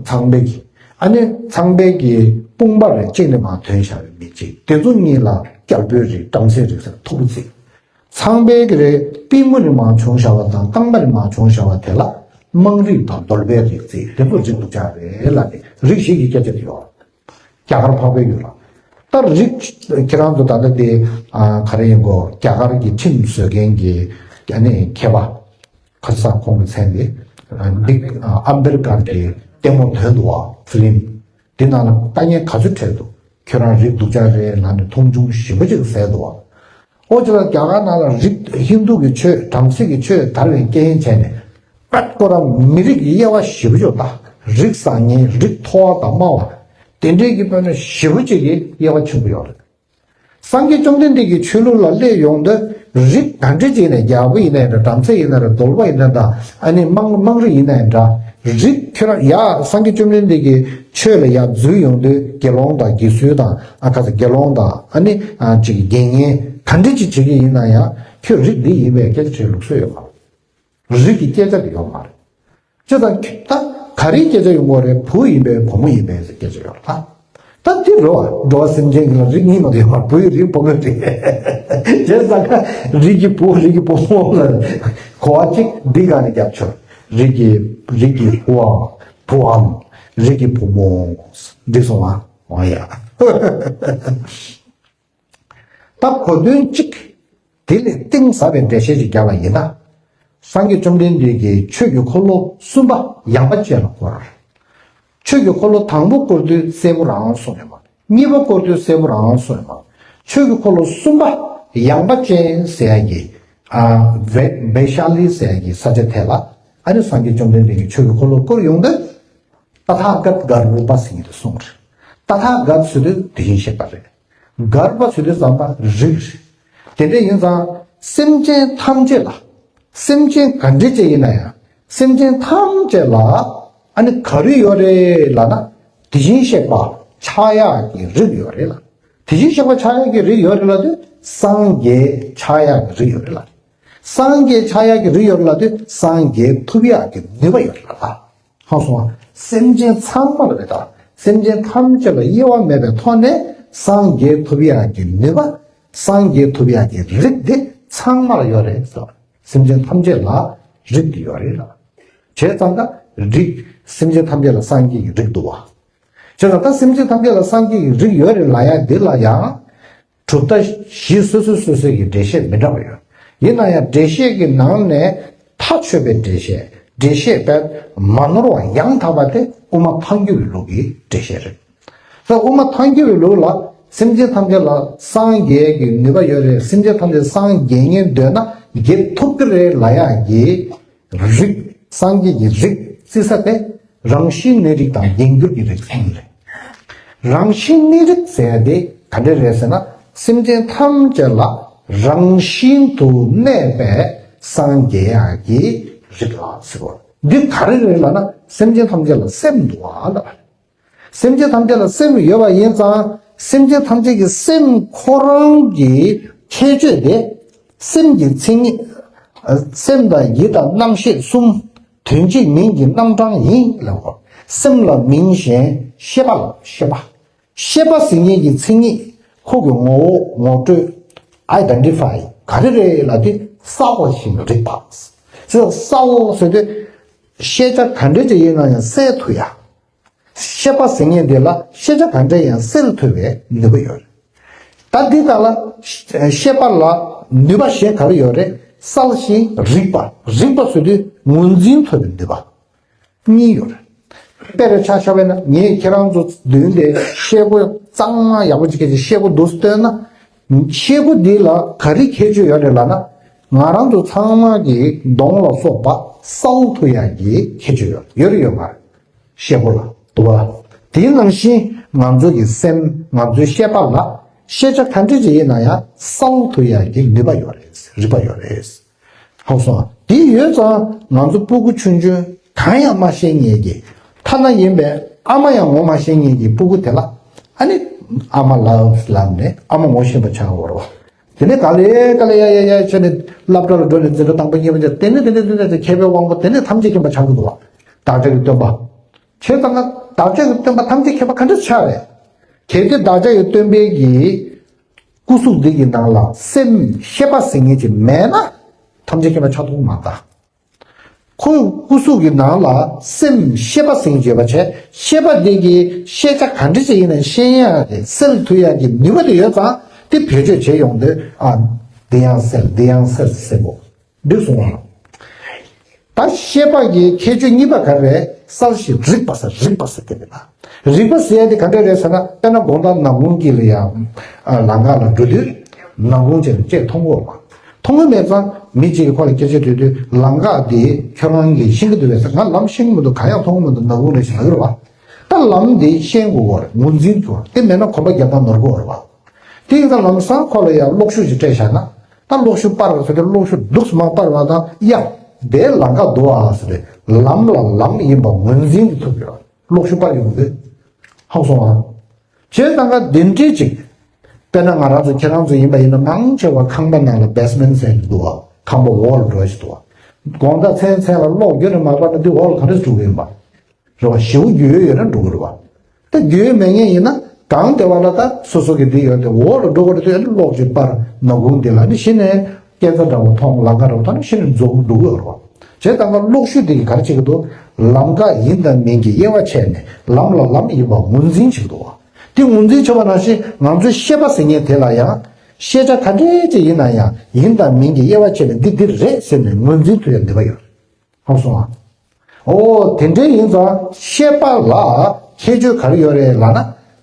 ཚངས་པའི་གི། ཨ་ནི་ཚངས་པའི་གི་དཔུང་པ་རེ་གཅིག་ནས་མར་ཐོན་བཞག་པའི་མི་གཅིག་དེ་ཚོ་གཉིས་ལ་རྒྱལ་པོའི་རིགས་བྲམ་ཟེའི་རིགས་ཟེར་མཐུ་བོ་བརྩི། ཚངས་པའི་གི་རེད། པུས་མོ་ནས་མར་བྱུང་བཞག་པ་དང་རྐང་པ་ནས་མར་བྱུང་བཞག་པ་དེ་ལ་དམངས་རིགས་དང་གདོལ་པའི་རིགས་བརྩི། དེ་ཚོ་རིགས་སྡུག་ཅག་རེད་ལབ་ནས་རིགས་བཞི་གི་སྐད་ཆ་དེ་ཡོད། རྒྱ་གར་འཕགས་པའི་ཡུལ་ལ། ད་རིགས་ཁྱེད་རང་ཚོ་ད་ལྟ་དེ་ག་རེ་ཡིན་གོ་རྒྱ་གར་གྱི་ཁྲིམས་བཟོ་མཁན་གྱི་ཨ་ནི་མཁས་པ། ཁ་སང་ཁོང་གི་མཚན་དེ། འདི་ཨམ་བེར་ཀར་གྱི་ལྟད་མོ་དོན་དུ་བ་ཕི་ལིམ། འདི་ནང་ལ་ལྟ་མཁན་ག་ཚོད་འཕྲད་འདུག་ཁྱོད་རང་རིགས་སྡུག་ཅག་རེད་ལབ་ནས་མཐོང་ཆུང་ཞེ་པོ་ཅིག་ཟེར་འདུག་བ། ཨོ་ཅི་ལ་རྒྱ་གར་ནང་ལ་རིགས་ཧིན་རྡུ་གི་ཆོས་བྲམ་ཟེ་གི་ཆོས་དར་བའི་རྐྱེན་བྱས་ནས་པད་ཁོ་རང་མི་རིགས་ཀྱི་དབྱེ་བ་ཞེ་པོ་ཅིག་ད་རིགས་བཟང་ངན་རིགས་མཐོ་བ་དང་དམའ་བ་དེ་འདྲའི་གི་དཔེར་ན་ཞེ་པོ་ཅིག་གི་དབྱེ་བ་ཕྱེ་གི་ཡོད་རེད། སངས་རྒྱས་བཅོམ་ལྡན་འདས་ཀྱི་ཆོས་ལུགས་ལ་སླེབས་ཡོང་དུས་རིགས་ག་འདྲ་ཅིག་ཡིན་ནའི་རྒྱལ་པོ་ཡིན་ནའི་འདྲ་བྲམ་ཟེ་ཡིན་ནའི་འདྲ་གདོལ་པ་ཡིན་ནའི་འདྲ་ཨ་ནི་དམངས་དམངས་རིགས་ཡིན་ནའི་འདྲ་རིགས་ཁྱོད་རང་ཡ་སངས་རྒྱས་བཅོམ་ལྡན་འདས་ཀྱི་ཆོས་ལ་ཡ་འཛུལ་ཡོང་དུས་དགེ་སློང་དང་དགེ་ཚུལ་དང་ཨ་ཁ་ཚ་དགེ་སློང་དང་ཨ་ནི་ཨ་ཅིག་དགེ་བསྙེན་ག་འདྲ་ཅིག་བྱེད་ཀྱི་ཡིན་ན་ཡང་ཁྱོད་རིགས་འདི་ཡིན་པའི་སྐད་ཆ་དྲིས་ལུགས་སྲོལ་ཡོད་མ་རེད། རིགས་ཀྱི་སྐད་ཆ་དེ་ཡོད་མ་རེད། ཅེས་དང་ད་ག་རེའི་སྐད་ཆ་ཡོང་གི་རེད། བུ་ཡིན་པས་བུ་མོ་ཡིན་པས་ཟེར་སྐད་ཆ་ཡོད་རེད། ད་དེ་རེད་བ། འགྲོ་བ་སེམས་ཅན་གྱི་ལ་རིགས་གཉིས་མ་གཏོགས་ཡོད་མ་རེད། བུ་ཡི་རིགས་བུ་མོའི་རིགས། བྱས་ཙང་ཀ་རིགས་ཀྱི་བུ་རིགས་ཀྱི་བུ་མོ་ལ་གོ་བ་གཅིག་འདི་ག་ནས་རྒྱབ་ཆོག་རིགས་ཀྱི་རིགས་ཀྱི་བུའམ་བུའམ་རིགས་ཀྱི་བུ་མོ་འདི་སོང་བ་འོང་ཡ། ད་གོ་དོན་གཅིག་དེ་ལས་གཏིང་ཟབ་པའི་འགྲེལ་བཤད་ཅིག་བརྒྱབ་པ་ཡིན་ན། སངས་རྒྱས་བཅོམ་ལྡན་འདས་ཀྱིས་ཆོས་ཀྱི་འཁོར་ལོ་གསུམ་པ་ཡངས་པ་ཅན་ལ་བསྐོར། ཆོས་ཀྱི་འཁོར་ལོ་དང་པོ་བསྐོར་དུས་སྲས་པོ་རང་གསུངས་ཡོད་མ་རེད། གཉིས་པ་བསྐོར་དུས་སྲས་པོ་རང་གསུངས་ཡོད་མ་རེད། ཆོས་ཀྱི་འཁོར་ལོ་གསུམ་པ་ཡངས་པ་ཅན་ཟེར་ཡ་གི་ཨ་བེ་བེ་ཤ་ལི་ཟེར་ཡ་གི་ས་ཆ་དེ་ལ་ཨ་ནི་སངས་རྒྱས་བཅོམ་ལྡན་འདས་ཀྱིས་ཆོས་ཀྱི་འཁོར་ལོ་བསྐོར་ཡོང་དུས། ཏ་ཐཱ་གཏ་གར་པ་ཟེར་མཁན་དེ་གསུངས་རེད། ཏ་ཐཱ་གཏ་ཟེར་དུས་དེ་བཞིན་གཤེགས་པ་རེད། གར་པ་ཟེར་དུས་ཙམ་པ་རིགས་རེད། དེ་འདྲ་ཡིན་ཙང་སེམས་ཅན་ཐམས་ཅད་ལ། སེམས་ཅན་ག་འདྲ་ཅིག་ཡིན་ན་ཡང་སེམས་ཅན་ཐམས་ཅད་ལ་ཨ་ནི་ག་རེ་ཡོད་རེད་ལབ་ན་དེ་བཞིན་གཤེགས་པ་ཆགས་ཡག་གི་རིགས་ཡོད་རེད་ལ། དེ་བཞིན་གཤེགས་པ་ཆགས་ཡག་གི་རིགས་ཡོད་རེད་ལབ་དུས་སངས་རྒྱས་ཆགས་ཡག་གི་རིགས་ཡོད་རེད་ལ། སངས་རྒྱས་ཆགས་ཡག་གི་རིགས་ཡོད་རེད་ལབ་དུས་སངས་རྒྱས་ཐུབ་ཡག་གི་ནུས་པ་ཡོད་རེད་ལ། ཧང་སོང་བ། སེམས་ཅན་ཚང་མ་ལ་རེད་ད། སེམས་ཅན་ཐམས་ཅད་ལ་དབྱེ་བ་མེད་པའི་ཐོག་ནས་སངས་རྒྱས་ཐུབ་ཡག་གི་ནུས་པ། སངས་རྒྱས་ཐུབ་ཡག་གི་རིགས་དེ་ཚང་མ་ལ་ཡོད་རེད་ཟེར་བ། སེམས་ཅན་ཐམས་ཅད་ལ་རིགས་དེ་ཡོད་རེད་ལ། བྱས་ཙང་ཀ་རིགས་སེམས་ཅན་ཐམས་ཅད་ལ་སངས་རྒྱས་ཀྱི་རིགས་འདུག་བ། བྱས་ཙང་ད་སེམས་ཅན་ཐམས་ཅད་ལ་སངས་རྒྱས་ཀྱི་རིགས་ཡོད་རེད་ལབ་ཡག་འདི་ལ་ཡང་། གྲུབ་མཐའ་བཞི་སོ་སོ་སོ་སོའི་གི་འགྲེལ་བཤད་མི་འདྲ་བ་ཡོད། ཡིན་ན་ཡང་འགྲེལ་བཤད་ཀྱི་ནང་ནས་མཐའ་ཆོད་པའི་འགྲེལ་བཤད། འགྲེལ་བཤད་པས་མ་ནོར་བ་ཡང་དག་པ་དེ་དབུ་མ་ཐལ་འགྱུར་བའི་ལུགས་ཀྱི་འགྲེལ་བཤད་རེད། ད་དབུ་མ་ཐལ་འགྱུར་བའི་ལུགས་ལ་སེམས་ཅན་ཐམས་ཅད་ལ་སངས་རྒྱས་ཀྱི་ནུས་པ་ཡོད་རེད། སེམས་ཅན་ཐམས་ཅད་སངས་རྒྱས་ཉན་འདོད་ན་རྒྱལ་ཐུབ་ཀྱི་རེད་ལབ་ཡག་གི་རིགས། སངས་རྒྱས་ཀྱི་རིགས་བརྩི་ས་དེ་རང་བཞིན་གནས་རིགས་དང་རྒྱས་འགྱུར་གྱི་རིགས་གསུམ་རེད། རང་བཞིན་གནས་རིགས་ཟེར་ཡ་དེ་ག་འདྲ་རེད་ཟེར་ན། སེམས་ཅན་ཐམས་ཅད་ལ་རང་བཞིན་དུ་གནས་པའི་སངས་རྒྱས་ཡག་གི་རིགས་ལ་ཟེར་བ། འདི་ག་རེ་རེད་ལབ་ན་སེམས་ཅན་ཐམས་ཅད་ལ་སེམས་འདུག་བ་ལབ་པ་རེད། སེམས་ཅན་ཐམས་ཅད་ལ་སེམས་ཡོད་པ་ཡིན་ཙང་སེམས་ཅན་ཐམས་ཅད་ཀྱི་སེམས་ཁོ་རང་གི་ཁྱད་ཆོས་དེ། སེམས་ཀྱི་མཚན་ཉིད། ཨ་སེམས་དང་ཡིད་དང་རྣམ་ཤེས་གསུམ་དོན་གཅིག་མིང་གི་རྣམ་གྲངས་ཡིན་ལབ་པ། སེམས་ལ་མིང་གཞན་ཤེས་པ་ལ་ཤེས་པ། ཤེས་པ་ཟེར་མཁན་གྱི་མཚན་ཉིད་ཁོ་གི་ངོ་བོ་ངོ་སྤྲོད་ཨའི་ཌེན་ཊི་ཕའི་ག་རེ་རེད་ལབ་དུས་གསལ་བ་ཞིག་རིག་པ། གསལ་བ་ཟེར་དུས་ཤེས་བྱ་ག་འདྲ་ཅིག་ཡིན་ན་ཡང་གསལ་ཐུབ་ཡ། ཤེས་པ་ཟེར་མཁན་དེ་ལ་ཤེས་བྱ་ག་འདྲ་ཡང་གསལ་ཐུབ་པའི་ནུས་པ་ཡོད་རེད། ད་འདི་དག་ལ་ཤེས་པ་ལ་ནུས་པ་གཞན་ག་རེ་ཡོད་རེད། གསལ་ཞིང་རིག་པ། རིག་པ་ཟེར་དུས་ངོས་འཛིན་ཐུབ་པའི་ནུས་པ་གཉིས་ཡོད་རེད། དཔེར་ཆ་བཞག་པ་ན་ངས་ཁྱེད་རང་ཚོ་མདུན་དེ་ཤེལ་སྒོ་གཙང་མ་ཡག་པོ་ཅིག་གི་ཤེལ་སྒོ་འདུག་སྟོན་ན། ཤེལ་སྒོ་འདི་ལ་ག་རེ་ཁྱད་ཆོས་ཡོད་རེད་ལབ་ན། ང་རང་ཚོ་ཚང་མ་གི་གདོང་ལ་སོགས་པ་གསལ་ཐུབ་ཡག་གི་ཁྱད་ཆོས་ཡོད་ཡོད་རེད་ཡོད་མ་རེད། ཤེལ་སྒོ་ལ་འདུག་བ། དེའི་ནང་བཞིན་ང་ཚོ་གི་སེམས་ང་ཚོའི་ཤེས་པ་ལ་ཤེས་བྱ་ག་འདྲ་ཅིག་ཡིན་ན་ཡང་གསལ་ཐུབ་ཡག་གི་ནུས་པ་ཡོད་རེད། རིག་པ་ཡོད་རེད། ཧང་སོང་། དེ་ཡོད་ཙང་ང་ཚོ་སྤུ་གུ་ཆུང་ཆུང་གང་ཡང་མ་ཤེས་མཁན་གྱི་ཐ་ན་ཡིན་པའི་ཨ་མ་ཡང་ངོ་མ་ཤེས་མཁན་གྱི་སྤུ་གུ་དེ་ལ་ཨ་ནི་ཨ་མ་ལབ་ལབ་ནས་ཨ་མ་ངོ་ཤེས་པ་ཆགས་འོར་བ། དེ་ནས་ག་ལེ་ག་ལེ་ཡ་ཡ་ཡ་བྱས་ནས་སློབ་གྲྭ་ལ་འགྲོ་ནས་འཛིན་གྲྭ་དང་པོ་གཉིས་པ་བྱས། དེ་ནས་དེ་ནས་དེ་ནས་དེ་མཁས་པའི་དབང་པོ་དེ་ནས་ཐམས་ཅད་མཁྱེན་པ་ཆགས་ཀྱི་འདུག་བ། བདག་ཅག་གི་སྟོན་པ། བྱས་ཙང་ང་བདག་ཅག་གི་སྟོན་པ་ཐམས་ཅད་མཁྱེན་པ་ག་འདྲ་ཆགས་རེད། གལ་ཏེ་བདག་ཅག་གི་སྟོན་པའི་གི་སྐུ་གཟུགས་འདི་གི་ནང་ལ་སེམས་ཤེས་པ་ཟེར་མཁན་ཅིག་མེད་ན་ཐམས་ཅད་མཁྱེན་པ་ཆགས་ཐུབ་མ་ད། ཁོའི་སྐུ་གཟུགས་ཀྱི་ནང་ལ་སེམས་ཤེས་པ་ཟེར་མཁན་ཅིག་ཡོད་པ་བྱས། ཤེས་པ་དེ་གིས་ཤེས་བྱ་ག་འདྲ་ཅིག་ཡིན་ན་ཤེས་ཡ་དེ་སེལ་ཐུབ་ཡ་གི་ནུས་པ་དེ་ཡོད་ཙང་དེ་བེད་སྤྱོད་བྱེད་ཡོང་དུས། ཨ། འདི་ཡང་སེལ། འདི་ཡང་སེལ་ཟེར་གོ། འགྲིག་སོང་ང་། ད་ཤེས་པ་གི་ཁྱད་ཆོས་གཉིས་པ་ག་རེ་རེད། གསལ་ཞིང་རིག་པ་ཟེར། རིག་པ་ཟེར་དེ་རེད་ལ། རིག་པ་ཟེར་ཡ་དེ་ག་འདྲ་རེད་ཟེར་ན། དཔེར་ན་དགོང་དག་ནམ་གུང་གི་ལ་ཡ། ཨ། ལམ་ཁ་ལ་འགྲོ་དུས་ནམ་གུང་བྱས་ནས་ཅིག་མཐོང་གི་ཡོད་མ། མཐོང་གི་མེད་ཙང་མི་གཅིག་གིས་ཁོ་ལ་སྐད་ཆ་དྲིས་དུས། ལམ་ཁ་འདི་ཁྱོད་རང་གིས་ཤེས་ཀྱི་འདུག་གས་ཟེར། ང་ལམ་ཤེས་ཀྱི་མི་འདུག། གང་ཡང་མཐོང་གི་མི་འདུག། ནམ་གུང་རེད་ཟེར་ལབ་ཀྱི་རེད་པ། ད་ལམ་འདི་ཤེས་དགོས་ཀྱི་རེད། ངོས་འཛིན་དགོས་རེད། དེ་མེད་ན་གོམ་པ་རྒྱབ་སྟངས་ནོར་གྱི་ཡོད་རེད་པ། དེ་ཡིན་ཙང་ལམ་སང་ཁོ་ལ་ཡང་གློག་ཤུགས་ཤིག་སྤྲད་བཞག་ན། ད་གློག་ཤུགས་སྤར་བ་ཟེར་ཏེ་གློག་ཤུགས་འདུག་སེ་མར་སྤར་བ་དང་། ཡ། དེ་ལམ་ཁ་འདུག་ཨ་ཟེར་ཏེ་ལམ་ལ་ལམ་ཡིན་པ་ངོས་འཛིན་དེ་ཐུབ་ཡོད། གློག་ཤུགས་སྤར་ཡོང་དུས། ཧ་གོ་སོང་ཨ། བྱས་ཙང་ག་དེ་འདྲའི་ཅིག། དཔེར་ན་ང་རང་ཚོ་ཁྱེད་རང་ཚོ་ཡིན་པ་ཡིན་ན། མང་ཆེ་བ་ཁང་པ་ནང་ལ་བེ་སི་མེན་ཊི་ཟེར་གྱི་འདུག་ཨ། ཁང་པ་འོག་ལ་འགྲོ་ཞིག་འདུག་ཨ། དགོང་དག་མཚན་མཚན་ལ་གློག་རྒྱུན་ནས་མ་སྤར་ན་འདི་འོག་ལ་ག་འདྲ་འགྲོ་གི་ཡིན་པ། རེད་བ། ཞེ་པོ་རྒྱུས་ཡོད་ན་འགྲོ་གི་རེད་བ། ད་རྒྱུས་ཡོད་མེད་མཁན་ཡིན་ན་གང་བདེ་བ་ལ། ད་སོ་སོ་གི་འདི་ཡོད་དེ་འོག་ལ་འགྲོ་གི་རེད་དེ། ཨ་ནི་གློག་ཅིག་སྤར། ནམ་གུང་འདི་ལ་ནི་གཞི་ནས་སྐས་འཛེག་འདྲ་བོ་མཐོང་། ལམ་ཁ་འདྲ་བོ་མཐོང་ན་གཞི་ནས་འཛུགས་འགྲོ་གི་ཡོད་རེད་བ། བྱས་ཙང་ག་གློག་ཤུགས་འདི་གིས་ག་རེ་བྱེད་ཀྱི་འདུག། ལམ་ཁ་ཡིན་དང་མིན་གྱི་དབྱེ་བ་ཕྱེ་ནས་ལམ་ལ་ལམ་ཡིན་པ་ངོས་འཛིན་བྱེད་ཀྱི་འདུག་བ། དེ་ངོས་འཛིན་བྱེད་པ་ནང་བཞིན་ང་ཚོའི་ཤེས་པ་ཟེར་མཁན་དེ་ལ་ཡང་། ཤེས་བྱ་ག་འདྲས་ཅིག་ཡིན་ན་ཡང་། ཡིན་དང་མིན་གྱི་དབྱེ་བ་ཕྱེ་ནས་འདི་འདི་རེད་ཟེར་ནས་ངོས་འཛིན་ཐུབ་ཡ་ནུས་པ་ཡོད། ཧ་གོ་སོང་ཨ། འོ། དེ་འདྲའི་ཡིན་ཙང་ཤེས་པ་ལ་ཁྱད་ཆོས་ག་རེ་ཡོད་རེད་ལབ་ན།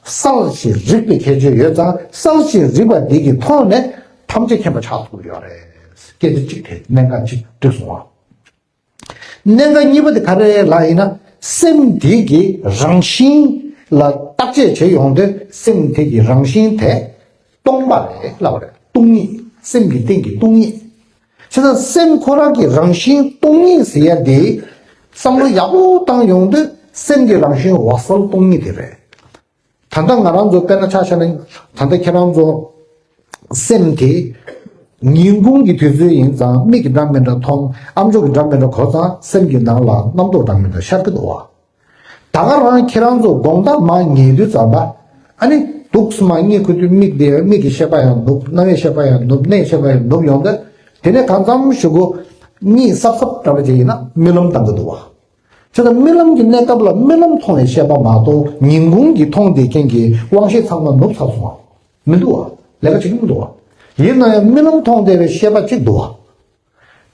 གསལ་ཞིང་རིག་པའི་ཁྱད་ཆོས་ཡོད་ཙང་། གསལ་ཞིང་རིག་པ་འདི་གི་ཐོག་ནས་ཐམས་ཅད་མཁྱེན་པ་ཆགས་ཐུབ་ཀྱི་ཡོད་རེད། སྐད་ཆ་གཅིག་དེ། གནད་འགག་གཅིག་འགྲིག་སོང་ཨ། གནད་འགག་གཉིས་པ་དེ་ག་རེ་རེད་ལབ་ཡིན་ན། སེམས་འདི་གི་རང་བཞིན་ལ་བརྟག་དཔྱད་བྱེད་ཡོང་དུས། སེམས་དེ་གི་རང་བཞིན་དེ་སྟོང་པ་རེད་ལབ་པ་རེད། སྟོང་ཉིད། སེམས་ཀྱི་སྟེང་གི་སྟོང་ཉིད། བྱས་ཙང་སེམས་ཁོ་རང་གི་རང་བཞིན་སྟོང་ཉིད་ཟེར་ཡ་དེ་བསམ་བློ་ཡག་པོ་བཏང་ཡོང་དུས། སེམས་ཀྱི་རང་བཞིན་འོད་གསལ་སྟོང་ཉིད་དེ་རེད། ད་ལྟ་ང་རང་ཚོ་དཔེར་ན་ཆ་བཞག་ན། ད་ལྟ་ཁྱེད་རང་ཚོ་སེམས་དེ་ཉིན་གུང་གི་དུས་ཚོད་ཡིན་ཙང་མིག་གིས་འདྲ་མི་འདྲ་མཐོང་། ཨ་མཆོག་གིས་འདྲ་མི་འདྲ་གོ་ཙང་སེམས་ཀྱི་ནང་ལ་རྣམ་རྟོག་འདྲ་མི་འདྲ་ཤར་གྱི་འདུག་བ། ད་ག་རང་ཁྱེད་རང་ཚོ་དགོང་དག་མར་ཉལ་དུས་ཙམ་པ། ཨ་ནི་འདུག་སེ་མར་གཉིད་ཁུག་དུས་མིག་དེ། མིག་གི་ཤེས་པ་ཡང་ནུབ། རྣ་བའི་ཤེས་པ་ཡང་ནུབ། སྣའི་ཤེས་པ་ཡང་ནུབ་ཡོང་དུས། དེ་ནས་གང་འཚམ་ཞིག་གུ་གཉིད་སྲབ་སྲབ་འདྲ་པོ་ཅིག་ཡིན་ན་རྨི་ལམ་བཏང་གི་འདུག་བ། བྱས་ཙང་རྨི་ལམ་གྱི་གནས་སྐབས་ལ་རྨི་ལམ་མཐོང་བའི་ཤེས་པ་མ་གཏོགས། ཉིན་གུང་གི་མཐོང་བསྡད་མཁན་གྱི་དབང་ཤེས་ཚང་མ་ནུབ་ཚར་སོང་བ། མི་འདུག་བ། ལས་ཀ་བྱེད་ཀྱི་མི་འདུག་བ། ཡིན་ན་ཡང་རྨི་ལམ་མཐོང་བསྡད་པའི་ཤེས་པ་གཅིག་འདུག་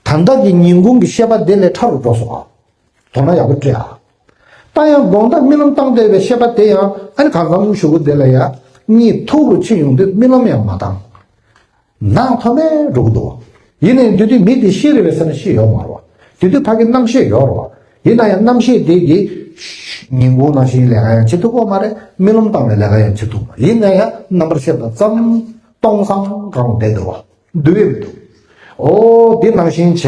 བ། ད་ལྟ་གི་ཉིན་གུང་གི་ཤེས་པ་དེ་ལས་ཕྲ་རུ་འགྲོ་སོང་ཨ། དོ་སྣང་ཡག་པོ་སྤྲད་ཨ། ད་ཡང་དགོང་དག་རྨི་ལམ་བཏང་བསྡད་པའི་ཤེས་པ་དེ་ཡང་། ཨ་ནི་གང་འཚམ་ཞིག་གུ་དེ་ལ་ཡ་གཉིད་མཐུག་རུ་ཕྱིན་ཡོང་དུས་རྨི་ལམ་ཡང་མ་བཏང་། ནང་མཐོ་དམན་འགྲོ་གི་འདུག། ཡིན་ནའི་དེ་དུས་མི་དེ་ཤི་རེད་པས་ཟེར་ན་ཤི་ཡོད་མ་རེད་བ། དེ་དུས་ཕ་གི་རྣམ་ཤེས་ཡོད་རེད་བ། ཡིན་ན་ཡང་རྣམ་ཤེས་དེ་གིས་ཉིན་གུང་ནང་བཞིན་ལས་ཀ་ཡང་བྱེད་ཐུབ་ཀྱི་མ་རེད། རྨི་ལམ་བཏང་བའི་ལས་ཀ་ཡང་བྱེད་ཐུབ་མ། ཡིན་ན་ཡང་རྣམ་པར་ཤེས་པ་ཙམ་སྟོང་སང་གང་བསྡད་འདུག་བ། འདུག་པས་མི་འདུག། འོ། དེ་ནང་བཞིན་བྱས།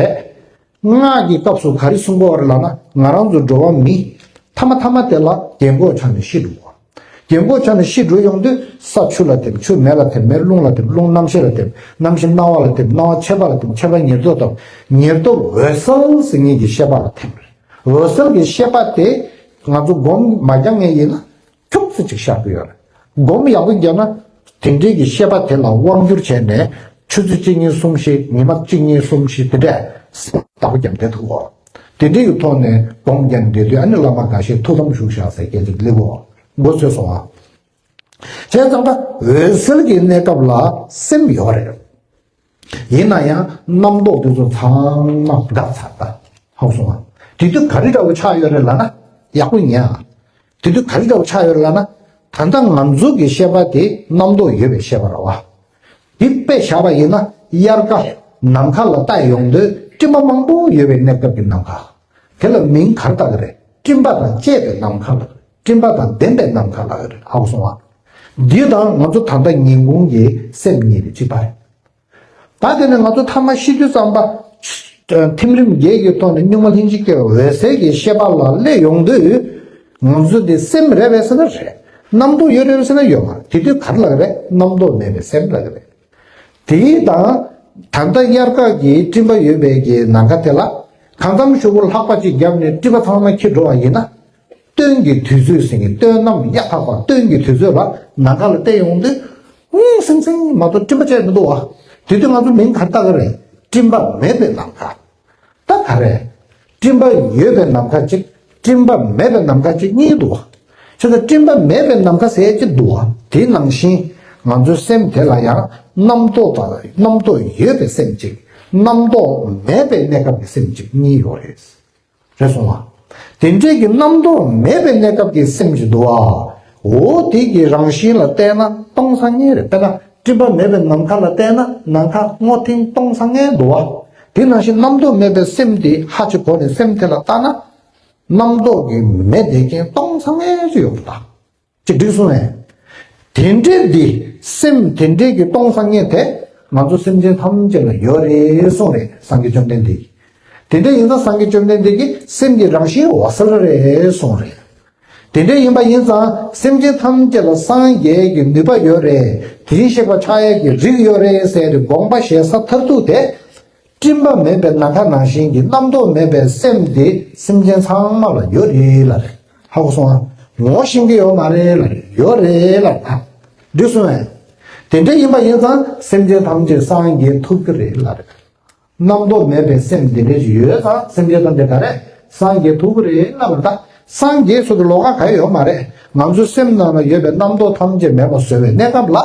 སྔགས་ཀྱི་སྐབས་སུ་ག་རེ་གསུང་གི་ཡོད་རེད་ལབ་ན། ང་རང་ཚོ་འགྲོ་བ་མི་ཐ་མ་ཐ་མ་དེ་ལ་རྒན་གོག་ཆགས་ནས་ཤི་འགྲོ་བ། རྒན་གོག་ཆགས་ནས་ཤི་འགྲོ་ཡོང་དུས། ས་ཆུ་ལ་ཐིམ། ཆུ་མེ་ལ་ཐིམ། མེ་རླུང་ལ་ཐིམ། རླུང་རྣམ་ཤེས་ལ་ཐིམ། རྣམ་ཤེས་སྣང་བ་ལ་ཐིམ། སྣང་བ་མཆེད་པ་ལ་ཐིམ། མཆེད་པ་ཉེར་ཐོབ་ཐིམ། ཉེར་ཐོབ་འོད་གསལ་ཟེར་མཁན་གྱི་ཤེས་པ་ལ་ཐིམ། འོད་གསལ་གྱི་ཤེས་པ་དེ་ང་ཚོ་སྒོམ་མ་རྒྱག་མཁན་ཡིན་ན། ཁྱུག་ཙམ་ཅིག་ཤར་གྱི་ཡོད་རེད། སྒོམ་ཡག་པོ་བརྒྱབ་ན། དེ་འདྲའི་གི་ཤེས་པ་དེ་ལ་དབང་བསྒྱུར་བྱས་ནས། ཆུ་ཚོད་གཅིག་གཉིས་གསུམ་བཞི། ཉི་མ་གཅིག་གཉིས་གསུམ་བཞི། དེ་འདྲས་བདག་པོ་བརྒྱབ་བསྡད་ཐུབ་གོ། དེ་འདྲའི་གི་ཐོག་ནས་སྒོམ་བརྒྱབ་བསྡད་དུས། ཨ་ནི་བླ་མ་འགའ་ཤས་ཐུགས་དམ་བཞུགས་བཞག་ཟེར་སྐད་ཅིག་སླེབས་གོ། མགོ་ཚོས་སོང་ཨ། བྱས་ཙང་ད་འོད་གསལ་གྱི་གནས་སྐབས་ལ་སེམས་ཡོད་རེད། ཡིན་ན་ཡང་རྣམ་རྟོག་དེ་ཚོ་ཚང་མ་འགག་ཚར། ད་ཧ་གོ་སོང་ང་། དེ་དུས་ག་རེ་འདྲ་བོ་ཆགས་ཡོད་རེད་ལབ་ན། ཡག་པོ་ཉན་ཨ། དེ་དུས་ག་རེ་འདྲ་བོ་ཆགས་ཡོད་རེད་ལབ་ན། ད་ལྟ་ང་ཚོ་གི་ཤེས་པ་དེ་རྣམ་རྟོག་ཡོད་པའི་ཤེས་པ་རེད་བ། དེ་དཔེ་བཞག་པ་ཡིན་ན། དབྱར་ཁ་ནམ་མཁའ་ལ་བལྟ་ཡོང་དུས་སྤྲིན་པ་མང་པོ་ཡོད་པའི་གནས་སྐབས་ཀྱི་ནམ་མཁའ། དེ་ལ་མིང་ག་རེ་བཏགས་ཀྱི་རེད། སྤྲིན་པ་དང་བཅས་པའི་ནམ་མཁའ་ལབ་ཀྱི་རེད། སྤྲིན་པ་དང་ལྡན་པའི་ནམ་མཁའ་ལབ་ཀྱི་རེད། ཧ་གོ་སོང་ང་། འདི་དང་ང་ཚོ་ད་ལྟ་ཉིན་གུང་གི་སེམས་གཉིས་དེ་གཅིག་པ་རེད། ད་དེ་ནས་ང་ཚོ་ཐ་མ་ཤི་དུས་ཙམ་པ། ཐིམ་རིམ་བརྒྱད་ཀྱི་ཐོག་ནས་གཉུག་མ་ལྷན་ཅིག་སྐྱེས་པའི་འོད་གསལ་གྱི་ཤེས་པ་ལ་སླེབས་ཡོང་དུས། ང་ཚོ་འདི་སེམས་རེད་པས་ཟེར་ན་རེད། རྣམ་རྟོག་ཡོད་རེད་པས་ཟེར་ན་ཡོད་མ་རེད། དེ་དུས་ག་རེ་ལབ་ཀྱི་རེད། རྣམ་རྟོག་མེད་པའི་སེམས་ལབ་ཀྱི་རེད། དེ་དང་། ད་ལྟ་དབྱར་ཁ་གི་སྤྲིན་པ་ཡོད་པའི་གི་ནམ་མཁའ་དེ་ལ། གང་འཚམ་ཞིག་གུ་ལྷགས་པ་ཅིག་བརྒྱབ་ནས་སྤྲིན་པ་ཚང་མ་འཁྱེར་འགྲོ་བ་ཡིན་ན། སྟོན་གྱི་དུས་ཚོད་ཟེར་མཁན། སྟོན་གནམ་དབྱར་ཁ་པ་སྟོན་གྱི་དུས་ཚོད་ལ་ནམ་མཁའ་ལ་བལྟས་ཡོང་དུས། ཨུང་། སིང་སིང་མ་གཏོགས་སྤྲིན་པ་ཅིག་མི་འདུག་བ། དེ་དུས་ང་ཚོ་མིང་ག་རེ་བཏགས་ཀྱི་རེད། སྤྲིན་པ་མེད་པའི་ནམ་མཁའ། ད་ག་རེ། སྤྲིན་པ་ཡོད་པའི་ནམ་མཁའ་གཅིག་སྤྲིན་པ་མེད་པའི་ནམ་མཁའ་གཅིག་གཉིས་འདུག་བ། བྱས་ཙང་སྤྲིན་པ་མེད་པའི་ནམ་མཁའ་ཟེར་གཅིག་འདུག་བ། དེ་ནང་བཞིན་ང་ཚོའི་སེམས་དེ་ལ་ཡང་རྣམ་རྟོག་དང་རྣམ་རྟོག་ཡོད་པའི་སེམས་གཅིག་རྣམ་རྟོག་མེད་པའི་གནས་སྐབས་ཀྱི་སེམས་གཅིག་གཉིས་ཡོད་རེད། རེད་སོང་ང་། དེ་འདྲས་ཀྱི་རྣམ་རྟོག་མེད་པའི་གནས་སྐབས་ཀྱི་སེམས་ཀྱི་འདུ་བ། འོ་དེ་གི་རང་བཞིན་ལ་བལྟས་ན་སྟོང་སང་ངེ་རེད། དཔེར་ན་སྤྲིན་པ་མེད་པའི་ནམ་མཁའ་ལ་བལྟས་ན་ནམ་མཁའ་སྔོ་ཐིང་སྟོང་སང་ངེ་འདུ་བ། དེ་ནང་བཞིན་རྣམ་རྟོག་མེད་པའི་སེམས་དེ་ཧ་ཅི་གོ་ནས་སེམས་དེ་ལ་ལྟ་ན། རྣམ་རྟོག་གི་མེ་དེ་ཀྱང་སྟོང་སང་ངེ་ཅིག་ཡོང་གི་འདུག་ཅིག་འགྲིག་སོང་ངས། དེ་འདྲའི་འདི་སེམས་དེ་འདྲའི་གི་སྟོང་སང་ངེ་དེ་ང་ཚོ་སེམས་ཅན་ཐམས་ཅད་ལ་ཡོད་རེད་གསུངས་རེད་སངས་རྒྱས་བཅོམ་ལྡན་འདས་ཀྱིས། དེ་འདྲ་ཡིན་ཙང་སངས་རྒྱས་བཅོམ་ལྡན་འདས་ཀྱིས་སེམས་ཀྱི་རང་བཞིན་འོད་གསལ་རེད་གསུངས་རེད། དེ་འདྲ་ཡིན་པ་ཡིན་ཙང་སེམས་ཅན་ཐམས་ཅད་ལ་སངས་རྒྱས་ཀྱི་ནུས་པ་ཡོད་རེད། དེ་བཞིན་གཤེགས་པ་ཕྱག་གཡས་ཀྱི་རིགས་ཡོད་རེད་ཟེར་ཏེ་དགོངས་པ་བཞེས་ས་མཐར་ཐུག་དེ། སྤྲིན་པ་མེད་པའི་ནམ་མཁའ་ནང་བཞིན་གྱི་རྣམ་རྟོག་མེད་པའི་སེམས་དེ་སེམས་ཅན་ཚང་མ་ལ་ཡོད་རེད་ལབ་རེད། ཧ་གོ་སོང་ཨ། ངོ་ཤེས་ཀྱི་ཡོད་མ་རེད་ལབ་རེད། ཡོད་རེད་ལབ་རེད། འགྲིག་སོང་ཨ། དེ་འདྲ་ཡིན་པ་ཡིན་ཙང་སེམས་ཅན་ཐམས་ཅད་སངས་རྒྱས་ཐུབ་ཀྱི་རེད་ལབ་རེད། རྣམ་རྟོག་མེད་པའི་སེམས་འདི་འདྲ་ཞིག་ཡོད་ཙང་སེམས་ཅན་ཐམས་ཅད་ག་རེ་སངས་རྒྱས་ཐུབ་ཀྱི་རེད་ལབ་པ་ད། སངས་རྒྱས་སུ་དུ་ལོགས་ཀ་ག་ཡོད་མ་རེད། ང་ཚོའི་སེམས་ནང་ལ་ཡོད་པའི་རྣམ་རྟོག་ཐམས་ཅད་མེད་པར་བཟོ་བའི་གནས་སྐབས་ལ།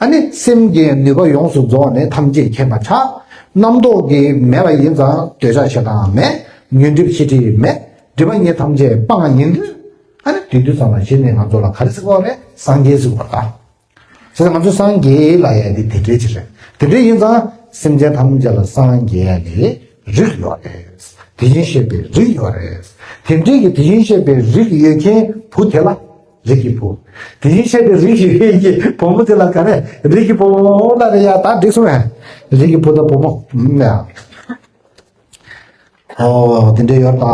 ཨ་ནི་སེམས་ཀྱི་ནུས་པ་ཡོངས་སུ་རྫོགས་ནས་ཐམས་ཅད་མཁྱེན་པར་བྱ། རྣམ་རྟོག་གི་མེད་པ་ཡིན་ཙང་འདོད་ཆགས་ཞེ་སྡང་མེད། ཉོན་སྒྲིབ་ཤེས་སྒྲིབ་མེད། སྒྲིབ་པ་ཉིད་ཐམས་ཅད་སྤངས་ཡིན་དུས། ཨ་ནི་དེ་དུས་ཙམ་ལ་གཞི་ནས་ང་ཚོ་ལ་ག་རེ་ཟེར་དགོས་རེད། སངས་རྒྱས་ཟེར་དགོས་རེད་ད། བྱས་ཙང་ང་ཚོ་སངས་རྒྱས་ལབ་ཡ་འདི་དེ་འདྲའི་ཅིག་རེད། དེ་འདྲ་ཡིན་ཙང་སེམས་ཅན་ཐམས་ཅད་ལ་སངས་རྒྱས་ཡ་ནི་རིགས་ཡོད་རེད། དེ་བཞིན་གཤེགས་པའི་རིགས་ཡོད་རེད། དེ་འདྲའི་གི་དེ་བཞིན་གཤེགས་པའི་རིགས་ཡོད་མཁན་བུ་དེ་ལ་རིགས་ཀྱི་བུ། དེ་བཞིན་གཤེགས་པའི་རིགས་ཡོད་མཁན་གྱི་བུ་མོ་དེ་ལ་ག་རེ་རིགས་ཀྱི་བུ་མོ་ལབ་རེད་ཡ། ད་འགྲིག་སོང་ངས། རིགས་ཀྱི་བུ་དང་བུ་མོ་ཡ། ཨོ་དེ་འདྲ་ཡོད་ད།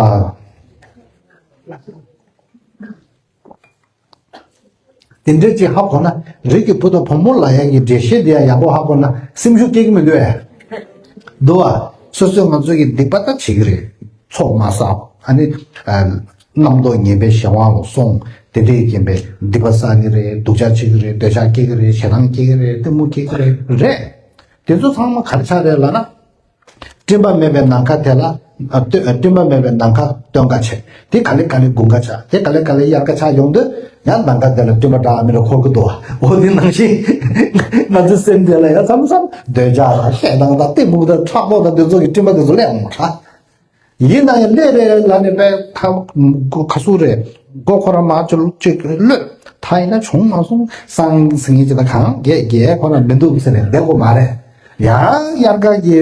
དེ་འདྲ་ཅིག་ཧ་གོ་ན་རིགས་ཀྱི་བུ་དང་བུ་མོ་ལབ་ཡག་གི་འགྲེལ་བཤད་དེ་ཡང་ཡག་པོ་ཧ་གོ་ན་སེམས་ཤུགས་སྐྱེ་གི་མི་འདུག་ཨེ། འདུག་ཨ། སོ་སོས་ང་ཚོ་གི་སྡིག་པ་ད་བྱེད་ཀྱི་རེད། ཚོགས་མ་བསགས་ཨ་ནི། རྣམ་རྟོག་ངན་པའི་གཞན་དབང་ལ་སོང་དེ་འདྲའི་རྐྱེན་པས་སྡིག་པ་བསགས་ཀྱི་རེད། སྡུག་ཅག་བྱེད་ཀྱི་རེད། འདོད་ཆགས་སྐྱེ་གི་རེད། ཞེ་སྡང་སྐྱེ་གི་རེད། གཏི་མུག་སྐྱེ་གི་རེད། རེད། དེ་ཚོ་ཚང་མ་ག་རེ་ཆགས་རེད་ལབ་ན། སྤྲིན་པ་མེད་པའི་ནམ་མཁའ་དེ་ལ། ཨ་སྟོ་སྤྲིན་པ་མེད་པའི་ནམ་མཁའ་སྟོན་ཁ་ཆེ། དེ་ག་ལེ་ག་ལེ་དགུན་ཁ་ཆགས། དེ་ག་ལེ་ག་ལེ་དབྱར་ཁ་ཆགས་ཡོང་དུས་ཡང་ནམ་མཁའ་དེ་ལ་སྤྲིན་པ་འདྲ་མི་འདྲ་འཁོར་གི་འདུག་འོ་དེ་ནང་བཞིན་ང་ཚོའི་སེམས་དེ་ལ་ཡང་མཚམས་མཚམས་འདོད་ཆགས་དང་ཞེ་སྡང་དང་གཏི་མུག་དང་ཕྲག་དོག་དང་དེ་ཚོ་གི་སྤྲིན་པ་དེ་ཚོ་སླེབས་འོང་བ་འདྲ། ཡིན་ན་ཡང་སླེབས་རེད་ལབ་ནས་པས་ཁ་ཁ་སུ་རེད། མགོ་ཁོ་རང་མ་ཅོལ་ཅིག་གློད། ད་ཡིན་ན་བྱུང་མ་སོང་སང་སང་ཡིན་ཅི་ད་གང་རྒྱས་རྒྱས་ཁོ་རང་མི་འདུག་ཟེར་ནས་བསྡད་དགོས་མ་རེད། ཡང་དབྱར་ཁ་གི་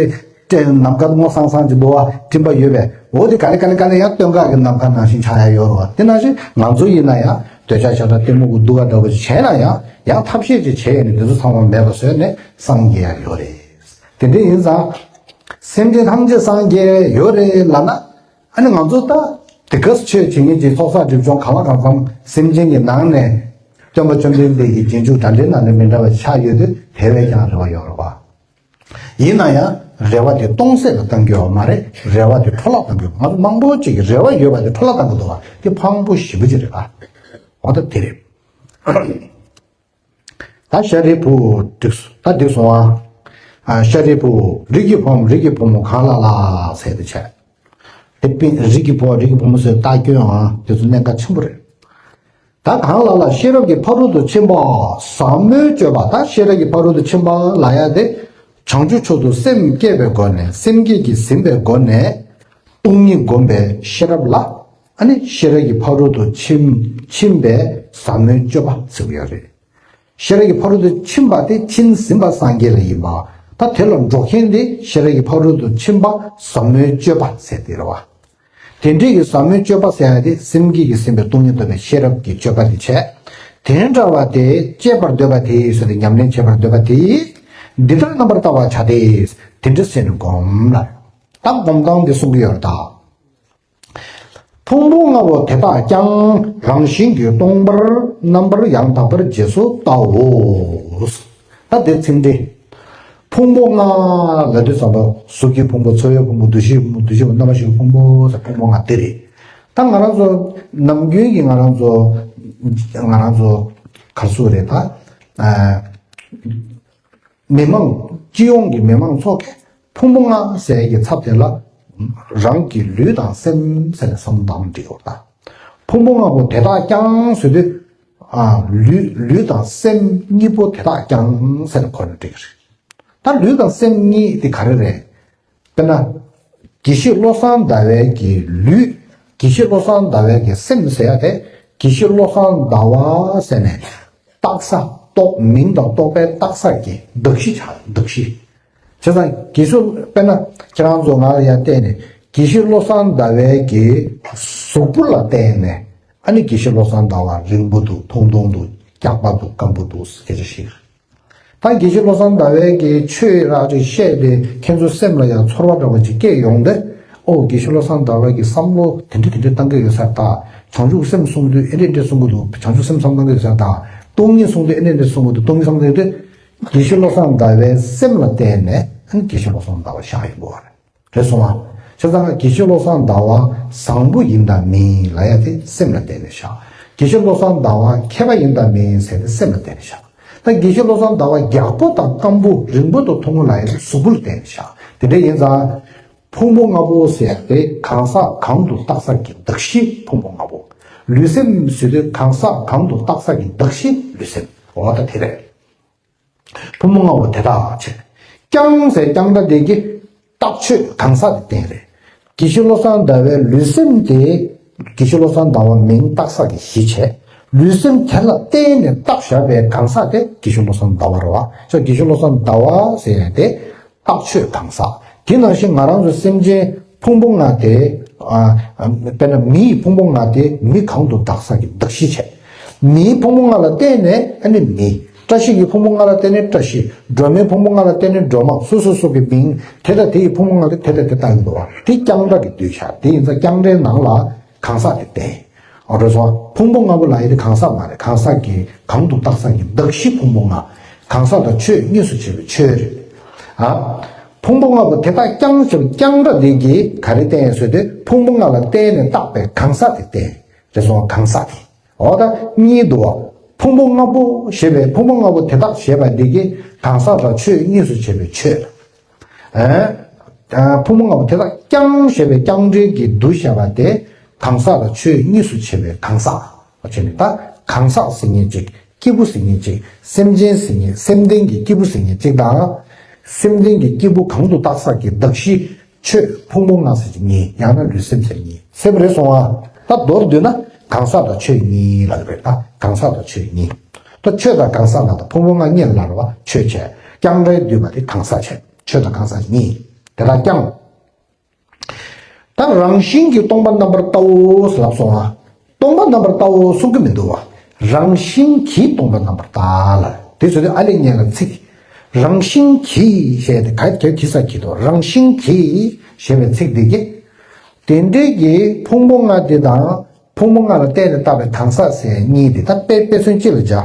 སྤྲིན་ནམ་མཁའ་སྔོ་སང་སང་ཅིག་འདུག་བ། སྤྲིན་པ་ཡོད་པས་འོ་དེ་ག་ལེ་ག་ལེ་ག་ལེ་ཡང་སྟོན་ཁ་གི་ནམ་མཁའ་ནང་བཞིན་ཆགས་ཡ་ཡོད་རེད་བ། དེ་ནང་བཞིན་ང་ཚོ་ཡིན་ན་ཡང་འདོད་ཆགས་ཞེ་སྡང་གཏི་མུག་གི་སྡུག་ག་འདྲ་བོ་ཅིག་བྱས་ན་ཡང་ཡང་ཐབས་ཤེས་ཅིག་བྱས་ཡོད་ནས་དེ་ཚོ་ཚང་མ་མེད་པ་བཟོས་ནས་སངས་རྒྱས་ཡ་ཡོད་རེད། དེ་འདྲ་ཡིན་ཙང་། སེམས་ཅན་ཐམས་ཅད་སངས་རྒྱས་ཡོད་རེད་ལབ་ན། ཨ་ནི་ང་ཚོ་ད་དེ་ག་ཆོས་བྱེད་མཁན་གྱི་ཚོགས་བསགས་སྒྲིབ་སྦྱོང་གང་ལ་གང་འཚམ་སེམས་ཅན་གྱི་ནང་ནས་སྟོན་པ་བཅོམ་ལྡན་འདས་ཀྱི་རྗེས་འཇུག་འདྲ་འདྲའི་ནང་ནས་མི་འདྲ་བ་ཆགས་ཡོད་དུས་དེ་བས་ཀྱང་རེ་བ་ཡོད་རེད་བ། ཡིན་ན་ཡང་རེ་བ་དེ་སྟོང་ཟད་ལ་གཏང་རྒྱུ་ཡོད་མ་རེད། རེ་བ་དེ་འཕྲོ་བརླག་གཏང་རྒྱུ་ང་ཚོ་མང་པོ་ཅིག་གིས་རེ་བ་ཡོད་པ་དེ་འཕྲོ་བརླག་གཏང་གི་འདུག་བ། དེ་ཕངས་པོ་ཞེ་པོ་ཅིག་རེད་བ། འོ་ད་དེ་རེད། ད་ཤཱ་རིའི་བུ་འགྲིག་སོང་། ད་འགྲིག་སོང་ཨ། ཤཱ་རིའི་བུ་རིགས་ཀྱི་བུ་མོ་རིགས་ཀྱི་བུ་མོ་གང་ལ་ལ་ཟེར་དེ་བྱས། དེ་པིན་རིགས་ཀྱི་བུ་རིགས་ཀྱི་བུ་མོ་ཟེར་རྟགས་སྐྱོན་ཨ་དེ་ཚོ་གནད་འགག་ཆེན་པོ་རེད། ད་གང་ལ་ལ་ཤེས་རབ་ཀྱི་ཕ་རོལ་ཏུ་ཕྱིན་པ་ཟབ་མོའི་སྤྱོད་པ། ད་ཤེས་རབ་ཀྱི་ཕ་རོལ་ཏུ་ཕྱིན་པ་ལ་ཡ་དེ་བྱང་ཆུབ་མཆོག་ཏུ་སེམས་བསྐྱེད་པའི་སྒོ་ནས་སེམས་བསྐྱེད་ཀྱིས་ཟིན་པའི་སྒོ་ནས་སྟོང་ཉིད་བསྒོམ་པའི་ཤེས་རབ་ལ། ཨ་ནི་ཤེས་རབ་ཀྱི་ཕ་རོལ་ཏུ་ཕྱིན་ཕྱིན་པའི་ཟབ་མོའི་སྤྱོད་པ་ཟེར་གྱི་ཡོད་རེད། ཤེས་རབ་ཀྱི་ཕ་རོལ་ཏུ་ཕྱིན་པ་དེ་ཕྱིན་ཟིན་པ་སངས་རྒྱས་ལ་ཡིན་པ། ད་དེ་ལ་འགྲོ་མཁན་དེ་ཤེས་རབ་ཀྱི་ཕ་རོལ་ཏུ་ཕྱིན་པ་ཟབ་མོའི་སྤྱོད་པ་ཟེར་དེ་རེད་བ། དེ་འདྲའི་གི་ཟབ་མོའི་སྤྱོད་པ་ཟེར་ཡ་དེ་སེམས་བསྐྱེད་ཀྱིས་ཟིན་པའི་སྟོང་ཉིད་རྟོགས་པའི་ཤེས་རབ་ཀྱི་སྤྱོད་པ་དེ་བྱས། དེ་འདྲ་བ་དེ་སྤྱད་པར་འདོད་པ་དེ་ཟེར་ཏེ་ཉམས་ལེན་བྱེད་པར་འདོད་པ་དེ། འདི་ལྟར་རྣམ་པར་བལྟ་བར་བྱ་སྟེ། དེ་འདྲ་ཟེར་ནས་བསྒོམ་ལ། ད་སྒོམ་སྟངས་དེ་གསུང་གི་ཡོད་རེད་ད། ཕུང་པོ་ལྔ་པོ་དེ་དག་ཀྱང་རང་བཞིན་གྱིས་སྟོང་པར་རྣམ་པར་ཡང་དག་པར་རྗེས་སུ་བལྟའོ། ད་དེ་ཚིག་འགྲེལ། ཕུང་པོ་ལྔ་ལབ་དུས་ཙམ་པ་གཟུགས་ཀྱི་ཕུང་པོ། ཚོར་བའི་ཕུང་པོ། འདུ་ཤེས་ཕུང་པོ། འདུ་བྱེད་ཕུང་པོ། རྣམ་པར་ཤེས་ཀྱི་ཕུང་པོ་ཟེར་ཕུང་པོ་ལྔ་དེ་རེད། ད་ང་རང་ཚོ་ནམ་རྒྱུན་གྱི་ང་རང་ཚོ་ང་རང་ཚོ་ག་རེ་ཟེར་དགོས་རེད་ད། ཨ། མི་མང་སྤྱི་ཡོངས་ཀྱི་མི་མང་ཚོ་གིས་ཕུང་པོ་ལྔ་ཟེར་གྱི་ཚབ་དེ་ལ་ རང་གི་ལུས་དང་སེམས་ཟེར་ནས་བསམ་བློ་བཏང་འགྲིག་ཡོད་ད། ཕུང་པོ་ལྔ་པོ་དེ་དག་ཀྱང་ཟེར་དུས། ཨ། ལུས་ལུས་དང་སེམས་གཉིས་པོ་དེ་དག་ཀྱང་ཟེར་ནས་གོ་ན་འགྲིག་གི་རེད། ད་ལུས་དང་སེམས་གཉིས་དེ་ག་རེ་རེད། དཔེར་ན། དགེ་བཤེས་བློ་བཟང་ཟླ་བའི་གི་ལུས། དགེ་བཤེས་བློ་བཟང་ཟླ་བའི་གི་སེམས་ཟེར་ཡ་དེ། དགེ་བཤེས་བློ་བཟང་ཟླ་བ་ཟེར་ནས། རྟགས་རྟོག་མིང་དང་རྟོག་པའི་རྟགས་གི་གདགས་གཞི་ཆགས། གདགས་གཞི། བྱས་ཙང་དགེ་བཤེས་དཔེར་ན་ཁྱེད་རང་ཚོ་ང་ལ་ཡར་བལྟས་ནས་དགེ་བཤེས་བློ་བཟང་ཟླ་བའི་གི་གཟུགས་པོ་ལ་བལྟས་ནས། ཨ་ནི་དགེ་བཤེས་བློ་བཟང་ཟླ་བ་རིང་པོ་འདུག་ཐུང་ཐུང་འདུག་སྐྱག་པ་འདུག་སྐམ་པོ་འདུག་སྐད་ཆ་བཤད། ད་དགེ་བཤེས་བློ་བཟང་ཟླ་བའི་གི་ཆོས་ར་ཅིག་བཤད་དེ་ཁྱེད་ཚོ་སེམས་ལ་ཡང་ཚོར་བ་འདྲ་བ་ཅིག་སྐྱེས་ཡོང་དུས། ཨོ་དགེ་བཤེས་བློ་བཟང་ཟླ་བ་གི་བསམ་བློ་དེ་འདྲ་དེ་འདྲ་བཏང་གི་ཡོད་ས་རེད་ད། བྱང་ཆུབ་སེམས་གསུང་དུས་ཨེ་འདྲ་འདྲ་གསུང་གི་འདུག་བྱང་ཆུབ་སེམས་བསམ་བཏང་གི་ཡོད་ས་རེད་ད། སྟོང་ཉིད་གསུང་དུས་ཨེ་འདྲ་འདྲ་གསུང་གི་འདུག་སྟོང་ཉིད་བསམ་བཏང་དུས། དགེ་བཤེས་བློ་བཟང་ཟླ་བའི་སེམས་ལ་བརྟེན་ནས་ཨ་ནི་དགེ་བཤེས་བློ་བཟང་ཟླ་བ་བཞག་ཡོང་གི་ཡོད་རེད། རེད་སོང་ང་། བྱས་ཙང་དགེ་བཤེས་བློ་བཟང་ཟླ་བ་བཟང་པོ་ཡིན་དང་མིན་ལབ་ཡ་དེ་སེམས་ལ་བརྟེན་ནས་བཞག་དགེ་བཤེས་བློ་བཟང་ཟླ་བ་མཁས་པ་ཡིན་དང་མིན་ཟེར་ཏེ་སེམས་ལ་བརྟེན་ནས་བཞག་ད་དགེ་བཤེས་བློ་བཟང་ཟླ་བ་རྒྱགས་པོ་དང་སྐམ་པོ་རིང་པོ་དང་ཐུང་ངུ་ལབ་ཡ་དེ་གཟུགས་པོ་ལ་བརྟེན་ནས་བཞག་དེ་འདྲ་ཡིན་ཙང་། ཕུང་པོ་ལྔ་པོ་ཟེར་ཡ་དེ་གང་ཟག་གང་དུ་བཏགས་ས་ཀྱི་གདགས་གཞི་ཕུང་པོ་ལྔ་པོ། ལུས་སེམས་ཟེར་དུས་གང་ཟག་གང་དུ་བཏགས་ས་ཀྱི་གདགས་གཞི་ལུས་སེམས། འོ་ད་དེ་རེད། ཕུང་པོ་ལྔ་པོ་དེ་དག་བྱས། ཀྱང་ཟེར་ཀྱང་སྒྲ་དེ་གིས་རྟགས་ཆོས་གང་ཟག་དེ་བསྟན་རེད། དགེ་བཤེས་བློ་བཟང་ཟླ་བའི་ལུས་སེམས་དེ་དགེ་བཤེས་བློ་བཟང་ཟླ་བ་མིང་བཏགས་ས་གི་གཞི་བྱས། ལུས་སེམས་དེ་ལ་བརྟེན་ནས་བཏགས་བཞག་པའི་གང་ཟག་དེ་དགེ་བཤེས་བློ་བཟང་ཟླ་བ་རེད་བ། ཅོག་དགེ་བཤེས་བློ་བཟང་ཟླ་བ་ཟེར་ཡ་དེ་རྟགས་ཆོས་གང་ཟག་དེ་ནང་བཞིན་ང་རང་ཚོ་སེམས་ཅན་ཕུང་པོ་ལྔ་དེ། ཨ། དཔེར་ན་མི་ཡི་ཕུང་པོ་ལྔ་དེ་མི་གང་དུ་བཏགས་ས་གི་གདགས་གཞི་བྱས། མིའི་ཕུང་པོ་ལྔ་ལ་བརྟེན་ནས་ཨ་ནི་མི། བཀྲ་ཤིས་ཀྱི་ཕུང་པོ་ལྔ་ལ་བརྟེན་ནས་བཀྲ་ཤིས། སྒྲོལ་མའི་ཕུང་པོ་ལྔ་ལ་བརྟེན་ནས་སྒྲོལ་མ། སོ་སོ་སོ་གི་མིང་དེ་དང་དེ་ཡི་ཕུང་པོ་ལྔ་དེ་དེ་དང་དེ་ལྟ་ཡིན་པ། དེ་ཀྱང་སྒྲ་གི་བསྡུས་བྱ། དེ་ཡིན་ཙང་ཀྱང་སྒྲའི་ནང་ལ་གང་ཟག་དེ་བསྟན། འོ་རེད་སོང་། ཕུང་པོ་ལྔ་པོ་ལབ་ཡ་དེ་གང་ཟག་མ་རེད། གང་ཟག་གི་གང་དུ་བཏགས་ས་ཀྱི་གདགས་གཞི་ཕུང་པོ་ལྔ། གང་ཟག་དང་ཆོས་གཉིས་སུ་ཕྱེ་བའི་ཆོས་རེད། ཨ། ཕུང་པོ་ལྔ་པོ་དེ་དག་ཀྱང་ཞེས་པའི་ཀྱང་སྒྲ་དེ་གིས་ག་རེ་བསྟན་ཡོད་ཟེར་དུས་ཕུང་པོ་ལྔ་ལ་བརྟེན་ནས་བཏགས་པའི་གང་ཟག་དེ་བསྟན། རེད་སོང་། གང་ཟག་དེ། འོ་ད་གཉིས་འདུག་བ། ཕུང་པོ་ལྔ་པོ་ཞེས་པའི་ཕུང་པོ་ལྔ་པོ་དེ་དག་ཞེས་པ་འདི་གིས་གང་ཟག་དང་ཆོས་གཉིས་སུ་ཕྱེ་བའི་ཆོས། ཨ། ཕུང་པོ་ལྔ་པོ་དེ་དག་ཀྱང་ཞེས་པའི་ཀྱང་སྒྲ་གིས་བསྡུས་བཞག་པ་དེ་གང་ཟག་དང་ཆོས་གཉིས་སུ་ཕྱེ་བའི་གང་ཟག་བྱས་ནས། ད་གང་ཟག་ཟེར་མཁན་གཅིག་སྐྱེས་བུ་ཟེར་མཁན་གཅིག་སེམས་ཅན་ཟེར་མཁན། སེམས་ལྡན་གྱི་སྐྱེས་བུ་ཟེར་མཁན་གཅིག་དང་། སེམས་ལྡན་གྱི་སྐྱེས་བུ་གང་དུ་བཏགས་ས་ཀྱི་གདགས་གཞི། ཆོས་ཕུང་པོ་ལྔ་ཟེར་གྱི་གཉིས། ཡང་ན་ལུས་སེམས་ཟེར་གཉིས། གསལ་པོ་རེད་སོང་ཨ། ད་མདོར་བསྡུས་ན་གང་ཟག་དང་ཆོས་གཉིས་ལབ་རེད། ད་གང་ཟག་དང་ཆོས་གཉིས། ད་ཆོས་དང་གང་ཟག་ལ་ད་ཕུང་པོ་ལྔ་གཉིས་ལ་རེད་བ། ཆོས་བྱས། ཀྱང་སྒྲའི་བསྡུས་པ་དེ་གང་ཟག་བྱས། ཆོས་དང་གང་ཟག་གཉིས། དེ་དག་ཀྱང་། ད་རང་བཞིན་གྱིས་སྟོང་པ་རྣམ་པར་བལྟའོ་ལབ་སོང་ཨ། སྟོང་པ་རྣམ་པར་བལྟའོ་གསུང་གི་མི་འདུག་བ། རང་བཞིན་གྱིས་སྟོང་པ་རྣམ་པར་བལྟ་ལ། དེ་ཚོ་དེ་ཨ་ལས་ཉན་ལ་ཚིག་རང་བཞིན་གྱིས་ཞེས་ཏེ་ག་ག་གི་ས་གི་དོ། རང་བཞིན་གྱིས་ཞེས་པའི་ཚིག་འདི་གིས། དེ་འདྲའི་གི་ཕུང་པོ་ལྔ་འདི་དང་ཕུང་པོ་ལྔ་ལ་བརྟེན་ནས་བཏགས་པའི་གང་ཟག་ཟེར་གཉིས་འདི་ད་དཔེ་དཔེ་མཚོན་གཅིག་ལ་སྦྱར།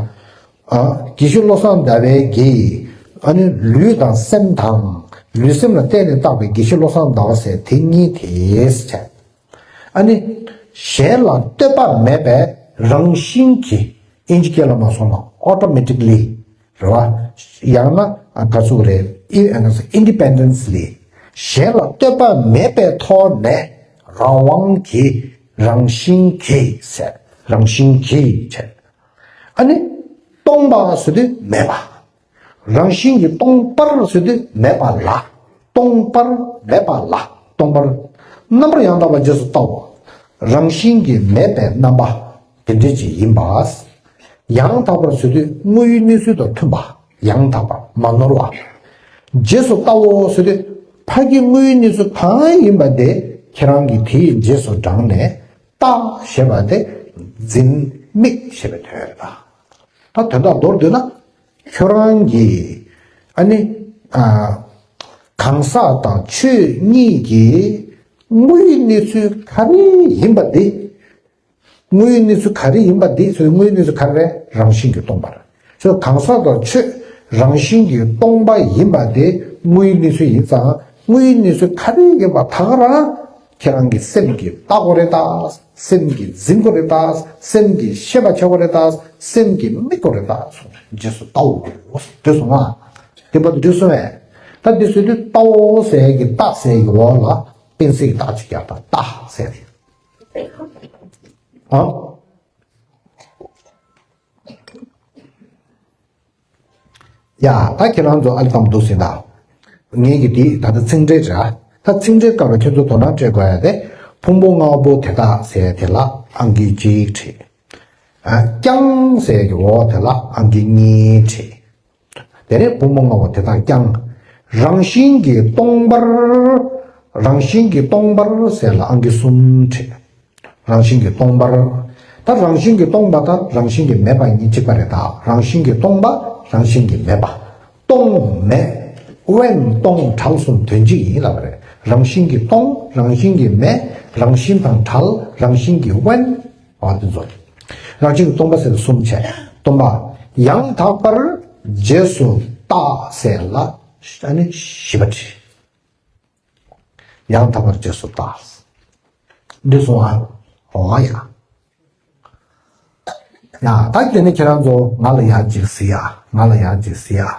ཨ། དགེ་བཤེས་བློ་བཟང་ཟླ་བའི་གི། ཨ་ནི་ལུས་དང་སེམས་དང་། ལུས་སེམས་ལ་བརྟེན་ནས་བཏགས་པའི་དགེ་བཤེས་བློ་བཟང་ཟླ་བ་ཟེར་དེ་གཉིས་དེས་བྱས། ཨ་ནི། གཞན་ལ་ལྟོས་པ་མེད་པའི་རང་བཞིན་གྱིས། ཨིན་ཇི་སྐད་ལ་མ་སོང་ན་automatically རེད་བ། ཡང་ན་ག་ཚོད་རེད། ཨི་ཨ་ནི་independently གཞན་ལ་ལྟོས་པ་མེད་པའི་ཐོག་ནས་རང་དབང་གིས་རང་བཞིན་གྱིས་ཟེར། རང་བཞིན་གྱིས་བྱས། ཨ་ནི། སྟོང་པ་ཟེར་དུས་མེད་པ། རང་བཞིན་གྱིས་སྟོང་པར་ཟེར་དུས་མེད་པ་ལ། སྟོང་པར་མེད་པ་ལ། སྟོང་པར། རྣམ་པར་ཡང་དག་པར་རྗེས་སུ་བལྟའོ། རང་བཞིན་གྱིས་མེད་པའི་རྣམ་པ་དེ་འདྲ་ཅིག་ཡིན་པ། ཡང་དག་པར་ཟེར་དུས་དངོས་ཡོད་གནས་ཚུལ་དང་མཐུན་པ། ཡང་དག་པ་མ་ནོར་བ། རྗེས་སུ་བལྟའོ་ཟེར་དུས་ཕ་གི་དངོས་ཡོད་གནས་ཚུལ་གང་ཡིན་པ་དེ་ཁྱེད་རང་གིས་དེའི་རྗེས་སུ་འབྲངས་ནས། བལྟ་ཞེས་པ་དེ་འཛིན་དམིགས་ཞེས་པའི་དོན་རེད་ད། ད་དོན་དག་མདོར་བསྡུས་ན། ཁྱོད་རང་གིས་ཨ་ནི། ཨ། གང་ཟག་དང་ཆོས་གཉིས་ཀྱི་དངོས་ཡོད་གནས་ཚུལ་ག་རེ་ཡིན་པ་དེ། དངོས་ཡོད་གནས་ཚུལ་ག་རེ་ཡིན་པ་དེ་ཚོའི་དངོས་ཡོད་གནས་ཚུལ་ག་རེ་རེད། རང་བཞིན་གྱིས་སྟོང་པ་རེད། ཚོ་གང་ཟག་དང་ཆོས་རང་བཞིན་གྱིས་སྟོང་པ་ཡིན་པ་དེ་དངོས་ཡོད་གནས་ཚུལ་ཡིན་ཙང་། དངོས་ཡོད་གནས་ཚུལ་ག་རེ་ཡིན་པ་ད་ག་རང་ཁྱེད་རང་གི་སེམས་ཀྱིས་བལྟ་དགོས་རེད་ད། སེམས་ཀྱིས་འཛིན་དགོས་རེད་ད། སེམས་ཀྱིས་ཤེས་པ་བྱེད་དགོས་རེད་ད། སེམས་ཀྱིས་དམིགས་དགོས་རེད་ད། རྗེས་སུ་བལྟའོ། འདོད་སོང་ང་། དེ་བར་དུ་འགྲིག་སོང་བས། ད་འདི་ཟེར་དུས་བལྟའོ་ཟེར་གྱི་བལྟ་ཟེར་གྱི་འོག་ལ། གཏན་ཚིགས་རྟགས་ཅིག་རྒྱག་པ་རྟགས་ཟེར་ཏེ། ཨ། ཡ། ད་ཁྱེད་རང་ཚོ་ཨ་ལི་ཙམ་འདུག་ཟིན་ད། ངེད་ཀྱི་དེ་ད་ལྟ་ཚིག་འགྲེལ་རེད། ད་ཚིག་འགྲེལ་སྐབས་ལ་ཁྱེད་ཚོ་དོ་སྣང་སྤྲད་དགོས་ཡ་དེ། ཕུང་པོ་ལྔ་པོ་དེ་དག་ཟེར་དེ་ལ་ཨང་ཀི་གཅིག་བྲིས། ཨ། ཀྱང་ཟེར་གྱི་འོག་དེ་ལ་ཨང་ཀི་གཉིས་བྲིས། དེ་ནས་ཕུང་པོ་ལྔ་པོ་དེ་དག་ཀྱང་། རང་བཞིན་གྱིས་སྟོང་པར། རང་བཞིན་གྱིས་སྟོང་པར་ཟེར་ལ་ཨང་ཀི་གསུམ་བྲིས། རང་བཞིན་གྱིས་སྟོང་པར། ད་རང་བཞིན་གྱིས་སྟོང་པ་དང་རང་བཞིན་གྱིས་མེད་པ་གཉིས་གཅིག་པ་རེད། ད་རང་བཞིན་གྱིས་སྟོང་པ། རང་བཞིན་གྱིས་མེད་པ། སྟོང་མེད། དབེན་སྟོང་བྲལ་གསུམ་དོན་གཅིག་ཡིན་ལབ་པ་རེད། རང་བཞིན་གྱིས་སྟོང་། རང་བཞིན་གྱིས་མེད། རང་བཞིན་དང་བྲལ། རང་བཞིན་གྱིས་དབེན། འོ་དེ་ཚོ། རང་བཞིན་གྱིས་སྟོང་པ་ཟེར་ན་གསུམ་བྱས། སྟོང་པ། ཡང་དག་པར་རྗེས་སུ་བརྟག་ཟེར་ལ་ཨ་ནི་བཞི་པ་བྲིས། ཡང་དག་པར་རྗེས་སུ་བརྟག་འདི་སོང་ཨ། འོ་ཡ། ཡ། ད་དེ་ནས་ཁྱེད་རང་ཚོ་ང་ལ་ཡག་ཅིག་གཟིགས་ཡ། ང་ལ་ཡག་ཅིག་གཟིགས་ཡ།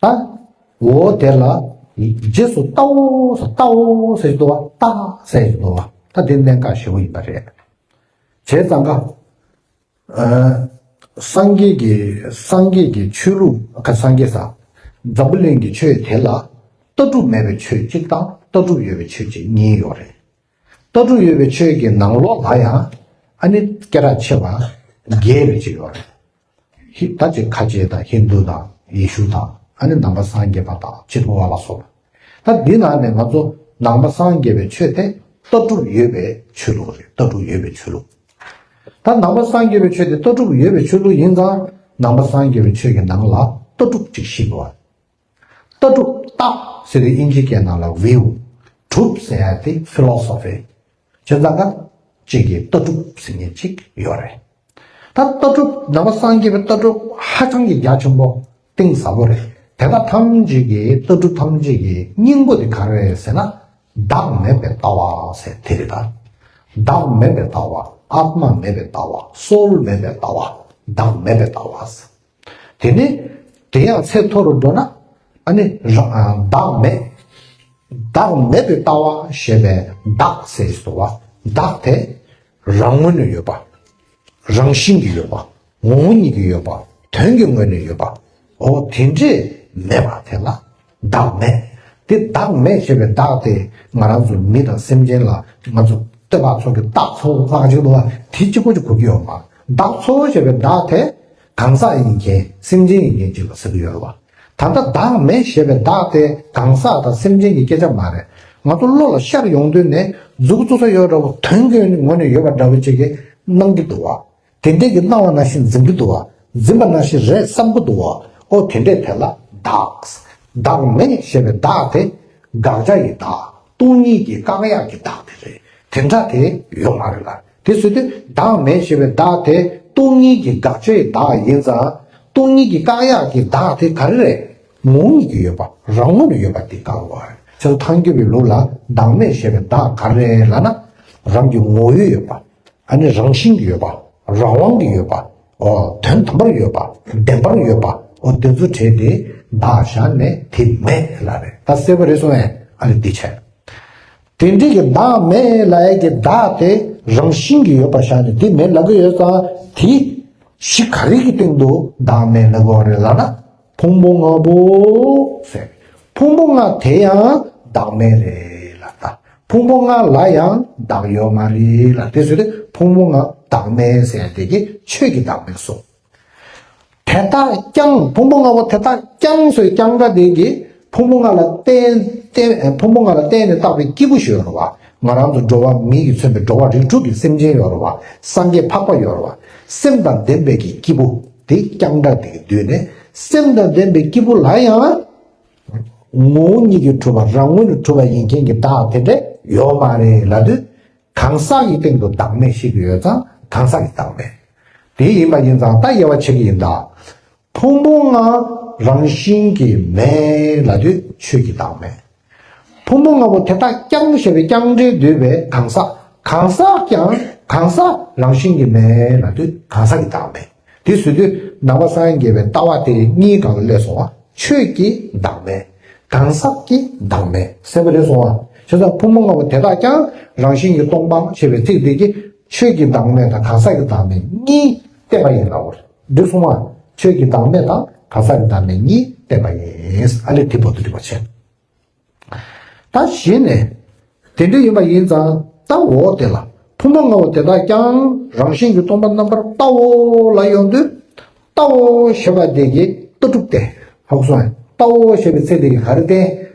ད། འོ་དེ་ལ། རྗེས་སུ་བལྟའོ་ཟེར། བལྟའོ་ཟེར་གྱི་འདུག་བ། བལྟ་ཟེར་གྱི་འདུག་བ། ད་དེ་གནད་འགག་ཞེ་པོ་ཡིན་པ་རེད། བྱས་ཙང་ཀ། ཨ། སངས་རྒྱས་ཀྱི་སངས་རྒྱས་ཀྱི་ཆོས་ལུགས་ཁ་སངས་རྒྱས་ས། འཛམ་བུ་གླིང་གི་ཆོས་དེ་ལ། ལྟ་གྲུབ་མེད་པའི་ཆོས་གཅིག་དང་ལྟ་གྲུབ་ཡོད་པའི་ཆོས་གཅིག་གཉིས་ཡོད་རེད། ལྟ་གྲུབ་ཡོད་པའི་ཆོས་ཀྱི་ནང་ལོགས་ལ་ཡང་། ཨ་ནི་སྐད་གྲགས་ཆེ་བ། རྒྱས་པའི་ཅིག་ཡོད་རེད། ཧི། ད་ཅིག་ཁ་ཆེ་དང་ཧིན་དུ་དང་ཡེ་ཤུ་དང་། ཨ་ནི་ནང་པ་སངས་རྒྱས་པ་དང་ཕྱི་ཐོག་བ་ལ་སོགས་པ། ད་འདི་ནང་ནས་ང་ཚོ་ནང་པ་སངས་རྒྱས་པའི་ཆོས་དེ་ལྟ་གྲུབ་ཡོད་པའི་ཆོས་ལུགས་རེད། ལྟ་གྲུབ་ཡོད་པའི་ཆོས་ལུགས། ད་ནང་པ་སངས་རྒྱས་པའི་ཆོས་དེ་ལྟ་གྲུབ་ཡོད་པའི་ཆོས་ལུགས་ཡིན་ཙང་། ནང་པ་སངས་རྒྱས་པའི་ཆོས་ཀྱི་ནང་ལ་ལྟ་གྲུབ་ཅིག་བཞི་འདུག་བ། ལྟ་གྲུབ། ལྟ་ཟེར་དུས་དབྱིན་ཇི་སྐད་ནང་ལ་view། གྲུབ་ཟེར་ཡ་དེ་philosophy། བྱས་ཙང་ཀ་གཅིག་གི་ལྟ་གྲུབ་ཟེར་མཁན་གཅིག་ཡོད་རེད། ད་ལྟ་གྲུབ། ནང་པ་སངས་རྒྱས་པའི་ལྟ་གྲུབ་ཧ་ཅང་གི་རྒྱ་ཆེན་པོ། གཏིང་ཟབ་པོ་རེད། དེ་དག་ཐམས་ཅད་ཀྱི། ལྟ་གྲུབ་ཐམས་ཅད་ཀྱི་སྙིང་པོ་དེ་ག་རེ་རེད་ཟེར་ན། བདག་མེད་པའི་ལྟ་བ་ཟེར་དེ་རེད་ད། བདག་མེད་པའི་ལྟ་བ། ཨཱཏྨ་མེད་པའི་ལྟ་བ། soul མེད་པའི་ལྟ་བ། བདག་མེད་པའི་ལྟ་བ་ཟེར། དེ་ནས་དེ་ཡང་ཚད་མཐོ་རུ་འགྲོ་ན། ཨ་ནི་རང་། བདག་མེད། བདག་མེད་པའི་ལྟ་བ་ཞེས་པའི་བདག་ཟེར་སོ་བ། བདག་དེ་རང་ངོས་ནས་ཡོད་པ། རང་བཞིན་གྱིས་ཡོད་པ། ངོ་བོ་ཉིད་ཀྱིས་ཡོད་པ། དོན་གྱི་ངོས་ནས་ཡོད་པ། འོ་དེ་འདྲས་མེད་པ་དེ་ལ་བདག་མེད། དེ་བདག་མེད་ཞེས་པའི་བདག་དེ་ང་རང་ཚོ་མི་དང་སེམས་ཅན་ལ་ང་ཚོ་བསྟོད་པ་ཚོགས་ཀྱི་བདག་ཚོ་ལྷག་ཅིག་འདུག་བ། དེ་གཅིག་པོ་ཅིག་གོ་གི་ཡོད་མ། བདག་ཚོ་ཞེས་པའི་བདག་དེ་གང་ཟག་ཡིན་མཁན་སེམས་ཅན་ཡིན་མཁན་ཅིག་ལ་ཟེར་གྱི་ཡོད་རེད་བ། ད་ལྟ་བདག་མེད་ཞེས་པའི་བདག་དེ་གང་ཟག་དང་སེམས་ཅན་གྱི་སྐད་ཆ་མ་རེད། ང་ཚོ་བློ་ལ་ཤར་ཡོང་དུས་ནས་མཛུབ་གུ་བཙུགས་ས་ཡོད་འདྲ་བོ། དོན་གྱི་ངོས་ནས་ཡོད་པ་འདྲ་བོ་ཅིག་གི་སྣང་གི་འདུག་བ། དེ་འདྲས་ཀྱི་སྣང་བ་ནང་བཞིན་འཛིན་གྱི་འདུག་བ། འཛིན་པ་ནང་བཞིན་རེད་བསམ་གྱི་འདུག་བ། ཨོ་དེ་འདྲས་དེ་ལ་བདག་བདག་མེད་ཞེས་པའི་བདག་དེ་དགག་བྱ་ཡི་བདག་སྟོང་ཉིད་ཀྱི་བཀག་ཡག་གི་བདག་དེ་རེད། དེ་འདྲ་དེ་ཡོད་མ་རེད་ལ། དེ་ཟེར་དུས་བདག་མེད་ཞེས་པའི་བདག་དེ་སྟོང་ཉིད་ཀྱི་དགག་བྱའི་བདག་ཡིན་ཙང་། སྟོང་ཉིད་ཀྱི་བཀག་ཡག་གི་བདག་དེ་ག་རེ་རེད། ངོ་བོ་ཉིད་ཀྱིས་ཡོད་པ། རང་ངོས་ནས་ཡོད་པ་དེ་བཀག་དགོས་པ་རེད། བྱས་ཙང་ཐལ་འགྱུར་བའི་ལུགས་ལ་བདག་མེད་ཞེས་པའི་བདག་ག་རེ་རེད་ལབ་ན། རང་གི་ངོ་བོས་ཡོད་པ། ཨ་ནི་རང་བཞིན་གྱིས་ཡོད་པ། རང་དབང་གིས་ཡོད་པ། ཨོ་དོན་དམ་པར་ཡོད་པ། བདེན་པར་ཡོད་པ། ཨོ་དེ་ཚོ་བྲལ་ཏེ་བདག་བཞག་ནས་དེ་མེད་ལབ་རེད། ད་གསལ་པོ་རེད་སོང་ངས། ཨ་ནི་འདི་བྱས། དེ་འདྲའི་གི་བདག་མེད་ལབ་ཡས་ཀྱི་བདག་དེ་རང་བཞིན་གྱིས་ཡོད་པ་བཞག་ནས་དེ་མེད་ལབ་ཀྱི་ཡོད་ཙང་། དེ་གཞི་ག་རེ་གི་སྟེང་དུ་བདག་མེད་ལབ་དགོས་རེད་ལབ་ན། ཕུང་པོ་ལྔ་པོ་ཟེར། ཕུང་པོ་ལྔ་དེ་ཡང་བདག་མེད་རེད་ལབ་ད། ཕུང་པོ་ལྔ་ལ་ཡང་བདག་ཡོད་མ་རེད་ལབ། དེ་ཟེར་དུས་ཕུང་པོ་ལྔ་བདག་མེད་ཟེར་ཡ་དེ་གི་ཆོས་ཀྱི་བདག་མེད་སོ། དེ་དག་ཀྱང་། ཕུང་པོ་ལྔ་པོ་དེ་དག་ཀྱང་ཟེར་ཀྱང་སྒྲ་དེ་གི་ཕུང་པོ་ལྔ་ལ་བརྟེན་བརྟེན། ཕུང་པོ་ལྔ་ལ་བརྟེན་ནས་བཏགས་པའི་སྐྱེས་བུ་ཞིག་ཡོད་རེད་བ། ང་རང་ཚོ་འགྲོ་བ་མིས་མཚོན་པའི་འགྲོ་བ་རིགས་དྲུག་གི་སེམས་ཅན་ཡོད་རེད་བ། སངས་རྒྱས་འཕགས་པ་ཡོད་རེད་བ། སེམས་དང་ལྡན་པའི་གི་སྐྱེས་བུ་དེ་ཀྱང་སྒྲ་དེ་གི་བསྡུས་ནས། སེམས་དང་ལྡན་པའི་སྐྱེས་བུ་ལ་ཡང་ངོ་བོ་ཉིད་ཀྱིས་གྲུབ་པ། རང་ངོས་ནས་གྲུབ་པ་ཡིན་མཁན་གྱི་བདག་དེ་འདྲ་ཡོད་མ་རེད་ལབ་དུས། གང་ཟག་གི་སྟེང་དུ་བདག་མེད་བཤད་ཀྱི་ཡོད་ཙང་གང་ཟག་གི་བདག་མེད། དེ་ཡིན་པ་ཡིན་ཙང་ད་དབྱེ་བ་ཕྱེ་གི་ཡིན་ད། ཕུང་པོ་ལྔ་རང་བཞིན་གྱིས་མེད་ལབ་དུས་ཆོས་ཀྱི་བདག་མེད། ཕུང་པོ་ལྔ་པོ་དེ་དག་ཀྱང་ཞེས་པའི་ཀྱང་སྒྲས་བསྡུས་པའི་གང་ཟག་གང་ཟག་ཀྱང་གང་ཟག་རང་བཞིན་གྱིས་མེད་ལབ་དུས་གང་ཟག་གི་བདག་མེད། དེ་ཟེར་དུས་ནང་པ་སངས་རྒྱས་པའི་ལྟ་བ་དེ་གཉིས་སྒང་ལ་སླེབས་སོང་བ། ཆོས་ཀྱི་བདག་མེད། གང་ཟག་གི་བདག་མེད་ཟེར་བ་རེད་སོང་བ། བྱས་ཙང་ཕུང་པོ་ལྔ་པོ་དེ་དག་ཀྱང་རང་བཞིན་གྱིས་སྟོང་པ་ཞེས་པའི་ཚིག་འདི་གིས་ཆོས་ཀྱི་བདག་མེད་དང་གང་ཟག་གི་བདག་མེད་གཉིས་བསྟན་པ་ཡིན་ལ། འོ་འདི་སོང་བ། ཆོས་ཀྱི་བདག་མེད་དང་གང་ཟག་གི་བདག་མེད་གཉིས་བསྟན་པ་ཡིན། ཨ་ལས་དེ་བར་དུ་འགྲིག་པ་བྱས། ད་གཞི་ནས། དེ་འདྲ་ཡིན་པ་ཡིན་ཙང་ལྟ་འོ་དེ་ལ་ཕུང་པོ་ལྔ་པོ་དེ་དག་ཀྱང་རང་བཞིན་གྱིས་སྟོང་པ་རྣམ་པར་ལྟ་འོ་ལ་ཡོང་དུས། ལྟ་འོ་ཞེས་པ་དེ་གིས་ལྟ་གྲུབ་བསྟན། ཧ་གོ་སོང་ངས། ལྟ་འོ་ཞེས་པའི་ཚིག་དེ་གིས་ག་རེ་བསྟན།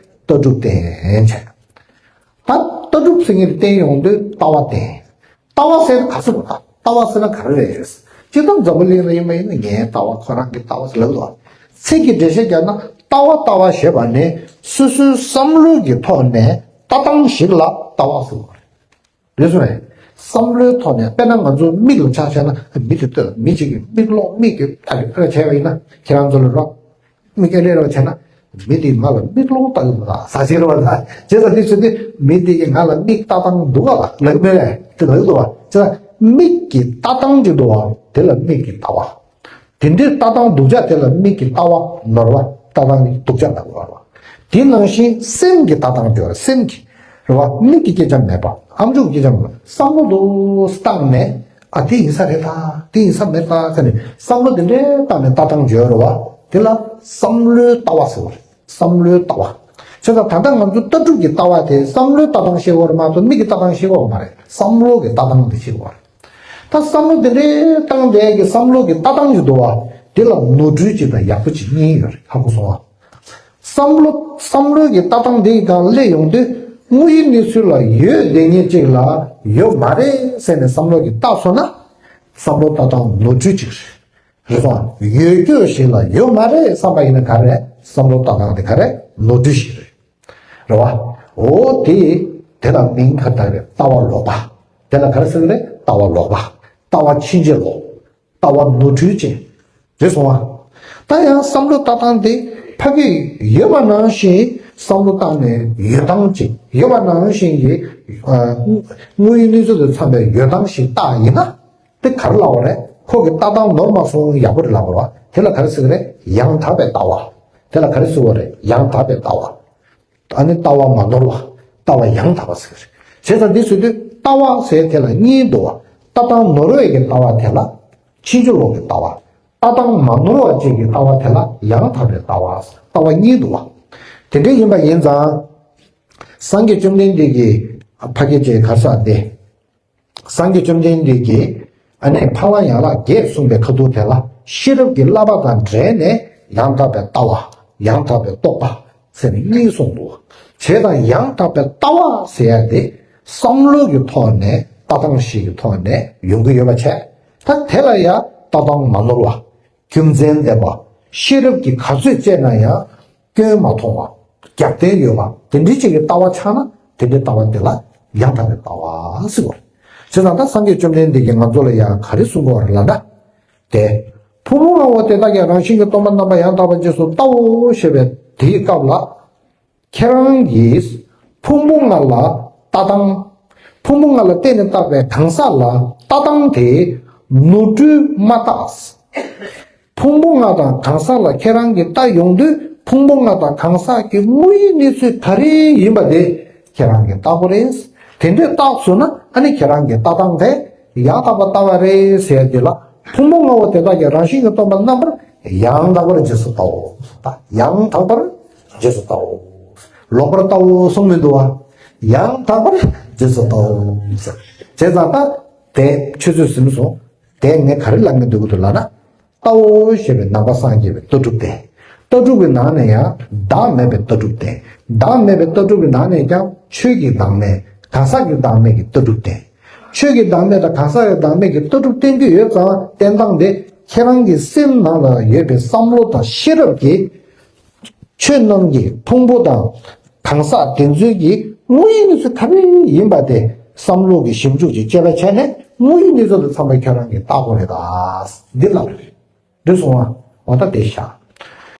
ལྟ་གྲུབ་བསྟན་བྱས། ད་ལྟ་གྲུབ་ཟེར་མཁན་དེ་བསྟན་ཡོང་དུས་ལྟ་བ་བསྟན། ལྟ་བ་ཟེར་ན་ག་ཟེར་བ། ལྟ་བ་ཟེར་ན་ག་རེ་རེད། སྤྱིར་བཏང་འཛམ་བུ་གླིང་ལ་ཡིན་པ་ཡིན་ན་ངའི་ལྟ་བ། ཁོ་རང་གི་ལྟ་བ་ཟེར་ལབ་འདུག་ཚིག་གི་འགྲེལ་བཤད་བརྒྱབ་ན་ལྟ་བ། ལྟ་བ་ཞེས་པ་ནི་སོ་སོའི་བསམ་བློ་གི་ཐོག་ནས་ལྟ་སྟངས་ཤིག་ལ་ལྟ་བ་ཟེར་བ་རེད། རེད་སོང་ངས། བསམ་བློའི་ཐོག་ནས། དཔེར་ན་ང་ཚོ་མིག་ལ་ཆ་བཞག་ན། མི་དེ་ལྟོས་ལ། མི་གཅིག་གིས་མིག་ལོག་མིག་གིས་ལྟ་གི་ལྟ་བྱས་པ་ཡིན་ན། ཁྱེད་རང་ཚོ་ལ་རོགས། མིག་ཨེ་ལས་རོགས་བྱས་ན། མི་དེས་ང་ལ་མིག་ལོག་ལྟ་གི་མི་འདུག་ཟེར་གྱི་རེད་བ། ད་བྱས་ཙང་དེ་བྱས་དུས་མི་དེ་གིས་ང་ལ་མིག་ལྟ་སྟངས་འདུག་ག་ལབ་མེད་རེད། དེ་ལབ་འདུག་བ། བྱས་ཙང་མིག་གི་ལྟ་སྟངས་ཅིག་འདུག་བ། དེ་ལ་མིག་གི་ལྟ་བ། དེ་འདྲའི་ལྟ་སྟངས་སྡུག་ཅག་དེ་ལ་མིག་གི་ལྟ་བ་ནོར་བ། ལྟ་སྟངས་སྡུག་ཅག་ལབ་དགོས་པ་རེད་བ། དེ་ནང་བཞིན་སེམས་ཀྱི་ལྟ་སྟངས་ཀྱང་རེད། སེམས་ཀྱི་རེད་བ། མིག་གི་སྐད་ཆ་མེད་པ། ཨམ་ཅོག་གི་སྐད་ཆ་མེད་པ། བསམ་བློ་འདུག་བཏང་ནས། ཨ། དེ་ཡིན་ས་རེད་ད། དེ་ཡིན་ས་མེད་ད་ཟེར་ནས་བསམ་བློ་དེ་འདྲའི་བཏང་ནས་ལྟ་སྟངས་ཀྱང་རེད་བ། དེ་ལ་བསམ་བློའི་ལྟ་བ་ཟེར་བ་རེད། བསམ་བློའི་ལྟ་བ། བྱས་ཙང་ད་ལྟ་ང་ཚོ་ལྟ་གྲུབ་ཀྱི་ལྟ་བ་དེ་བསམ་བློའི་ལྟ་སྟངས་ཤེས་དགོས་རེད་མ་གཏོགས་མིག་གི་ལྟ་སྟངས་ཤེས་དགོས་མ་རེད། བསམ་བློ་གི་ལྟ་སྟངས་དེ་ཤེས་དགོས་རེད། ད་བསམ་བློ་དེ་འདྲའི་བཏང་བསྡད་ཀྱི་བསམ་བློ་གི་ལྟ་སྟངས་ཅིག་འདུག་བ། དེ་ལ་ནོར་འཁྲུལ་ཅིག་དང་ཡག་པོ་ཅིག་གཉིས་ཡོད་རེད། ཧ་གོ་སོང་ང་། བསམ་བློ། བསམ་བློའི་གི་ལྟ་སྟངས་དེ་ཡི་སྒང་སླེབས་ཡོང་དུས་དངོས་ཡོད་གནས་ཚུལ་ལ་ཡོད་བསྡད་མཁན་ཅིག་ལ་ཡོད་མ་རེད་ཟེར་ནས་བསམ་བློ་གི་བཏགས་སོང་ན། བསམ་བློ་ལྟ་སྟངས་ནོར་འཁྲུལ་ཅིག་རེད། རེད་སོང་། ཡོད་རྒྱུ་ཞིག་ལ་ཡོད་མ་རེད་བསམ་པ་ཡིན་ན་ག་རེ་རེད། བསམ་བློ་ལྟ་སྟངས་དེ་ག་རེ། ནོར་འཁྲུལ་ཞིག་རེད། རེད་བ། འོ་དེ། དེ་ལ་མིང་ག་རེ་བཏགས་རེད། ལྟ་བ་ལོག་པ། དེ་ལ་ག་རེ་ཟེར་གི་རེད། ལྟ་བ་ལོག་པ། ལྟ་བ་ཕྱིན་ཅི་ལོག་ལྟ་བ་ནོར་འཁྲུལ་ཅན། རེད་སོང་བ། ད་ཡང་བསམ་བློ་ལྟ་སྟངས་དེ་ཕ་གི་ཡོད་པ་ནང་བཞིན་བསམ་བློ་བཏང་ནས་ཡོད་སྟངས་ཅིག་ཡོད་པ་ནང་བཞིན་གྱི། ཨ། དངོས་ཡོད་གནས་ཚུལ་དང་འཚམས་པའི་ཡོད་སྟངས་ཤིག་བཏགས་ཡིན་ན། དེ་ག་རེ་ལབ་པ་རེད། ཁོ་གི་ལྟ་སྟངས་ནོར་མ་སོང་། ཡག་པོ་རེད་ལབ་པ་རེད་བ། དེ་ལ་ག་རེ་ཟེར་གི་རེད། ཡང་དག་པའི་ལྟ་བ། དེ་ལ་ག་རེ་ཟེར་བ་རེད། ཡང་དག་པའི་ལྟ་བ། ཨ་ནི་ལྟ་བ་མ་ནོར་བ། ལྟ་བ་ཡང་དག་པ་ཟེར་གི་རེད། བྱས་ཙང་འདི་ཟེར་དུས་ལྟ་བ་ཟེར་དེ་ལ་གཉིས་འདུག་བ། ལྟ་སྟངས་ནོར་བའི་གི་ལྟ་བ་དེ་ལ་ཕྱིན་ཅི་ལོག་གི་ལྟ་བ། ལྟ་སྟངས་མ་ནོར་བ་ཅན་གྱི་ལྟ་བ་དེ་ལ་ཡང་དག་པའི་ལྟ་བ། ལྟ་བ་གཉིས་འདུག་བ། དེ་འདྲ་ཡིན་པ་ཡིན་ཙང་། སངས་རྒྱས་བཅོམ་ལྡན་འདས་ཀྱིས་ཕ་སྐད་ཅེས་གར་ས་དེ། སངས་རྒྱས་བཅོམ་ལྡན་འདས་ཀྱིས་ཨ་ནི་འཕགས་ལམ་ཡན་ལག་བརྒྱད་གསུངས་པའི་ཁ་ཐུག་དེ་ལ་ཤེས་རབ་ཀྱི་བསླབ་པ་དང་འབྲེལ་ནས་ཡང་དག་པའི་ལྟ་བ། ཡང་དག་པའི་རྟོག་པ་ཟེར་ནས་གཉིས་གསུངས་འདུག་བྱས་ཙང་ཡང་དག་པའི་ལྟ་བ་ཟེར་ཡ་དེ་བསམ་བློ་གི་ཐོག་ནས་ལྟ་སྟངས་ཤིག་གི་ཐོག་ནས་ཡོང་གི་ཡོད་པ་བྱས། ད་དེ་ལ་ཡང་ལྟ་སྟངས་མ་ནོར་བ། རྒྱུ་མཚན་ལྡན་པ། ཤེས་རབ་ཀྱི་ག་ཚོད་སྤྱད་ན་ཡང་སྐྱོན་མ་མཐོང་བ། རྒྱབ་རྟེན་ཡོད་པ། དེ་འདྲའི་ཅིག་གི་ལྟ་བ་ཆགས་ན་དེ་འདྲའི་ལྟ་བ་དེ་ལ་ཡང་དག་པའི་ལྟ་བ་ཟེར་བ་རེད། བྱས་ཙང་ད་སངས་རྒྱས་བཅོམ་ལྡན་འདས་ཀྱིས་ང་ཚོ་ལ་ཡང་ག་རེ་གསུང་གི་ཡོད་རེད་ལབ་ན། དེ། ཕུང་པོ་ལྔ་པོ་དེ་དག་ཀྱང་རང་བཞིན་གྱིས་སྟོང་པ་རྣམ་པར་ཡང་དག་པར་རྗེས་སུ་ལྟའོ་ཞེས་པའི་དེའི་སྐབས་ལ། ཁྱེད་རང་གིས་ཕུང་པོ་ལྔ་ལ་ལྟ་སྟངས། ཕུང་པོ་ལྔ་ལ་བརྟེན་ནས་བཏགས་པའི་གང་ཟག་ལ་ལྟ་སྟངས་དེ་ནོར་འཁྲུལ་མ་བཏགས། ཕུང་པོ་ལྔ་དང་གང་ཟག་ལ་ཁྱེད་རང་གིས་ལྟ་ཡོང་དུས་ཕུང་པོ་ལྔ་དང་གང་ཟག་གི་དངོས་ཡོད་གནས་ཚུལ་ག་རེ་ཡིན་པ་དེ་ཁྱེད་རང་གིས་ལྟ་དགོས་རེད། དེ་འདྲས་བཏགས་སོང་ན་ཨ་ནི་ཁྱེད་རང་གི་ལྟ་སྟངས་དེ་ཡང་དག་པ་ལྟ་བ་རེད་ཟེར་ཡ་དེ་ལ་ཕུང་པོ་ལྔ་པོ་དེ་དག་ཀྱང་རང་བཞིན་གྱིས་སྟོང་པ་རྣམ་པར་ཡང་དག་པར་རྗེས་སུ་ལྟའོ། ད་ཡང་དག་པར་རྗེས་སུ་ལྟའོ། ལོག་པར་ལྟའོ་གསུངས་མི་འདུག་བ། ཡང་དག་པར་རྗེས་སུ་ལྟའོ་ཟེར། བྱས་ཙང་ད་དེ་ཆུ་ཚོད་ཟིན་སོང་། དེ་ངས་ག་རེ་ལབ་མི་འདུག་གི་འདུག་ལབ་ན། ལྟའོ་ཞེས་པའི་ནང་པ་སངས་རྒྱས་པའི་ལྟ་གྲུབ་བསྟན། ལྟ་གྲུབ་ཀྱི་ནང་ནས་ཡང་བདག་མེད་པའི་ལྟ་གྲུབ་བསྟན། བདག་མེད་པའི་ལྟ་གྲུབ་ཀྱི་ནང་ནས་ཀྱང་ཆོས་ཀྱི་བདག་མེད། གང་ཟག་གི་བདག་མེད་ཀྱི་ལྟ་གྲུབ་བསྟན། ཆོས་ཀྱི་བདག་མེད་དང་གང་ཟག་གི་བདག་མེད་ཀྱི་ལྟ་གྲུབ་བསྟན་གྱི་ཡོད་ཙང་བསྟན་སྟངས་དེ་ཁྱེད་རང་གི་སེམས་ནང་ལ་ཡོད་པའི་བསམ་བློ་དང་ཤེས་རབ་ཀྱིས། ཆོས་རྣམས་ཀྱི་ཕུང་པོ་དང་གང་ཟག་དེ་ཚོའི་གི་དངོས་ཡོད་གནས་ཚུལ་ག་རེ་ཡིན་པ་དེ་བསམ་བློ་གི་ཞིབ་འཇུག་ཅིག་དཔྱད་པ་བྱས་ནས་དངོས་ཡོད་གནས་ཚུལ་དང་འཚམས་པ་ཁྱོད་རང་གིས་བལྟ་དགོས་རེད་ད། འདི་ལབ་རེད། འདི་སོང་བ། འོ་ད་དེ་བཞག